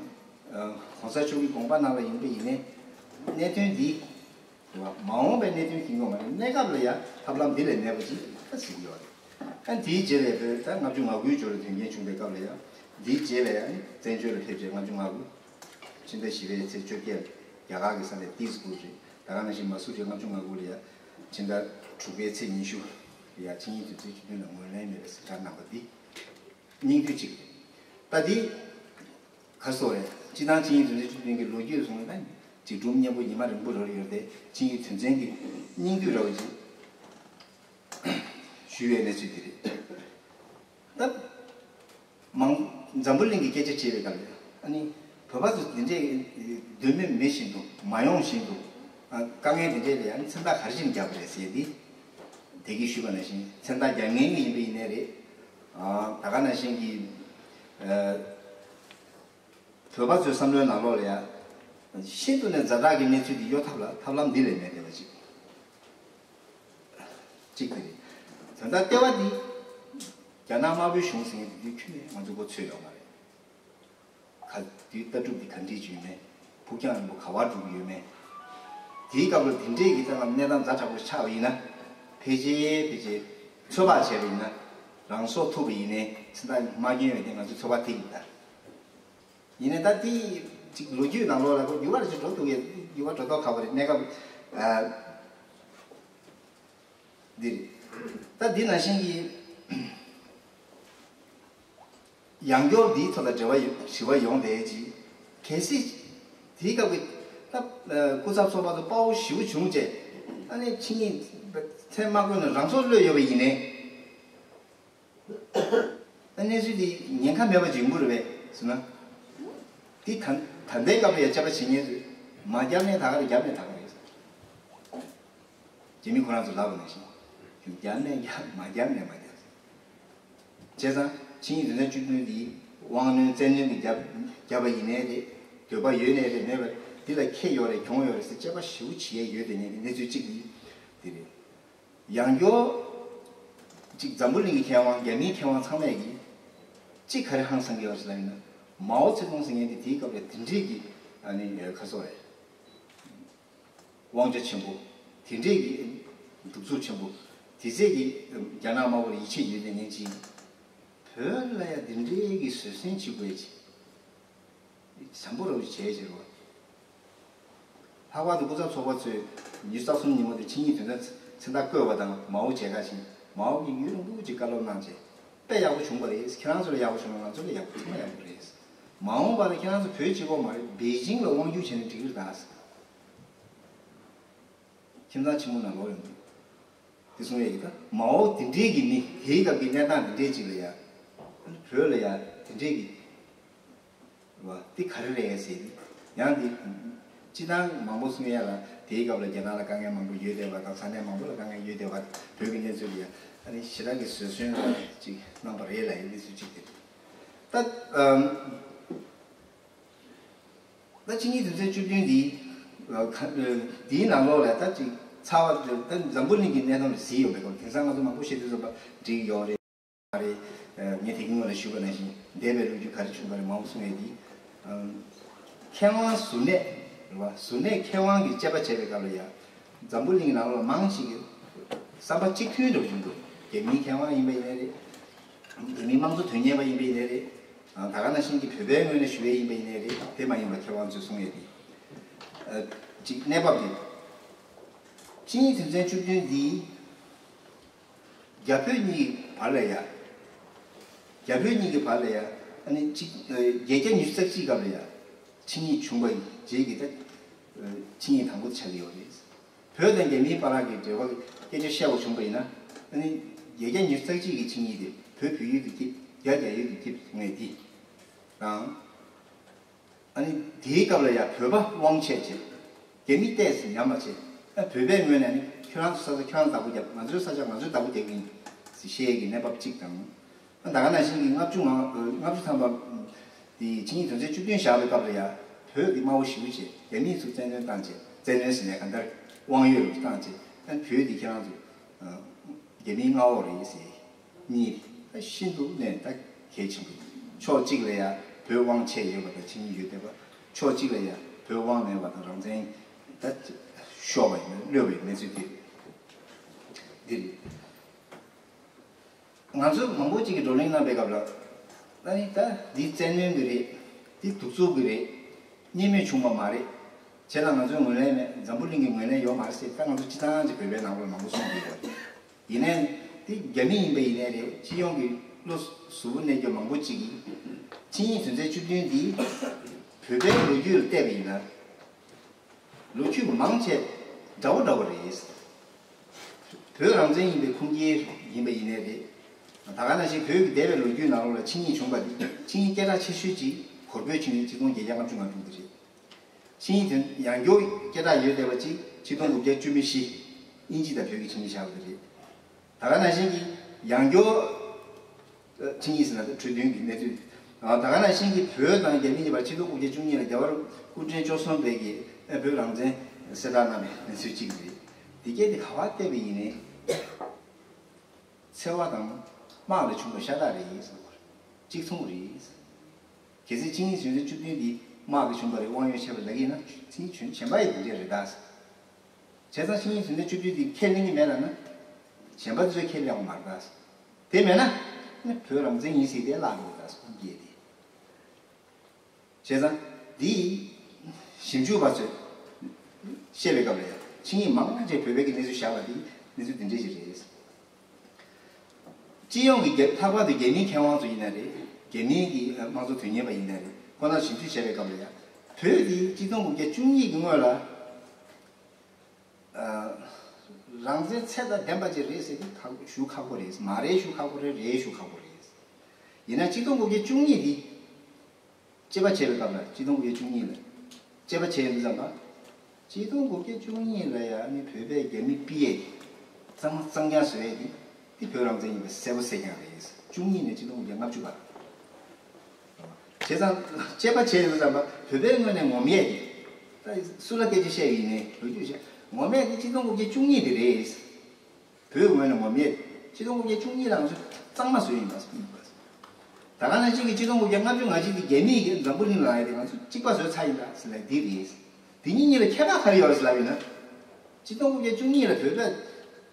ཨ་གོང་ས་མཆོག་གི་དགོངས་པ་གནང་བ་ཡིན་པ་ཡིན་ནའི། གནད་དོན་འདི་རེད་བ། མ་འོངས་པའི་གནད་དོན་ཁྱེར་ཡོང་བ་ནི་གནས་སྐབས་ལ་ཡང་ཐབས་ལམ་འདི་ལས་མེད་པ་ཅིག་ད་ཟིན་ཡོད་རེད། ཨ་འདིའི་རྗེས་ལ་བོད་ད་ལྔ་བཅུ་ང་དགུའི་འབྱོར་བའི་དོན་རྐྱེན་བྱུང་བའི་སྐབས་ལ་ཡང་། འདིའི་རྗེས་ལ་ཡང་བཙན་བྱོལ་ལ་ཕེབས་རྗེས་ལྔ་བཅུ་ང་དགུ། ཕྱི་ཟླ་བཞི་པའི་ཚེས་བཅོ་བརྒྱད། རྒྱ་གར་གྱི་ས་གནས་ཏིས་པུར་རེད། ད་ག་ནང་བཞིན་མ་སུ་རི་ལྔ་བཅུ་ང་དགུ་ལ་ཡང་ཕྱི་ཟླ་དྲུག་པའི་ཚེས་ཉི་ཤུ་ལ་ཡང་ཆིངས་ཡིག་དོན་ཚན་བཅུ་བདུན་ལ་ངོས་ལེན་མེད་པའི་གསལ་བསྒྲགས་གནང་བ་འདི། སྙིང་བསྡུས་གཅིག་ད་འདི་ག་སོགས་རེད། སྤྱི་བཏང་ཆིངས་ཡིག་དོན་ཚན་བཅུ་བདུན་གྱི་ལོ་རྒྱུས་སོང་ན་ཅིག་སྒྲུང་སྙན་པོ་ཉི་མ་རིང་པོ་རོལ་ཡོད་དེ། ཆིངས་ཡིག་དོན་ཚན་གྱི་སྙིང་བསྡུས་ར་བ་ཅིག་ཞུས་པའི་གནས་ཚུལ་འདི་རེད། ད་མང་འཛམ་བུ་གླིང་གི་སྐད་ཆ་དྲིས་པའི་སྐབས་ལ། ཨ་ནི་བོད་པ་ཚོ་འདི་འདྲའི་འདོད་མོས་མེད་བཞིན་དུ་མ་ཡོང་བཞིན་དུ། ཨ་དཀའ་ངལ་འདི་འདྲའི་ལ་ཡང་མཚན་རྟགས་ག་རེ་བྱས་ནས་བརྒྱབ་པ་རེད་ཟེར་ཏེ། དེ་གིས་ཞུས་པ་ནང་བཞིན་མཚན་རྟགས་རྒྱག་མཁན་གྱི་ཡིན་པ་ཡིན་ནའི་རེད། ཨ་ད་ག་ནང་བཞིན་གྱི་ཨ་བོད་པ་ཚོའི་བསམ་བློའི་ནང་ལོགས་ལ་ཡང་ཤིན་ཏུ་ནས་ཛ་དྲག་གི་གནས་ཚུལ་འདི་གཡོལ་ཐབས་ལ་ཐབས་ལམ་འདི་ལས་མེད་བསྡད་པ་ཅིག་གཅིག་དེ་རེད། དོན་དག་ལྟེ་བ་འདི་རྒྱ་ནག་དམར་པོའི་གཞུང་ཟེར་མཁན་དེ་དུས་ཁྱོན་ནས་ང་ཚོ་མགོ་ཚོས་ཡོད་མ་རེད། ག་དུས་ལྟ་གྲུབ་འདི་ག་འདྲས་ཅིག་ཡོད་མེད། ཕུགས་རྒྱང་རིང་པོ་ག་པར་འགྲོ་གི་ཡོད་མེད། དེའི་སྐབས་ལ་དེ་འདྲས་ཀྱི་ད་ལམ་གནས་སྟངས་ཛ་དྲག་པོ་ཆགས་པ་ཡིན་ན། ཕལ་ཆེར་ཕལ་ཆེར་ཚོད་དཔག་བྱས་པ་ཡིན་ན། རང་སྲོག་ཐུག་པ་ཡིན་ནའི་མཚན་རྟགས་མ་བསྐྱོན་ཡོད་དེ་ང་ཚོ་ཚོད་དཔག་ཐིག་ཡིན་ད། ཡིན་ནའི་ད་དེ་ཅིག་ལོ་རྒྱུས་ནང་ལོགས་ལ་ཁོ་འགྱུར་བ་ཅིག་འགྲོ་ཐུབ་ཡས། འགྱུར་བ་འགྲོ་མདོག་ཁ་པོ་རེད། གནས་སྐབས་ཨ་འདི་རེད། ད་འདི་ནང་བཞིན་གྱི་ཡང་སྐྱར་འདིའི་ཐོག་ལ་འབྲེལ་བ་ཡོད་ཞི་བ་ཡོང་བསྡད་ཅིག་གལ་སྲིད་དེའི་སྐབས་ཀྱི་ད་སྐུ་ཚབ་ཚོགས་པ་ཚོ་དཔའ་བོ་ཞེ་པོ་བྱུང་རྗེས། ཨ་ནི་ཆིངས་ཡིག་མཚན་མ་བཀོད་ནས་རང་སྲོག་བློས་ཡོད་པ་ཡིན་ནའི། ཨ་གནས་ཚུལ་འདི་ཉེན་ཁ་མེད་པ་ཅིག་ཡིན་པ་རེད་པས་ཟེར་ན། འདི་ད་ད་ལྟའི་སྐབས་ལ་ཡང་དཔྱད་པ་བྱེད་མཁན་ཚོས་མ་བརྒྱབ་ནའི་ད་ག་རེད། བརྒྱབ་ནའི་ད་ག་རེད། རྒྱ་མི་ཁོ་རང་ཚོ་ལབ་པ་ནང་བཞིན། བརྒྱབ་ནའི་བརྒྱབ། མ་བརྒྱབ་ནའི་མ་བརྒྱབ། བྱས་ཙང་ཆིངས་ཡིག་དོན་ཚན་བཅུ་བདུན་འདི་དབང་རྣོན་བཙན་གནོན་གྱིས་བརྒྱབ་བརྒྱབ་པ་ཡིན་ནའི་རེད། འདོད་པ་ཡོད་ནའི་རེད། མེད་པར་འདི་ལ་ཁེ་ཡོད་རེད། གྱོང་ཡོད་རེད་ཟེར་དཔྱད་པ་ཞེ་པོ་བྱེད་ཡས་ཡོད་དེ། ངས་ཀྱི་གནས་ཚུལ་གཅིག་འདི་འདི་རེད། ཡང་སྐྱར་གཅིག་འཛམ་བུ་གླིང་གི་མཁས་དབང་། རྒྱ་མིའི་མཁས་དབང་ཚང་མས་ཀྱིས་གཅིག་ག་རེ་ཧང་སངས་ཀྱི་ཡོད་ཟེར་ལབ་ཡིན་ན། མའོ་ཙེ་ཏུང་ཟེར་མཁན་དེ་དེའི་སྐབས་ལ་དེ་འདྲས་ཀྱི་ཨ་ནི་ཁ་སོ་རེད། དབང་ཆ་ཆེན་པོ། དེ་འདྲས་ཀྱི་གདུག་རྩུབ་ཆེན་པོ། དེ་ཚད་ཀྱི་རྒྱ་ནག་དམར་པོ་ལ་ཡིད་ཆེས་ཡོད་དེ་ངན་ཅིག་བོད་ལ་ཡང་དེ་འདྲས་ཀྱི་བཟོད་བསྲན་བྱེད་དགོས་ཅིག་བཟང་པོ་རུ་བྱས་བྱས་རོགས། ལྷག་པར་དུ་སྐུ་ཚབ་ཚོགས་པ་ཚོས་ཉི་ཤུ་རྩ་གསུམ་ཉིན་མོ་དེ་ཆིངས་ཡིག་དོན་ཚན་མཚན་རྟགས་བཀོད་པ་དང་མའོ་མཇལ་ཁ་ཕྱིན། མའོ་གིས་ཡུན་རིང་པོ་ཅིག་བཀའ་སློབ་གནང་རྗེས། དཔེ་ཡག་པོ་བྱུང་བ་རེད། ཁྱེད་རང་ཚོ་ལ་ཡག་པོ་བྱུང་ན་ང་ཚོ་ལ་ཡག་པོ་ཚང་མ་ཡག་པོ་རེད། མ་འོངས་པ་ལ་ཁྱེད་རང་ཚོ་བོད་གཅིག་པོ་མ་རེད། པེ་ཅིང་ལ་དབང་སྒྱུར་བྱས་ནས་འགྲིག་གི་རེད་ད། ཁྱིམ་ཚང་ཆེན་མོ་ནང་ལོག་ཡོང་དུས། དེ་གསུང་ཡས་ཀྱི་ད་མའོ་དེ་འདྲའི་གི་མི། དེའི་སྐབས་ཀྱི་གནས་སྟངས་དེ་འདྲའི་ཅིག་ལ་ཡ། བོད་ལ་ཡ་དེ་འདྲའི་གི་བ་དེ་ག་རེ་རེད་ཟེར། ཡང་དེ་སྤྱི་བཏང་མང་པོ་གསུང་ཡས་ལ། དེའི་སྐབས་ལ་རྒྱ་ནག་ལ་དཀའ་ངལ་མང་པོ་ཡོད་བསྡད་པ་དང་། ས་གནས་མང་པོ་ལ་དཀའ་ངལ་ཡོད་བསྡད་པ། བོད་ཀྱི་གནས་ཚུལ་ལ་ཡ་ཨ་ནི་ཞེ་དྲག་གི་བཟོད་བསྲན་ཅིག་གནང་བ་རེད་ལབ་ཡས་གནས་ཚུལ་ཅིག་དེ་རེད། ད་ཨམ། ད་ཆིངས་ཡིག་དོན་ཚན་བཅུ་བདུན་འདི་ཨ་ཁ་ཨ་འདིའི་ནང་ལོགས་ལ་ད་ཅིག་ཚ་བ་ད་འཛམ་བུ་གླིང་གི་གནད་དོན་ལ་གཟིགས་ཡོང་བའི་སྐོར། དེང་སང་ང་ཚོ་མང་པོ་བཤད་དུས་ཙམ་པ་འགྲིག་ཡོད་རེད་མ་རེད། ངས་དེ་གི་སྔོན་ལ་ཞུས་པ་ནང་བཞིན་འདས་པའི་ལོ་རྒྱུས་ག་རེ་བྱུང་བ་རེད་མང་པོ་གསུངས་ཡོད་དེ། མཁས་དབང་གཟུར་གནས་རེད་བ། གཟུར་གནས་མཁས་དབང་གི་དཔྱད་པ་བྱས་པའི་སྐབས་ལ་ཡང་། འཛམ་བུ་གླིང་གི་ནང་ལོགས་ལ་མང་ཆེ་གི་བསམ་པ་གཅིག་མཐུན་འདྲ་བོ་བྱུང་འདུག་རྒྱ་མིའི་མཁས་དབང་ཡིན་པ་ཡིན་ནའི་རེད། རྒྱ་མིའི་དམངས་གཙོ་དོན་གཉེར་བ་ཡིན་པ་ཡིན་ནའི་རེད། ད་ག་ནང་བཞིན་གྱི་བོད་པའི་ངོས་ནས་ཞུ་བ་ཡིན་པ་ཡིན་ནའི་རེད། དེ་མ་ཡིན་པ་མཁས་དབང་ཚོས་གསུངས་ཡོད་དེ། གཅིག་གནས་བབ་དེ། ཆིངས་ཡིག་དོན་ཚན་བཅུ་བདུན་འདི། རྒྱ་བོད་གཉིས་བར་ལ་ཡ། རྒྱ་བོད་གཉིས་ཀྱི་བར་ལ་ཡ། ཨ་ནི་གཅིག་བརྒྱད་བརྒྱ་ཉི་ཤུ་རྩ་གཅིག་སྐབས་ལ་ཡ། ཆིངས་ཡིག་བྱུང་བ་ཡི་རྗེས་ཀྱི་ད། ཆིངས་ཡིག་དང་པོ་ཆགས་ཀྱི་ཡོད་རེད། བོད་དང་རྒྱ་མིའི་བར་ལ་གི་འབྲེལ་བ་གི་སྐད་ཆ་བཤད་པ་བྱུང་བ་ཡིན་ན། ཨ་ནི་བརྒྱད་བརྒྱ་ཉི་ཤུ་རྩ་གཅིག་གི་ཆིངས་ཡིག་དེ་བོད་བོད་ཡུལ་དུ་སྐྱིབས། རྒྱ་རྒྱ་ཡུལ་དུ་སྐྱིབས་ངས་འདི། དང་། ཨ་ནི་དེའི་སྐབས་ལ་ཡང་བོད་པ་དབང་ཆད་བྱས། རྒྱ་མི་ཏོག་ཙམ་ཉམས་པ་བྱས། ཨ་བོད་པའི་ངོས་ནས་ནི་ཁྱོད་རང་ཚོ་ས་ཆ་ཁྱོད་རང་བདག་པོ་རྒྱབ། ང་ཚོའི་ས་ཆ་ང་ཚོས་བདག་པོ་རྒྱག་གི་ཡིན་ཟེར་བཤད་ཡས་ཀྱི་གནས་བབ་གཅིག་དང་། ཨ་ད་ག་ནང་བཞིན་གྱི་ལྔ་བཅུ་ང་ལྔ་བཅུ་ཐམ་པ་དེ་ཆིངས་ཡིག་དོན་ཚན་བཅུ་བདུན་བཞག་པའི་སྐབས་ལ་ཡང་བོད་ཀྱི་དམར་པོ་ཞེ་པོ་བྱས། རྒྱ་མིས་ཚུར་བཙན་གནོན་བཏང་བྱས། བཙན་གནོན་ཟེར་ནས་གང་ལྟར་དབང་ཡོད་རུ་བཏང་བྱས། ཨ་བོད་དེ་ཁྱེད་རང་ཚོ་རྒྱ་མིའི་མངའ་འོག་རེད་ཟེར། གཉིས། ཤིན་ཏུ་ནས་ད་གལ་ཆེན་པོ། ཕྱོགས་གཅིག་ལ་ཡང་བོད་དབང་ཆད་ཡོད་པ་དང་ཆིངས་ཡིག་ཡོད་བསྡད་པ། ཕྱོགས་གཅིག་ལ་ཡང་བོད་དབང་མེད་པ་དང་རང་བཙན་ད་ཤོར་བ་ཡིན་ན་གློད་པའི་གནས་ཚུལ་དེ་འདི་རེད། ང་ཚོ་མང་པོ་ཅིག་གིས་བགྲོ་གླེང་གནང་པའི་སྐབས་ལ། ཨ་ནི་ད་འདི་བཙན་གནོན་གྱི་རེད། འདི་གདུག་རྩུབ་ཀྱི་རེད། གཉིས་མེད་བྱུང་བ་མ་རེད། བྱས་ཙང་ང་ཚོའི་ངོས་ལེན་མེད། འཛམ་བུ་གླིང་གི་ངོས་ལེན་ཡོད་མ་རེད་ཟེར། ད་ང་ཚོ་སྤྱི་བཏང་གི་བོད་པའི་ནང་ལོགས་མང་པོ་གསུངས་ཀྱི་ཡོད་རེད། ཡིན་ནའི་འདི་རྒྱ་མི་ཡིན་པ་ཡིན་ནའི་རེད། སྤྱི་ཡོངས་ཀྱི་བློ་གཟུ་བོ་གནས་རྒྱུ་མང་པོ་ཅིག་གིས་ཆིངས་ཡིག་དོན་ཚན་བཅུ་བདུན་འདི་བོད་པའི་ལོ་རྒྱུས་ལ་བལྟས་པ་ཡིན་ན། ལོ་རྒྱུས་མང་ཆེ་འདྲ་བོ་འདྲ་བོ་རེད། བོད་རང་བཙན་ཡིན་པའི་ཁུངས་སྐྱེལ་ཡིན་པ་ཡིན་ནའི་རེད། ད་ག་ནང་བཞིན་བོད་ཀྱི་འདས་པའི་ལོ་རྒྱུས་ནང་ལོགས་ལ་ཆིངས་ཡིག་བྱུང་བ་འདི། ཆིངས་ཡིག་སྐད་གྲགས་ཆེ་ཤོས་ཅིག་གོར་བོད་ཆིངས་ཡིག་ཆིག་སྟོང་བརྒྱད་བརྒྱ་ལྔ་བཅུ་ང་དྲུག་འདི་རེད། ཆིངས་ཡིག་དེ་ཡང་སྐྱར་སྐད་གྲགས་ཡོད་བསྡད་པ་ཅིག་ཆིག་སྟོང་དགུ་བརྒྱ་བཅུ་མེད་བཞི། དབྱིན་ཇི་དང་བོད་ཀྱི་ཆིངས་ཡིག་བཞག་པ་དེ་རེད། ད་ག་ནང་བཞིན་གྱི་ཡང་སྐྱར་ཆིངས་ཡིག་ཟེར་ན་ད་གྲོས་མཐུན་གྱི་གནས་ཚུལ། ད་ག་ནང་བཞིན་གྱི་བོད་དང་རྒྱ་མི་གཉིས་བར་ཆིག་སྟོང་དགུ་བརྒྱ་བཅུ་གཉིས་ལ་རྒྱལ་བ་སྐུ་ཕྲེང་བཅུ་གསུམ་པས་ཀྱི་བོད་རང་བཙན་གསལ་བསྒྲགས་གནང་བའི་གནས་ཚུལ་གཅིག་རེད། དེ་གས་དེ་ག་པར་བལྟས་པ་ཡིན་ནའི། འཚེ་བ་དང་དམག་ལས་བྱུང་བ་ཤ་སྟག་རེད་ཟེར་བ། གཅིག་མཚུངས་རེད། གལ་སྲིད་ཆིངས་ཡིག་དོན་ཚན་བཅུ་བདུན་འདི་དམག་གིས་བྱུང་བ་རེད། དབང་ཡོད་བྱས་པ་ལབ་ཀྱི་ཡིན་ན། ཆིངས་ཡིག་གཞན་པ་ཡི་དེ་འདྲས་རེད་ད། བྱས་ཙང་ཆིངས་ཡིག་དོན་ཚན་བཅུ་བདུན་འདི་ཁས་ལེན་གྱི་མེད་ལབ་ན། གཞན་པ་ཚོས་ཁས་ལེན་དགོས་མ་རེད་ད། དེ་མེད་ན། ནི་བོད་རང་བཙན་ཡིན་ཟེར་དེ་བརླག་འགྲོ་གི་རེད་ད། ཁུངས་སྐྱེལ་དེ། བྱས་ཙང་འདི་ཞིབ་འཇུག་པ་ཚོས་བཤད་པའི་སྐབས་ལ་ཡང་ཆིངས་ཡིག་མང་ཆེ་བོད་པའི་གི་གནས་ཚུལ་བཞག་པ་འདི་གནས་ཚུལ་འདི་འདྲས་ཞིག་རེད། སྤྱི་ཡོངས་ཀྱི་རྒྱ་ལྷག་པར་དུ་རྒྱ་མིའི་མཁས་དབང་ཚོ་ཡིན་ན་རེད། རྒྱ་མིའི་གི་དམངས་གཙོ་དོན་གཉེར་བ་ཡིན་ན་རེད། ཁོ་ན་ཞིབ་འཇུག་བྱས་པའི་སྐབས་ལ་ཡང་བོད་འདི་ཆིག་སྟོང་དགུ་བརྒྱ་བཅུ་གཉིས་ཀྱི་སྔོན་ལ། རང་བཙན་ཚད་དང་ལྡན་པ་ཅིག་རེད་ཟེར་དེ་ཁག་ཞུ་ཁག་པོ་རེད། མ་རེད་ཞུ་ཁག་པོ་རེད། རེད་ཞུ་ཁག་པོ་རེད། ཡིན་ན་ཆིག་སྟོང་དགུ་བརྒྱ་བཅུ་གཉིས་འདི། དཔྱད་པ་བྱས་པའི་སྐབས་ལ་ཆིག་སྟོང་དགུ་བརྒྱ་བཅུ་གཉིས་ལ་དཔྱད་པ་བྱས་ཡོང་དུས་ཙམ་པ། ཆིག་སྟོང་དགུ་བརྒྱ་བཅུ་གཉིས་ལ་ཡང་ནི་བོད་པས་རྒྱ་མི་ཕུད་ཡས་ཀྱི་གཙང་མ་གཙང་རྐྱང་བཟོ་ཡས་ཀྱི་འདི་བོད་རང་བཙན་ཡིན་པ་གསལ་པོ་གསལ་རྐྱང་རེད། བཅུ་གཉིས་ནས་ཆིག་སྟོང་དགུ་བརྒྱ་ལྔ་བཅུ་བར། བྱས་ཙང་དཔྱད་པ་བྱས་ཡོང་དུས་ཙམ་པ་བོད་པའི་ངོས་ནས་ངོམ་ཡས་ཀྱི། ད་སུ་ལ་སྐད་ཆ་བཤད་ཡིན་ནའི་ལོ་རྒྱུས་བཤད་ངོམ་ཡས་ཀྱི་ཆིག་སྟོང་དགུ་བརྒྱ་བཅུ་གཉིས་དེ་རེད། བོད་ངོས་ནས་ངོམ་ཡས། ཆིག་སྟོང་དགུ་བརྒྱ་བཅུ་གཉིས་ལ་ང་ཚོ་གཙང་མ་བཟོས་ཡིན་པ། ད་ག་ནང་བཞིན་གྱི་ཆིག་སྟོང་དགུ་བརྒྱ་ལྔ་བཅུ་ང་གཅིག་དེ་རྒྱ་མིས་ཀྱིས་འཛམ་བུ་གླིང་ལ་ཡ་དེ་ང་ཚོ་གཅིག་པ་བཟོས་ཚར་ཡིན་ད་ཟེར་ལབ་འདི་རེད། དེ་གཉིས་གཉིས་ལ་ཁྱད་པར་ག་རེ་ཡོད་རེད་ཟེར་ལབ་ཡིན་ན། ཆིག་སྟོང་དགུ་བརྒྱ་བཅུ་གཉིས་ལ་བོད་པས་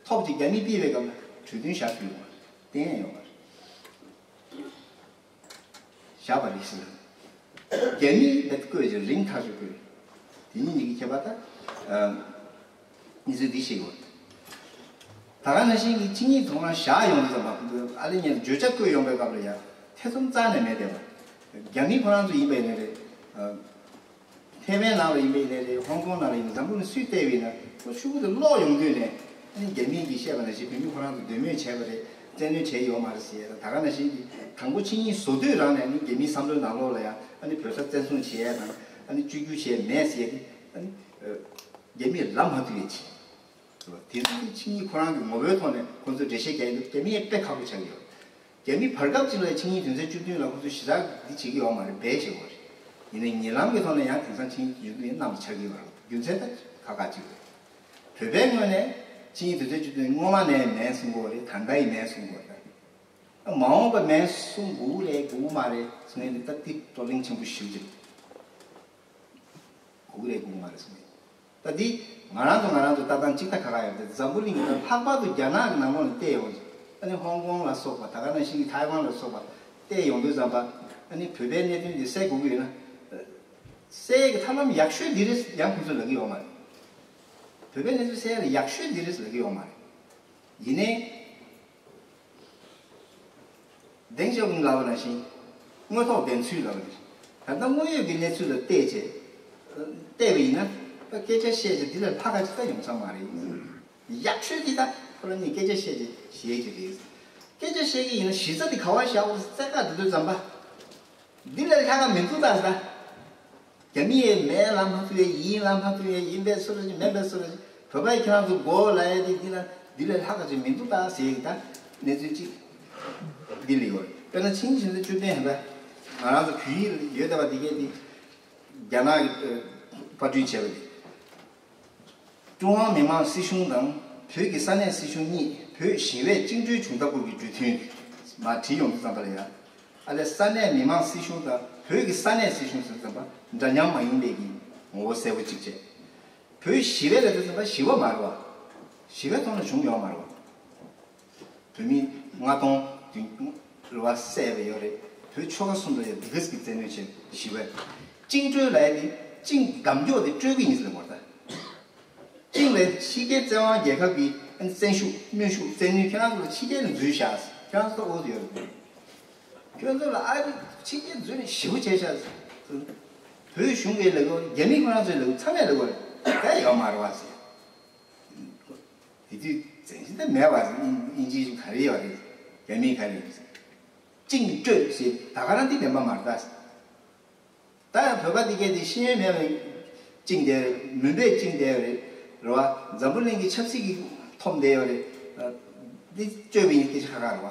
ཐོབ་ཅིག་རྒྱ་མིས་ཕུད་པའི་སྐབས་ལ་གྲོས་མཐུན་བཞག་ཐུབ་ཡོད་མ་རེད། གཏན་ཡོད་མ་རེད། བཞག་པ་རེད་ཟེར། རྒྱ་མིས་འདི་བཀོད་ཅིང་རིང་ཐག་ཆོད་བཀོད། དེ་གཉིས་གཉིས་ཀྱི་ཁྱད་པར་ད། ཨ། གནས་ཚུལ་འདི་ཤེས་དགོས། ད་ག་ནང་བཞིན་གྱི་ཆིངས་ཡིག་ཐོག་ལ་བཞག་ཡོང་དུས་ཙམ་པ་ཨ་ལེ་ཉན་བརྗོད་བྱ་བཀོད་ཡོང་པའི་སྐབས་ལ་ཡང་ཐེ་ཚོམ་རྩ་ནས་མེད་བསྡད་པ། རྒྱ་མི་ཁོ་རང་ཚོ་ཡིན་པ་ཡིན་ནའི་རེད། ཨ། ཐའེ་ཝན་ནང་ལ་ཡིན་པ་ཡིན་ནའི་རེད། ཧོང་ཀོང་ནང་ལ་ཡིན་ནའི་འཛམ་བུ་གླིང་སུས་བལྟས་པ་ཡིན་ན་ཁོ་ཤུ་གུ་དེ་ལོག་ཡོང་དུས་ནས་ཨ་ནི་རྒྱ་མིས་ཀྱིས་བཤད་པ་ནང་བཞིན་བོད་མི་ཁོ་རང་ཚོ་འདོད་མོས་བྱས་པ་རེད། བཙན་གནོན་བྱས་ཡོད་མ་རེད་ཟེར། ད་ག་ནང་བཞིན་གྱི་དང་པོ་ཆིངས་ཡིག་བཟོ་དུས་རང་ནས་ནི་རྒྱ་མིའི་བསམ་བློའི་ནང་ལོགས་ལ་ཡང་ཨ་ནི་བོད་ས་བཙན་བཟུང་བྱས་ཡ་དང་ཨ་ནི་བཅོས་བསྒྱུར་བྱས་མེད་ཟེར་ཏེ་ཨ་ནི་རྒྱ་མིས་ལབ་མ་ཐུབ་ཡ་བྱས། དེ་ཚོ་དེ་ཆིངས་ཡིག་ཁོ་རང་གི་ངོ་བོའི་ཐོག་ནས་ཁོ་ཚོས་འགྲེལ་བཤད་རྒྱག་ཡོད་འདུག་རྒྱ་མི་ཡང་དཔེ་ཁག་པོ་ཆགས་ཀྱི་ཡོད། རྒྱ་མི་བར་སྐབས་ཅིག་ལ་ཆིངས་ཡིག་དོན་ཚན་བཅུ་བདུན་ལ་ཁོ་ཚོས་ཞེ་དྲག་འདི་བྱེད་ཀྱི་ཡོད་མ་རེད། འབད་བྱེད་དགོས་རེད། ཡིན་ནའི་ཉེ་ལམ་གྱི་ཐོག་ནས་ཡང་དེང་སང་ཆིངས་ཡིག་དོན་ཚན་བཅུ་བདུན་གནམ་ལ་འཆར་གྱི་ཡོད་རེད། རྒྱུ་མཚན་ད་ཁག་ཁག་ཅིག་རེད། བོད་པའི་ངོས་ནས་ཆིངས་ཡིག་དོན་ཚན་བཅུ་བདུན་སྔོན་མ་ནས་མེད་གསུང་གི་ཡོད་རེད། ད་ལྟ་ཡང་མེད་གསུང་གི་ཡོད་རེད། མ་འོངས་པ་མེད་གསུང་དགོས་རེད་དགོས་མ་རེད་གསུང་ཡས་འདི་ལྟ་འདི་བགྲོ་གླེང་ཆེན་པོ་ཞིག་རེད། དགོས་རེད་དགོས་མ་རེད་གསུང་ཡས། ད་འདི་ང་རང་ཚོ་ང་རང་ཚོ་ལྟ་སྟངས་གཅིག་ལྟ་ག་ག་ཡོད་དེ་འཛམ་བུ་གླིང་གི་ལྷག་པར་དུ་རྒྱ་ནག་གི་ནང་ལོགས་ནས་བལྟས་ཡོང་། ཨ་ནི་ཧོང་ཀོང་ལ་སོགས་པ་ད་ག་ནང་བཞིན་གྱི་ཐའེ་ཝན་ལ་སོགས་པ་བལྟས་ཡོང་དུས་ཙམ་པ། ཨ་ནི་བོད་པའི་གནད་དོན་འདི་སེལ་དགོས་ཀྱི་ཡོད་ན། སེལ་ཡས་ཀྱི་ཐབས་ལམ་ཡག་ཤོས་འདི་རེད་ཡང་ཁོང་ཚོས་ལབ་ཀྱི་ཡོད་མ་རེད། བོད་པའི་གནས་ཚུལ་སེལ་ཡས་ལ་ཡག་ཤོས་འདི་རེད་ལབ་ཀྱི་ཡོད་མ་རེད། ཡིན་ནའི། ལྡེང་ཤོག་གིན་ལབ་པ་ནང་བཞིན། དངོས་ཐོག་བདེན་ཚུལ་ལབ་པ་ནང་བཞིན། ད་ལྟ་དངོས་ཡོད་ཀྱི་གནས་ཚུལ་ལ་བལྟས་བྱས། བལྟས་པ་ཡིན་ན། ད་སྐད་ཆ་བཤད་བྱས་འདི་ལས་ལྷག་ག་ཅིག་ད་ཡོང་ས་མ་རེད། ཡག་ཤོས་འདི་ད་ཁོ་རང་གཉིས་སྐད་ཆ་བཤད་བྱས་བཤད་ཀྱི་རེད། སྐད་ཆ་བཤད་ཀྱི་ཡིན་ན་གཞི་རྩ་འདི་ག་བ་བཞག་འོ་རྩེ་ཁ་འདི་དུས་ཙམ་པ། འདི་ལས་ལྷག་ག་མི་འདུག་ད་ཟེར། རྒྱ་མི་ཡས་མེད་ལབ་མ་ཐུབ་ཡས་ཡིན་ལབ་མ་ཐུབ་ཡས་ཡིན་པའི་བཟོ་འདྲ་ཅིག་མིན་པའི་བཟོ་འདྲ་ཅིག་བོད་པ་ཡིས་ཁྱེད་རང་ཚོ་མགོ་ལ་ཡས་དེ་འདི་ལ་འདི་ལས་ལྷག་ག་ཅིག་མི་འདུག་ད་ཟེར་ཡས་ད་གནས་ཚུལ་ཅིག་འདི་ལ་ཡོད་རེད། དཔེར་ན་ཆིང་ཞིང་ཚ་བཅུ་བདུན་ཧན་པ་ང་རང་ཚོ་བོད་ཡིག་ཡོད་བསྡད་པ་འདི་གས་འདི་རྒྱ་ནག་གི་པར་སྐྲུན་བྱས་པ་འདི། ཀྲུང་དབྱང་མི་དམངས་སྲིད་གཞུང་དང་བོད་ཀྱི་ས་གནས་སྲིད་གཞུང་གཉིས་བོད་ཞི་བས་བཅིངས་འགྲོལ་བྱུང་ཐབས་སྐོར་གྱི་གྲོས་མཐུན་མར་བྲིས་ཡོང་དུས་ཙམ་པ་ལ་ཡ། ཨ་ལས་ས་གནས་མི་དམངས་སྲིད་གཞུང་དང་བོད་ཀྱི་ས་གནས་སྲིད་གཞུང་ཟེར་ཙམ་པ་འདྲ་མཉམ་མ་ཡིན་པའི་གི་ངོ་བོ་གསལ་པོ་གཅིག་བྱས། བོད་ཞི་བའི་ལ་དེ་ཙམ་པ་ཞི་བ་མ་རེད་བ། ཞི་བའི་ཐོག་ནས་བྱུང་ཡོད་མ་རེད་བ། བོད་མི་ལྔ་སྟོང་བདུན་རེ་བ་བསད་པ་ཡོད་རེད། བོད་ཆོལ་ཁ་གསུམ་ལ་ཡང་འདི་གས་ཀྱི་བཙན་གནོན་བྱས་ཞི་བའི། བཅིངས་འགྲོལ་ལ་ཡ་དེ་བཅིངས་བསྡམས་འཇོག་དེ་སྤྲོད་ཀྱི་ཡིན་ཟེར་བ་ད། ཅིང་ལས་ཕྱི་རྒྱལ་བཙན་དབང་རྒྱལ་ཁབ་ཀྱི་བཙན་ཤུགས་གནོན་ཤུགས་བཙན་གནོན་ཁྱེད་རང་ཚོ་ལ་ཕྱི་རྒྱལ་ནས་འཛུལ་བཞག་ཁྱེད་རང་ཚོ་ལྟ་འོག་ཏུ་ཡོད་རེད། ཁྱོད་ཚོ་ལ་ཨ་རི་ཕྱི་རྒྱལ་འཛུལ་ནས་ཞེ་པོ་བྱས་ཤག་བོད་གཞུང་གིས་ལབ་གོ་རྒྱ་མི་ཁོ་རང་ཚོས་ལབ་གོ་ཚང་མས་ལབ་གོ་རེད། ད་ཡོད་མ་རེད་བ་ཟེར། དེ་དུས་བཙན་ཤེད་ད་མེད་བ་ཟེར། དབྱིན་ཇི་ག་རེ་ཡོད་རེད། རྒྱ་མི་ག་རེ་ཡོད་ཟེར། བཅིངས་སྤྲོད་ཟེར་ད་ག་རང་དེ་བདེན་པ་མ་རེད་ད་ཟེར། ད་ཡང་བོད་པ་འདི་གས་དེ་ཤེས་ཡོན་མེད་པའི་བཅིངས་བསྡད་རེད། མུན་པས་བཅིངས་བསྡད་རེད། རེད་བ། འཛམ་བུ་གླིང་གི་ཆབ་སྲིད་ཀྱི་འཐོམ་བསྡད་ཡོད་རེད། འདི་སྤྱོད་པ་ཡིན་སྐད་ཆ་ཁ་ཁ་རེད་བ།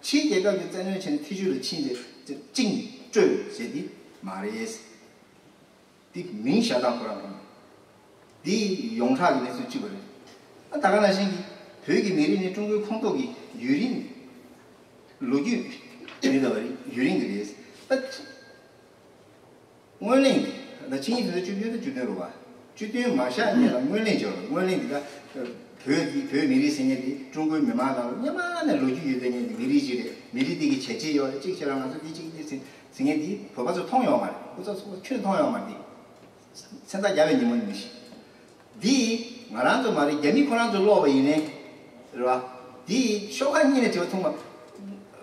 ཕྱིའི་རྒྱལ་ཁབ་ཀྱི་བཙན་གནོན་བྱས་ནས་ཐེ་ཇུས་ལ་ཕྱིན་ཏེ་བཅིངས་སྤྲོད་ཟེར་འདི་མ་རེད། འདི་མིང་བཞག་སྟངས་ཁོ་རང་རེད། འདི་ཡོངས་གྲགས་ཀྱི་གནས་ཚུལ་གཅིག་པ་རེད། ད་ག་ནང་བཞིན་གྱི་བོད་ཀྱི་མི་རིགས་ནི་ཀྲུང་གོའི་ཁོངས་གཏོགས་ཀྱི་ཡུན་རིང་ལོ་རྒྱུས་མི་འདྲ་བ་རེད། ཡུན་རིང་གི་རེད། ད་སྔོན་གླེང་འདི་ད་ཆིངས་ཡིག་དེ་ཚོ་བཅུ་བདུན་དང་བཅུ་བདུན་རེད་བ། བཅུ་བདུན་མ་བཞག་ཉེ་ལ་སྔོན་གླེང་བྱས་པ་རེད། སྔོན་གླེང་འདི་ད་བོད་འདི་བོད་མི་རིགས་ཟེར་མཁན་འདི་ཀྲུང་གོའི་མི་མང་ནང་ལ་སྔོན་མ་ནས་ལོ་རྒྱུས་ཡོད་པའི་མཁན་གྱི་མི་རིགས་ཅིག་རེད། མི་རིགས་འདི་གི་བྱས་རྗེས་ཡོད་རེད། གཅིག་བྱས་ན་ང་ཚོ་འདི་གཅིག་འདི་ཟེར་ཟེར་མཁན་འདི་བོད་པ་ཚོ་མཐོང་ཡོད་མ་རེད། སྐུ་ཚབ་ཚོ་ཁྱོན་མཐོང་ཡོད་མ་རེད། འདི་མཚན་རྟགས་བརྒྱབ་པའི་ཉིན་མོ་ནི་མི་ཤེས། འདི་ང་རང་ཚོ་མ་རེད། རྒྱ་མི་ཁོ་རང་ཚོ་ཀློག་པ་ཡིན་ནའི་རེད་བ། འདི་ཤོག་ཁག་གཉིས་ནས་བྲིས་པ་མཐོང་བ།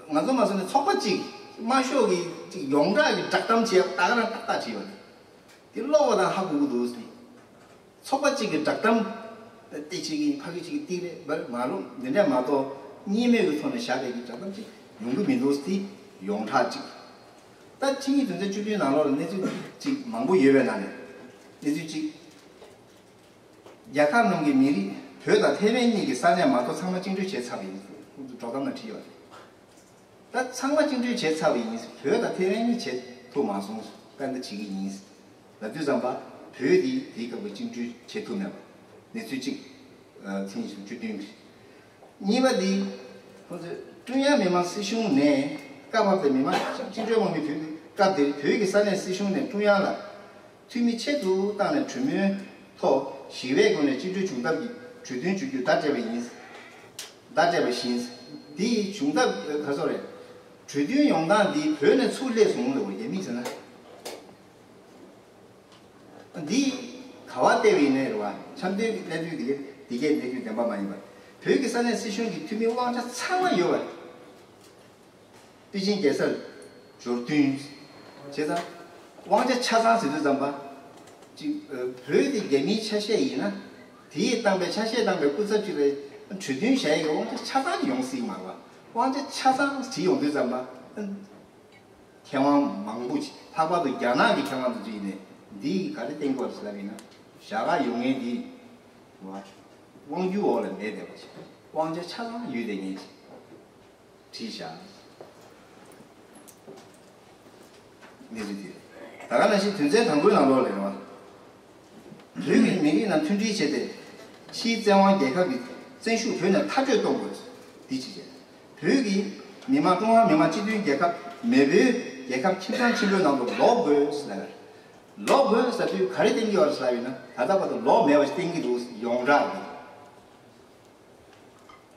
ང་ཚོ་མ་སོང་ནས་ཚོགས་པ་གཅིག་དམར་ཤོག་གི་གཅིག་ཡོངས་གྲགས་ཀྱི་བསྒྲགས་གཏམ་བྱས་པ་ད་ག་རང་ཏག་ཏག་བྲིས་པ་རེད། འདི་ཀློག་པ་དང་ཧ་གོ་གི་འདུག་ཟེར། ཚོགས་པ་གཅིག་གི་བསྒྲགས་གཏམ་ཏེ་གཅིག་གི་ཕ་གི་གཅིག་གི་ཏིག་རེད་བར་མ་རུང་འདི་འདྲ་མ་གཏོགས་གཉིས་མོས་ཀྱི་ཐོག་ནས་བཞག་པའི་གི་བསྒྲགས་གཏམ་གཅིག་ཡོང་གི་མི་འདུག་ཟེར། འདི་ཡོངས་གྲགས་གཅིག་ད་ཕྱི་ཉིན་དོན་ཚན་བཅུ་བདུན་ནང་ལོགས་ལ་གནས་ཚུལ་གཅིག་མང་པོ་ཡོད་པའི་ནང་ནས་གནས་ཚུལ་གཅིག་རྒྱལ་ཁབ་ནང་གི་མི་རིགས་བོད་དང་ཐེ་ཝན་གཉིས་ཀྱི་ས་གནས་མ་གཏོགས་ཚང་མ་བཅིངས་འགྲོལ་བྱས་ཚར་བ་ཡིན། ཁོང་ཚོ་བསྒྲགས་གཏམ་ནང་བྲིས་ཡོད་རེད། ད་ཚང་མ་བཅིངས་འགྲོལ་བྱས་ཚར་བ་ཡིན། བོད་དང་ཐེ་ཝན་གཉིས་བྱེད་ཐུབ་མ་སོང་། དཔེ་འདི་བྱེད་ཀྱི་ཡིན་ལབ་དུས་ཙམ་པ་བོད་དེ་དེའི་སྐབས་ཀྱི་བཅིངས་འགྲོལ་བྱེད་ཐུབ་མེད་པ་གནས་ཚུལ་གཅིག་ཨ་ཚིག་ཉི་ཤུ་བཅུ་བདུན་རེད། གཉིས་པ་འདི། ཁོང་ཚོས་ཀྲུང་དབྱང་མི་དམངས་སྲིད་གཞུང་ནས་བཀའ་ཕབ་སྟེ་མི་དམངས་བཅིངས་འགྲོལ་དམག་མི་བོད་ཀྱི་སྐབས་དེར་བོད་ཀྱི་ས་གནས་སྲིད་གཞུང་ནས་ཀྲུང་དབྱང་ལ་འཐུས་མི་ཆེད་དུ་བཏང་ནས་གྲོས་མོལ་ཐོག་ཞི་བའི་སྒོ་ནས་བཅིངས་འགྲོལ་བྱུང་ཐབས་ཀྱི་གྲོས་མཐུན་བརྗོད་རྒྱུ་བརྡ་སྤྲད་པ་ཡིན། བརྡ་སྤྲད་པ་བཞིན། འདི་བྱུང་ཐབས་ག་ཚོད་རེད། གྲོས་མཐུན་ཡོང་སྟངས་འདི་བོད་ནས་ཚུར་སླེབས་སོང་ལབ་པ་རྒྱ་མིས་ཟེར་ན། འདི་ག་བ་བལྟས་པ་ཡིན་ནའི་རེད་བ། འཆམ་མཐུན་གྱི་གནད་དོན་འདི་གའི་འདི་གའི་གནད་དོན་བདེན་པ་མ་ཡིན་པ། བོད་ཀྱི་ས་གནས་སྲིད་གཞུང་གི་འཐུས་མི་དབང་ཆ་ཚང་མ་ཡོད་པ། པེ་ཅིང་རྒྱལ་སར་འབྱོར་བསྟུན་བྱས་ཙང་། དབང་ཆ་ཆ་ཚང་ཟེར་དུས་ཙམ་པ། ཅིག་བོད་དེ་རྒྱ་མིའི་ཆ་ཤས་ཡིན་ན། དེས་བཏང་པའི་ཆ་ཤས་བཏང་པའི་སྐུ་ཚབ་ཅིག་ལ་གྲོས་མཐུན་བཞག་ཡས་ཀྱི་དབང་ཆ་ཆ་ཚང་ཡོང་སྲིད་མ་རེད་བ། དབང་ཆ་ཆ་ཚང་བྲིས་ཡོང་དུས་ཙམ་པ། མཁས་དབང་མང་པོ་ཅིག་ལྷག་པར་དུ་རྒྱ་ནག་གི་མཁས་དབང་དེ་ཚོ་ཡིན་ནའི་འདི་ག་རེ་བསྟན་དགོས་ཟེར་ལབ་ཡིན་ན། བྱ་དགའ་ཡོང་མཁན་འདི་དབང་སྒྱུར་འོག་ལ་མེད་བསྡད་པ་ཅིག་དབང་ཆ་ཆ་ཚང་ཡོད་བསྡད་མཁན་ཅིག་བྲིས་བཞག་གནས་ཚུལ་འདི་རེད། ད་ག་ནང་བཞིན་དོན་ཚན་དང་པོའི་ནང་ལོགས་ལ་རེད་བ། བོད་ཀྱི་མི་རིགས་རྣམས་མཐུན་སྒྲིལ་བྱས་ཏེ། ཕྱིའི་བཙན་དབང་རྒྱལ་ཁབ་ཀྱི་བཙན་ཤུགས་བོད་ནས་མཐའ་སྐྱོད་གཏོང་དགོས། འདི་གཅིག་བྱས། བོད་ཀྱི་མི་དམངས་ཀྲུང་ཧྭ་མི་དམངས་སྤྱི་མཐུན་རྒྱལ་ཁབ་མེས་པོའི་རྒྱལ་ཁབ་ཁྱིམ་ཚང་ཆེན་པོའི་ནང་དུ་ལོག་དགོས་ཟེར་ལབ་ཡོད། ལོག་དགོས་ཟེར་དུས་ག་རེ་བསྟན་གྱི་ཡོད་རེད་ཟེར་ལབ་ཡོད་ན། ད་ལྟ་བར་དུ་ལོག་མེད་པ་ཞིག་བསྟན་གྱི་འདུག་ཡོངས་གྲགས་ཀྱི།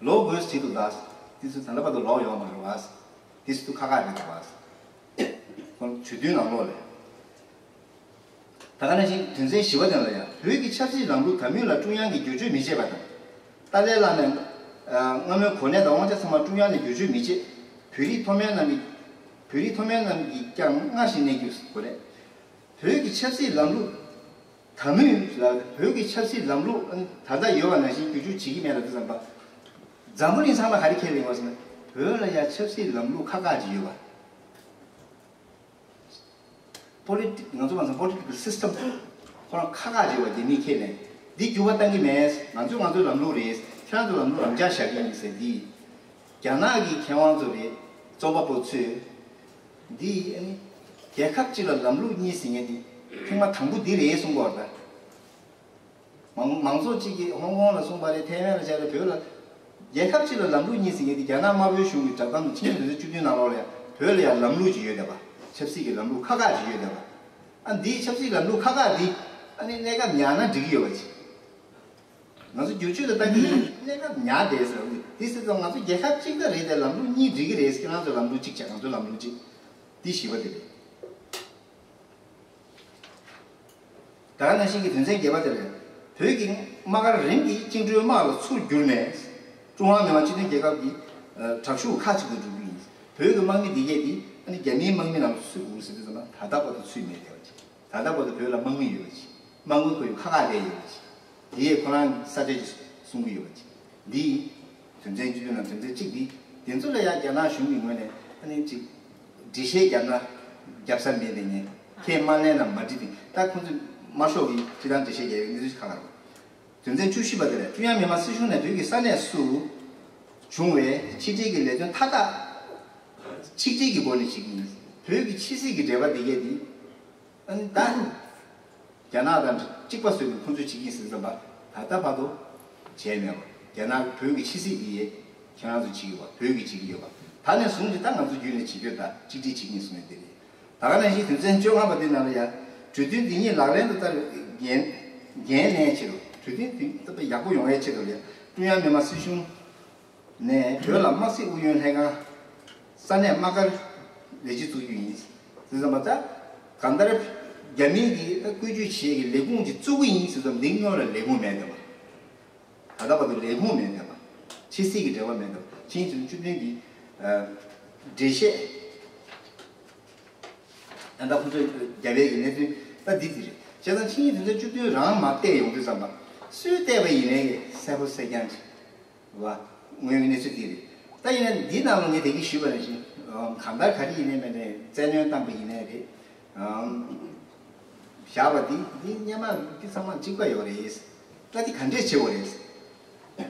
ལོག་དགོས་ཟེར་དུས་ད། དེ་ཚོ་ད་ལྟ་བར་དུ་ལོག་ཡོད་མ་རེད་བ། དེ་ཚོ་ཁག་ཁག་རེད་བ། ཁོང་ཇུས་འདོན་ནང་ལོགས་ལས། ད་ག་ནང་བཞིན་དོན་ཚན་བཞི་པ་དེ་ལ་ཡང་བོད་ཀྱི་ཆབ་སྲིད་ལམ་ལུགས་དང་མོས་ལ་ཀྲུང་དབྱང་གིས་བསྒྱུར་བཅོས་མི་བྱེད་པ་དང་། ཏཱ་ལའི་བླ་མས་སྔ་མོའི་གོ་གནས་དང་དབང་ཆ་ཚང་མ་ཀྲུང་དབྱང་ནས་བསྒྱུར་བཅོས་མི་བྱེད། བོད་རིགས་མཐོ་དམན་རྣམས་ཀྱིས། བོད་རིགས་མཐོ་དམན་རྣམས་ཀྱིས་ཀྱང་སྔར་བཞིན་གནས་རྒྱུ་དགོས་རེད། བོད་ཀྱི་ཆབ་སྲིད་ལམ་ལུགས་དང་མོས་ལ། བོད་ཀྱི་ཆབ་སྲིད་ལམ་ལུགས་ད་ལྟ་ཡོད་པ་ནང་བཞིན་བསྒྱུར་བཅོས་བྱེད་ཀྱི་མེད་ལ་དུས་ཙམ་པ། འཛམ་བུ་གླིང་ཚང་མ་ག་རེ་ཁས་ལེན་དགོས་ཟེར་ན། བོད་ལ་ཡང་ཆབ་སྲིད་ལམ་ལུགས་ཁག་ཁག་ཅིག་ཡོད་པ། པོ་ལི་ཊི། ང་ཚོ་མ་ཚང་པོ་ལི་ཊི་ཀལ་སི་སི་ཊམ་ཁོ་རང་ཁག་ཁག་ཅིག་ཡོད་པ་རྒྱ་མིས་ཁས་ལེན། འདི་འགྱུར་བ་གཏང་གི་མེད། ང་ཚོས་ང་ཚོའི་ལམ་ལུགས་རེད། ཁྱེད་རང་ཚོ་ལམ་ལུགས་རང་འཇགས་བཞག་གི་ཡིན་ཟེར། འདི་རྒྱ་ནག་གི་མཁས་དབང་ཚོ་རེད། རྩོམ་པ་པོ་ཚོས། འདི་ཨ་ནི་རྒྱལ་ཁབ་གཅིག་ལ་ལམ་ལུགས་གཉིས་ཟེར་མཁན་འདི་ཐེངས་མ་དང་པོ་འདི་རེད་གསུང་གི་ཡོད་རེད་ད། མང་མང་ཚོགས་གཅིག་གིས་ཧོང་ཀོང་ལ་གསུངས་པ་རེད། ཐའེ་ཝན་ལ་བྱས་རེད། བོད་ལ། རྒྱལ་ཁབ་གཅིག་ལ་ལམ་ལུགས་གཉིས་ཟེར་མཁན་འདི་རྒྱ་ནག་དམར་པོའི་གཞུང་གི་བསྒྲགས་གཏམ་དང་ཆིངས་ཡིག་དོན་ཚན་བཅུ་བདུན་ནང་ལོགས་ལ་ཡང་བོད་ལ་ཡང་ལམ་ལུགས་ཅིག་ཡོད་བསྡད་པ། ཆབ་སྲིད་ཀྱི་ལམ་ལུགས་ཁག་ཁག་ཅིག་ཡོད་བསྡད་པ། ཨ་འདིའི་ཆབ་སྲིད་ལམ་ལུགས་ཁག་ཁག་འདི་ཨ་ནི་གནས་སྐབས་ཉར་ན་འགྲིག་གི་ཡོད་པ་ཅིག་ང་ཚོ་བསྒྱུར་བཅོས་ལ་བཏང་གི་ཡིན། གནས་སྐབས་ཉར་བསྡད་ཟེར་བ་འདི་ཟེར་ཙང་། ང་ཚོ་རྒྱལ་ཁབ་གཅིག་ད་རེད་དེ་ལམ་ལུགས་གཉིས་འགྲིག་གི་རེད། ཁྱེད་རང་ཚོ་ལམ་ལུགས་གཅིག་བྱས། ང་ཚོ་ལམ་ལུགས་གཅིག་འདི་བཞི་པ་དེ་རེད། ད་ག་ནང་བཞིན་གྱི་དོན་ཚན་བརྒྱད་པ་དེ་ལ། བོད་ཀྱི་དམག་སྒར་རིམ་གྱིས་བཅིངས་འགྲོལ་དམག་ལ་ཚུར་བསྒྱུར་ནས། ཀྲུང་ཧྭ་མི་དམངས་སྤྱི་མཐུན་རྒྱལ་ཁབ་ཀྱི་ཨ་དྲག་ཤུགས་ཁག་ཅིག་ཏུ་འགྲོ་རྒྱུ་ཡིན། བོད་ཀྱི་དམག་མི་འདི་གས་འདི་ཨ་ནི་རྒྱ་མིའི་དམག་མི་རྣམས་ལ་ཚུད་དགོས་ཟེར་དུས་ཙམ་པ། ད་ལྟ་བར་དུ་ཚུད་མེད་བསྡད་པ་ཅིག་ད་ལྟ་བར་དུ་བོད་ལ་དམག་མི་ཡོད་པ་ཅིག་དམག་དངུལ་ཁོར་ཡུག་ཁག་ཁག་བསྡད་ཡོད་པ་ཅིག་དེ་ཡས་ཁོ་རང་གི་ས་ཆ་ཅིག་སྲུང་གི་ཡོད་པ་ཅིག་འདི་དོན་ཚན་བཅུ་བདུན་ནང་དོན་ཚན་གཅིག་འདི། དེ་ཚོ་ལ་ཡང་རྒྱ་ནག་གཞུང་གི་ངོས་ནས་ཨ་ནི་ཅིག་འགྲེལ་བཤད་བརྒྱབ་ན་བརྒྱབ་ས་མེད་པའི་ངས། ཁས་མ་ལེན་ན་མ་འགྲིག་དེ། ད་ཁོང་ཚོས་དམར་ཤོག་གིས་སྤྱི་བཏང་འགྲེལ་བཤད་རྒྱག་ཡོད། འདི་ཚོ་ཁག་ཁག་རེད། དོན་ཚན་བཅུ་བཞི་པ་དེ་ལ། ཀྲུང་དབྱང་མི་དམངས་སྲིད་གཞུང་ནས་བོད་ཀྱི་ས་གནས་སུ་བྱུང་བའི་ཕྱི་འབྲེལ་གྱི་ལས་དོན་མཐའ་དག་ཆིག་སྒྲིལ་གྱི་སྒོ་ནས་བྱེད་ཀྱི་ཡིན། བོད་ཀྱི་ཕྱི་སྲིད་ཀྱི་འབྲེལ་བ་འདི་གས་འདི་ཨ་ནི་ད་རྒྱ་ནག་དང་གཅིག་པ་བཟོས་ནས་ཁོང་ཚོས་བྱེད་ཀྱི་ཡིན་ཟེར་ཙམ་པ། ད་ལྟ་བར་དུ་བྱས་མེད་པ། རྒྱ་ནག་བོད་ཀྱི་ཕྱི་སྲིད་འདི་ཡས་ཁྱེད་རང་ཚོས་བྱེད་ཀྱི་ཡོད་པ། བོད་ཀྱིས་བྱེད་ཀྱི་ཡོད་པ། ད་ནས་བཟུང་སྟེ་ད་ང་ཚོ་བརྒྱུད་ནས་བྱེད་རྒྱུ་དང་གཅིག་སྒྲིལ་བྱེད་ཀྱི་ཡིན་གསུངས་ནས་འདི་རེད། ད་ག་ནང་བཞིན་དོན་ཚན་བཅོ་ལྔ་པ་འདི་ནང་ལ་ཡང་། གྲོས་མཐུན་འདི་ཉིད་ལག་ལེན་དུ་བསྟར་བའི་འགན་འགན་ལེན་ཆེད་དུ། གྲོས་མཐུན་འདི་ཡག་པོ་ཡོང་བའི་ཆེད་དུ་ལ་ཡང་ཀྲུང་དབྱང་མི་དམངས་སྲིད་གཞུང་ནས་བོད་ལ་དམག་སྲིད་ཨུ་ཡོན་ལྷན་ཁང་ས་གནས་དམག་སྒར་ལས་བྱེད་བཙུགས་རྒྱུ་ཡིན། དེ་ཙམ་པ་ད་གང་ལྟར་རྒྱ་མིའི་གི་ད་བཀོད་ཇུས་བྱེད་ཀྱི་ལས་ཁུངས་ཅིག་བཙུགས་ཀྱི་ཡིན་ཟེར་ཙམ། འདི་སྔོན་ལ་ལས་ཁུངས་མེད་བསྡད་པ། ད་ལྟ་བར་དུ་ལས་ཁུངས་མེད་བསྡད་པ། ཕྱི་སྲིད་ཀྱི་འབྲེལ་བ་མེད་བསྡད་པ། ཆིངས་ཡིག་དོན་ཚན་བཅུ་བདུན་གྱི་ཨ་འགྲེལ་བཤད། ཨ་ད་ཁོ་ཚོས་རྒྱབ་པའི་གི་གནད་དོན་ད་འདི་འདི་རེད། བྱས་ཙང་ཆིངས་ཡིག་དོན་ཚན་བཅུ་བདུན་རང་མར་བལྟས་ཡོང་དུས་ཙམ་པ། སུས་བལྟས་པ་ཡིན་ནའི་གསལ་པོ་གསལ་རྐྱང་ཅིག་རེད་བ། དངོས་ཡོད་གནས་ཚུལ་འདི་རེད། ད་ཡིན་ན་འདི་ནང་ལ་ངས་དེ་གི་ཞུས་པ་ནང་བཞིན། ཨམ་གང་ལྟར་ག་རེ་ཡིན་ནའི་མེད་ནའི། བཙན་གནོན་བཏང་པ་ཡིན་ནའི་རེད། ཨམ་བཞག་པ་འདི་འདི་སྔོན་མ་འདི་ཚང་མ་གཅིག་པ་ཡོད་རེད། ད་འདི་ག་འདྲས་བྱེད་དགོས་རེད།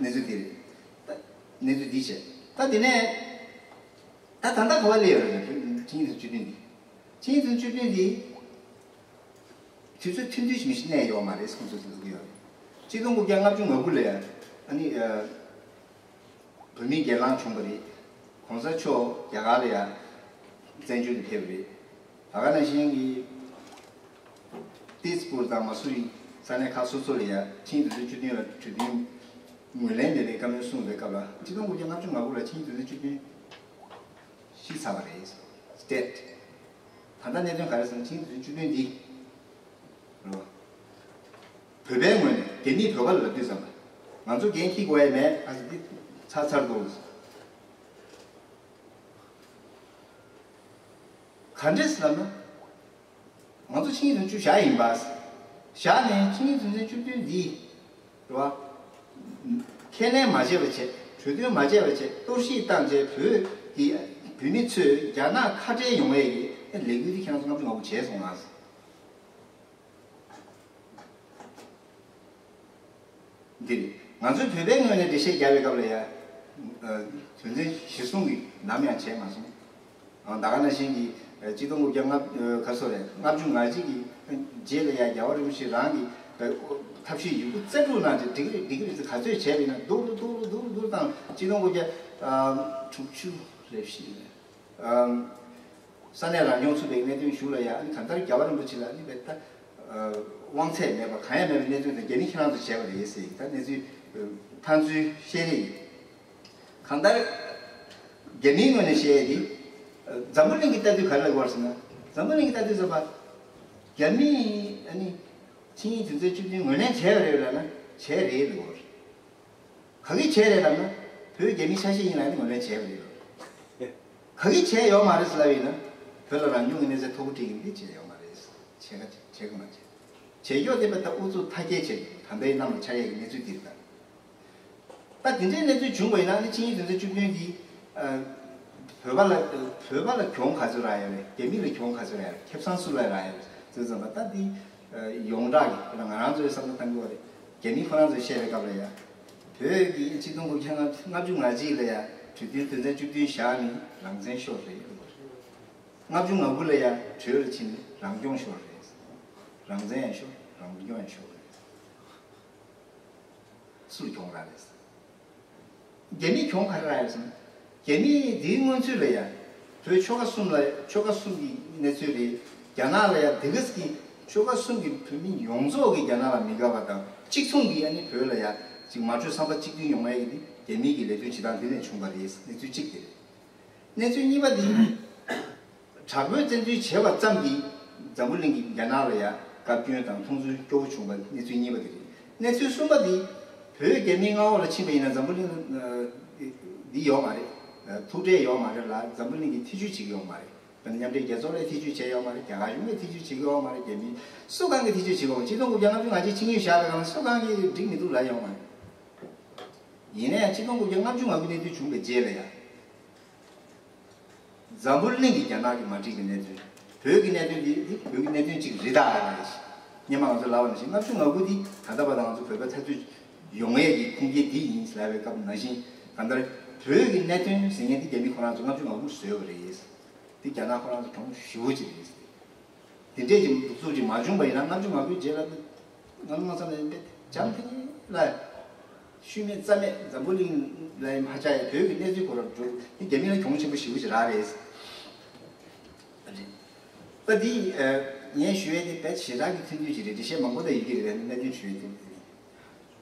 གནས་ཚུལ་འདི་རེད། ད་གནས་ཚུལ་འདི་བྱས། ད་དེ་ནས་ད་ད་ལྟ་ག་པར་སླེབས་ཡོད་རེད། ཆིངས་ཡིག་དོན་ཚན་བཅུ་བདུན་འདི། ཆིངས་ཡིག་དོན་ཚན་བཅུ་བདུན་འདི། དུས་ཚོད་ཐུང་ཐུང་ཞིག་མི་ཞིག་གནས་ཡོད་མ་རེད། ཁོང་ཚོས་འདི་ལབ་ཀྱི་ཡོད་རེད། གཅིག་སྟོང་དགུ་བརྒྱ་ལྔ་བཅུ་ང་དགུ་ལ་ཡང་ཨ་ནི་ཨ་བོད་མིའི་སྒེར་ལངས་བྱུང་བ་རེད། གོང་ས་མཆོག་རྒྱ་གར་ལ་ཡང་བཙན་བྱོལ་དུ་ཕེབས་པ་རེད། ད་ག་ནང་བཞིན་གྱི་ཏིས་པུར་དང་མ་སུ་རི་ས་གནས་ཁག་སོ་སོ་ལ་ཡང་ཆིངས་ཡིག་དོན་ཚན་བཅུ་བདུན་ལ་གྲོས་མཐུན་ངོས་ལེན་མེད་པའི་བཀའ་མོལ་གསུངས་པའི་སྐབས་ལ། གཅིག་སྟོང་དགུ་བརྒྱ་ལྔ་བཅུ་ང་དགུ་ལ་ཆིངས་ཡིག་དོན་ཚན་བཅུ་བདུན་ཤི་ཚར་བ་རེད། སྟེ། ད་ལྟ་གནད་དོན་ག་རེ་ཟེར་ན། ཆིངས་ཡིག་དོན་ཚན་བཅུ་བདུན་འདི་རེད་བ། བོད་པའི་ངོས་ནས་རྒྱ་མིས་བོད་པ་ལ་ལབ་དུས་ཙམ་པ། ང་ཚོ་འགན་འཁྱེར་དགོས་ཡ་མེད། ཨ་ཙི་འདི་ཚར་ཚར་འདུག་ག་འདྲས་ལབ་ན། ང་ཚོ་ཆིངས་ཡིག་དོན་ཚན་བཅུ་བཞག་ཡིན་པ། བཞག་ནས་ཆིངས་ཡིག་དོན་ཚན་བཅུ་བདུན་འདི་རེད་བ། ཁས་ལེན་མ་བྱས་པ་བྱས། གྲོས་མཐུན་མ་བྱས་པ་བྱས། གཏོར་བཤིག་བཏང་བྱས། བོད་ཀྱི་བོད་མི་ཚོས་རྒྱ་ནག་ཁ་བྲལ་ཡོང་བའི་གི་ལས་འགུལ་འདི་ཁྱེད་རང་ཚོ་ལྔ་བཅུ་ང་དགུ་བྱས་སོང་ང་། འདི་རེད། ང་ཚོའི་བོད་པའི་ངོས་ནས་འགྲེལ་བཤད་རྒྱག་པའི་སྐབས་ལ་ཡང་། ཨ་དོན་ཚན་གཞིར་བཟུང་གིས་ནམ་ཡང་བྱས་མ་སོང་། ཨ་ད་ག་ནང་བཞིན་གྱི་ཨ་གཅིག་སྟོང་དགུ་བརྒྱ་ལྔ་ཨ་ག་སོ་རེད། ལྔ་བཅུ་ང་གཅིག་གི་རྗེས་ལ་ཡང་རྒྱལ་བ་རིན་པོ་ཆེ་རང་གིས་ཨ་ཐབས་ཤེས་ཡོད་རྒུ་རྩལ་སྤྲུགས་གནང་བྱས། འགྲིག་གི་རེད། འགྲིག་གི་རེད་ཟེར་ག་ཚོད་བྱས་པ་ཡིན་ན། སྡུག་རུ་སྡུག་རུ་སྡུག་རུ་སྡུག་རུ་བཏང་། གཅིག་སྟོང་དགུ་བརྒྱ་ཨ་ དྲུག་ཅུ་རེ་བཞི་ལ། ཨམ། ས་གནས་རང་སྐྱོང་ཚུགས་པའི་གནད་དོན་ཞུ་ལ་ཡ། ཨ་ནི་གང་ལྟར་རྒྱལ་བ་རིན་པོ་ཆེ་ལ་ཨ་ནི་བས་ད་དབང་ཚད་མེད་པ་གང་ཡང་མེད་པའི་གནད་དོན་དང་། རྒྱ་མི་ཁྱེད་རང་ཚོ་བྱས་པ་རེད་ཟེར། ད་གནས་ཚུལ་ཕན་ཚུན་བཤད་རེས་ཡིན། གང་ལྟར་རྒྱ་མིའི་ངོས་ནས་བཤད་ཡས་དེ། འཛམ་བུ་གླིང་གི་ལྟ་དུས་ག་རེ་ལབ་དགོས་རེད་ཟེར་ན། འཛམ་བུ་གླིང་གི་ལྟ་དུས་ཙམ་པ། རྒྱ་མིས་ཨ་ནི་ཆིངས་ཡིག་དོན་ཚན་བཅུ་བདུན་ངོས་ལེན་བྱས་པ་རེད་ལབ་ན་བྱས་རེད་ལབ་དགོས་རེད། ག་གིས་བྱས་རེད་ལབ་ན། བོད་རྒྱ་མིའི་ཆ་ཤས་ཡིན་ལབ་ནས་ངོས་ལེན་བྱས་པ་རེད་ལབ། ག་གིས་བྱས་ཡོད་མ་རེད་ཟེར་ལབ་ཡིན་ན། བོད་ལ་རང་སྐྱོང་གི་གནས་ཚད་མཐོ་པོ་སྤྲད་ཀྱི་འདི་བྱས་ཡོད་མ་རེད། བྱས་ག་བྱས་ག་མ་བྱས། བྱས་ཀྱོག་དེ་བས་ད་ཨུ་ཚུགས་མཐའ་སྐྱེལ་བྱས། ད་ལྟའི་གནམ་ལ་འཆར་ཡས་ཀྱི་གནས་ཚུལ་འདི་རེད་ད། ད་དེ་འདྲའི་གནས་ཚུལ་བྱུང་བ་ཡིན་ན་ནི་ཆིངས་ཡིག་དོན་ཚན་བཅུ་བདུན་འདི། ཨ། བོད་པ་ལ་བོད་པ་ལ་གྱོང་ག་ཚོད་རག་ཡོད་རེད། རྒྱ་མི་ལ་གྱོང་ག་ཚོད་རག་ཡོད་རེད། ཁེ་བཟང་སུ་ལ་རག་ཡོད་རེད་ཟེར་ཙམ་པ། ད་འདི་ཡོངས་གྲགས་ཀྱི་ང་རང་ཚོའི་བསམ་བློ་གཏང་གི་ཡོད་རེད། རྒྱ་མི་ཁོ་རང་ཚོས་བཤད་པའི་སྐབས་ལ་ཡ། བོད་ཀྱིས་ཆིག་སྟོང་དགུ་བརྒྱ་ལྔ་བཅུ་ང་གཅིག་ལ་ཡ་གྲོས་མཐུན་དོན་ཚན་བཅུ་བདུན་བཞག་ནི་རང་བཙན་ཤོར་རེད། ལྔ་བཅུ་ང་དགུ་ལ་ཡ་གྲོས་ལ་ཕྱིན་ནི་རང་སྐྱོང་ཤོར་རེད། རང་བཙན་ཡང་ཤོར། རང་སྐྱོང་ཡང་ཤོར་རེད། སུར་གྱོང་རག་རེད། རྒྱ་མིས་གྱོང་ག་རེ་རག་ཡོད་ཟེར་ན། རྒྱ་མིས་འདིའི་སྔོན་ཚུད་ལ་ཡ། བོད་ཆོལ་ཁ་གསུམ་ལ་ཆོལ་ཁ་གསུམ་གྱི་གནས་ཚུལ་རེད། རྒྱ་ནག་ལ་ཡ་འདི་ག་ཙམ་གྱི་ཆོལ་ཁ་གསུམ་གྱི་བོད་མི་ཡོངས་རྫོགས་ཀྱིས་རྒྱ་ནག་ལ་མི་དགའ་བ་དང་། གཅིག་མཚུངས་ཀྱིས་ཨ་ནི་བོད་ལ་ཡ་ཅིག་མ་གྲོས་བསམ་པ་གཅིག་མཐུན་ཡོང་ཡ་གི་འདི་རྒྱ་མིའི་གི་ལས་དོན་བྱེད་སྟངས་འདི་ནས་བྱུང་བ་རེད། གནས་ཚུལ་གཅིག་དེ་རེད། གནས་ཚུལ་གཉིས་པ་འདི། དྲག་པོའི་བཙན་འཛུལ་བྱས་པ་ཙམ་གྱིས་འཛམ་བུ་གླིང་གིས་རྒྱ་ནག་ལ་ཡ་བཀའ་བཀྱོན་དང་མཐོང་ཚུལ་སྐྱོ་བོ་བྱུང་བ། གནས་ཚུལ་གཉིས་པ་དེ་རེད། གནས་ཚུལ་གསུམ་པ་འདི། བོད་རྒྱ་མིའི་མངའ་འོག་ལ་ཕྱིན་པ་ཡིན་ན་འཛམ་བུ་གླིང་ལ་འདི་ཡོད་མ་རེད། ཐུག་འཕྲད་ཡོད་མ་རེད་ལ། འཛམ་བུ་གླིང་གིས་ཐེ་བྱུས་བྱེད་ཀྱི་ཡོད་མ་རེད། དཔེར་ན་མཉམ་འབྲེལ་རྒྱལ་ཚོགས་ལ་ཐེ་བྱུས་བྱས་ཡོད་མ་རེད། རྒྱ་གར་གཞུང་གིས་ཐེ་བྱུས་བྱེད་ཀྱི་ཡོད་མ་རེད། རྒྱ་མི་སུ་གང་གིས་ཐེ་བྱུས་བྱེད་ཀྱི་ཡོད་མ་རེད། ཆིག་སྟོང་དགུ་བརྒྱ་ལྔ་བཅུ་ང་གཅིག་ཆིངས་ཡིག་བཞག་པའི་སྒང་ལ་སུ་གང་གིས་འགྲིག་མི་འདུག་ལབ་ཡོད་མ་རེད། ཡིན་ན་ཡང་ཆིག་སྟོང་དགུ་བརྒྱ་ལྔ་བཅུ་ང་དགུ་གནད་དོན་བྱུང་བའི་རྗེས་ལ་ཡང་། འཛམ་བུ་གླིང་གིས་རྒྱ་ནག་གིས་མ་འགྲིག་པའི་གནད་དོན། བོད་ཀྱི་གནད་དོན་འདི་འདི་བོད་ཀྱི་གནད་དོན་གཅིག་རེད་ད་ལབ་ཡ་ཞིག་སྔོན་མ་ང་ཚོ་ལབ་པ་ནང་བཞིན་ལྔ་བཅུ་ང་དགུ་འདི་ད་ལྟ་བར་དུ་ང་ཚོ་བོད་པ་འཐབ་རྩོད་ཡོང་ཡས་ཀྱི་ཁུངས་སྐྱེལ་འདི་ཡིན་ལབ་པའི་སྐབས་ནང་བཞིན། གང་ལྟར་བོད་ཀྱི་གནད་དོན་ཟེར་མཁན་འདི་རྒྱ་མི་ཁོ་རང་ཚོ་ལྔ་བཅུ་ང་དགུ་བཟོས་པ་རེད། འདི་རྒྱ་ནག་ཁོ་རང་ཚོ་གྱོང་ཞེ་པོ་ཅིག་རེད། དེ་འདྲས་ཀྱི་གདུག་རྩུབ་ཅིག་མ་བྱུང་བ་ཡིན་ན། ལྔ་བཅུ་ང་དགུའི་རྗེས་ལ་ང་ལ་མ་བསམ་ནས་འབད་འཇམ་ཐིང་ལ་ཤུལ་མེད་རྩ་མེད་འཛམ་བུ་གླིང་ལ་ཡང་མ་ཆགས་ཡ་བོད་ཀྱི་གནས་ཚུལ་ཁོ་རང་འགྲོ་དེ་རྒྱ་མི་ལ་གྱོང་ཆེན་པོ་ཞེ་པོ་ཞིག་རག་རེད། ད་འདི་ངས་ཞུ་ཡས་དེ་དཔེ་ཞེ་དྲག་གི་ཐུང་ཐུང་ཅིག་རེད། འགྲེལ་བཤད་མང་པོ་ད་ཡོད་ཀྱི་རེད། གནད་དོན་ཞུ་ཡས་དེ།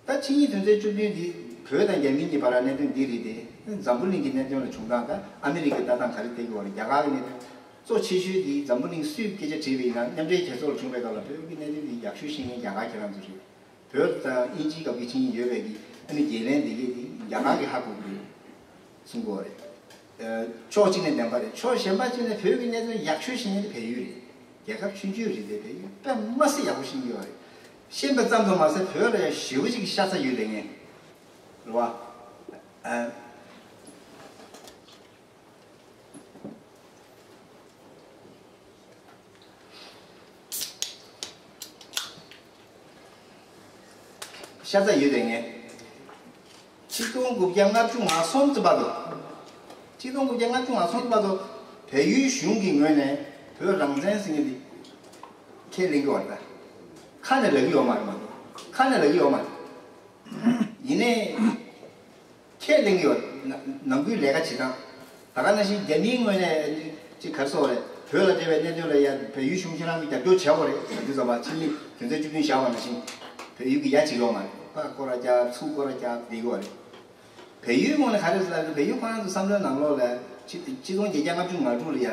ད་ཆིངས་ཡིག་དོན་ཚན་བཅུ་བདུན་འདི་བོད་དང་རྒྱ་མི་གཉིས་བར་གནད་དོན་འདི་རེད་དེ། འཛམ་བུ་གླིང་གི་གནད་དོན་ལ་བྱུང་སྟངས་དང་ཨ་མི་རི་ཀའི་ལྟ་སྟངས་ག་རེ་བསྡད་ཀྱི་ཡོད་རེད། རྒྱ་གར་གྱི་གནད་དོན་གཙོ་ཆེ་ཤོས་འདི་འཛམ་བུ་གླིང་སུས་སྐད་ཆ་དྲིས་པ་ཡིན་ན། མཉམ་འབྲེལ་རྒྱལ་ཚོགས་ལ་བྱུང་བའི་སྐབས་ལ་བོད་ཀྱི་གནད་དོན་འདི་ཡག་ཤོས་ཤེས་མཁན་རྒྱ་གར་ཁྱེད་རང་ཚོ་རེད། བོད་དང་དབྱིན་ཇིའི་སྐབས་ཀྱི་ཆིངས་ཡིག་ཡོད་པའི་གི་ཨ་ནི་བརྗེ་ལེན་འདི་གས་འདི་རྒྱ་གར་གྱིས་ཧ་གོ་གི་རེད་གསུང་གི་ཡོད་རེད། ཕྱོགས་གཅིག་ནས་བདེན་པ་རེད། ཕྱོགས་གཞན་པ་གཅིག་ནས་བོད་ཀྱི་གནད་དོན་ཡག་ཤོས་ཤེས་མཁན་དེ་བལ་ཡུལ་རེད། རྒྱལ་ཁབ་ཆུང་ཆུང་རེད་དེ། བལ་ཡུལ་དཔེ་མ་སྲིད་ཡག་པོ་ཤེས་ཀྱི་ཡོད་རེད། ཤེས་པ་ཙམ་དུ་མ་ཟད་བོད་ལ་ཡང་ཞེ་པོ་ཅིག་ཤ་ཚ་ཡོད་དེ་ངས་རེད་བ། ཨ། ཤ་ཚ་ཡོད་དེ་ངས། ཆིག་སྟོང་དགུ་བརྒྱ་ལྔ་བཅུ་ང་གསུམ་ཙམ་བར་དུ། ཆིག་སྟོང་དགུ་བརྒྱ་ལྔ་བཅུ་ང་གསུམ་ཙམ་བར་དུ་བལ་ཡུལ་གཞུང་གི་ངོས་ནས་བོད་རང་བཙན་ཟེར་མཁན་འདི་ཁས་ལེན་གྱི་ཡོད་རེད་ད། ཁ་ནས་ལབ་ཀྱི་ཡོད་མ་རེད་མ་གཏོགས། ཁ་ནས་ལབ་ཀྱི་ཡོད་མ་རེད། ཡིན་ནའི། ཁས་ལེན་གྱི་ཡོད། ནང་ཁུལ་ལས་ཀ་བྱེད་སྟངས། ད་ག་ནང་བཞིན་རྒྱ་མིའི་ངོས་ནས་ཅིག་ག་རེ་ཟེར་དགོས་རེད། བོད་ལ་འབྲེལ་བའི་གནད་དོན་ལ་ཡ་བལ་ཡུལ་གཞུང་ཁྱེད་རང་གིས་རྒྱབ་སྐྱོར་བྱས་དགོས་རེད། ད་དུས་ཙམ་པ་ཆིངས་ཡིག་དོན་ཚན་བཅུ་བདུན་བཞག་པ་ནང་བཞིན་བལ་ཡུལ་གྱིས་ཡ་བྱེད་ཀྱི་ཡོད་མ་རེད། པ་སྐོར་ར་རྒྱག་ཚུར་སྐོར་ར་རྒྱག་བསྡད་ཀྱི་ཡོད་རེད། བལ་ཡུལ་ངོས་ནས་ག་རེ་ཟེར་ལབ་ན། བལ་ཡུལ་ཁོ་རང་ཚོ་བསམ་བློའི་ནང་ལོགས་ལ་ཆིག་ཆིག་སྟོང་བརྒྱད་བརྒྱ་ལྔ་བཅུ་ང་དྲུག་ལ་ཡ་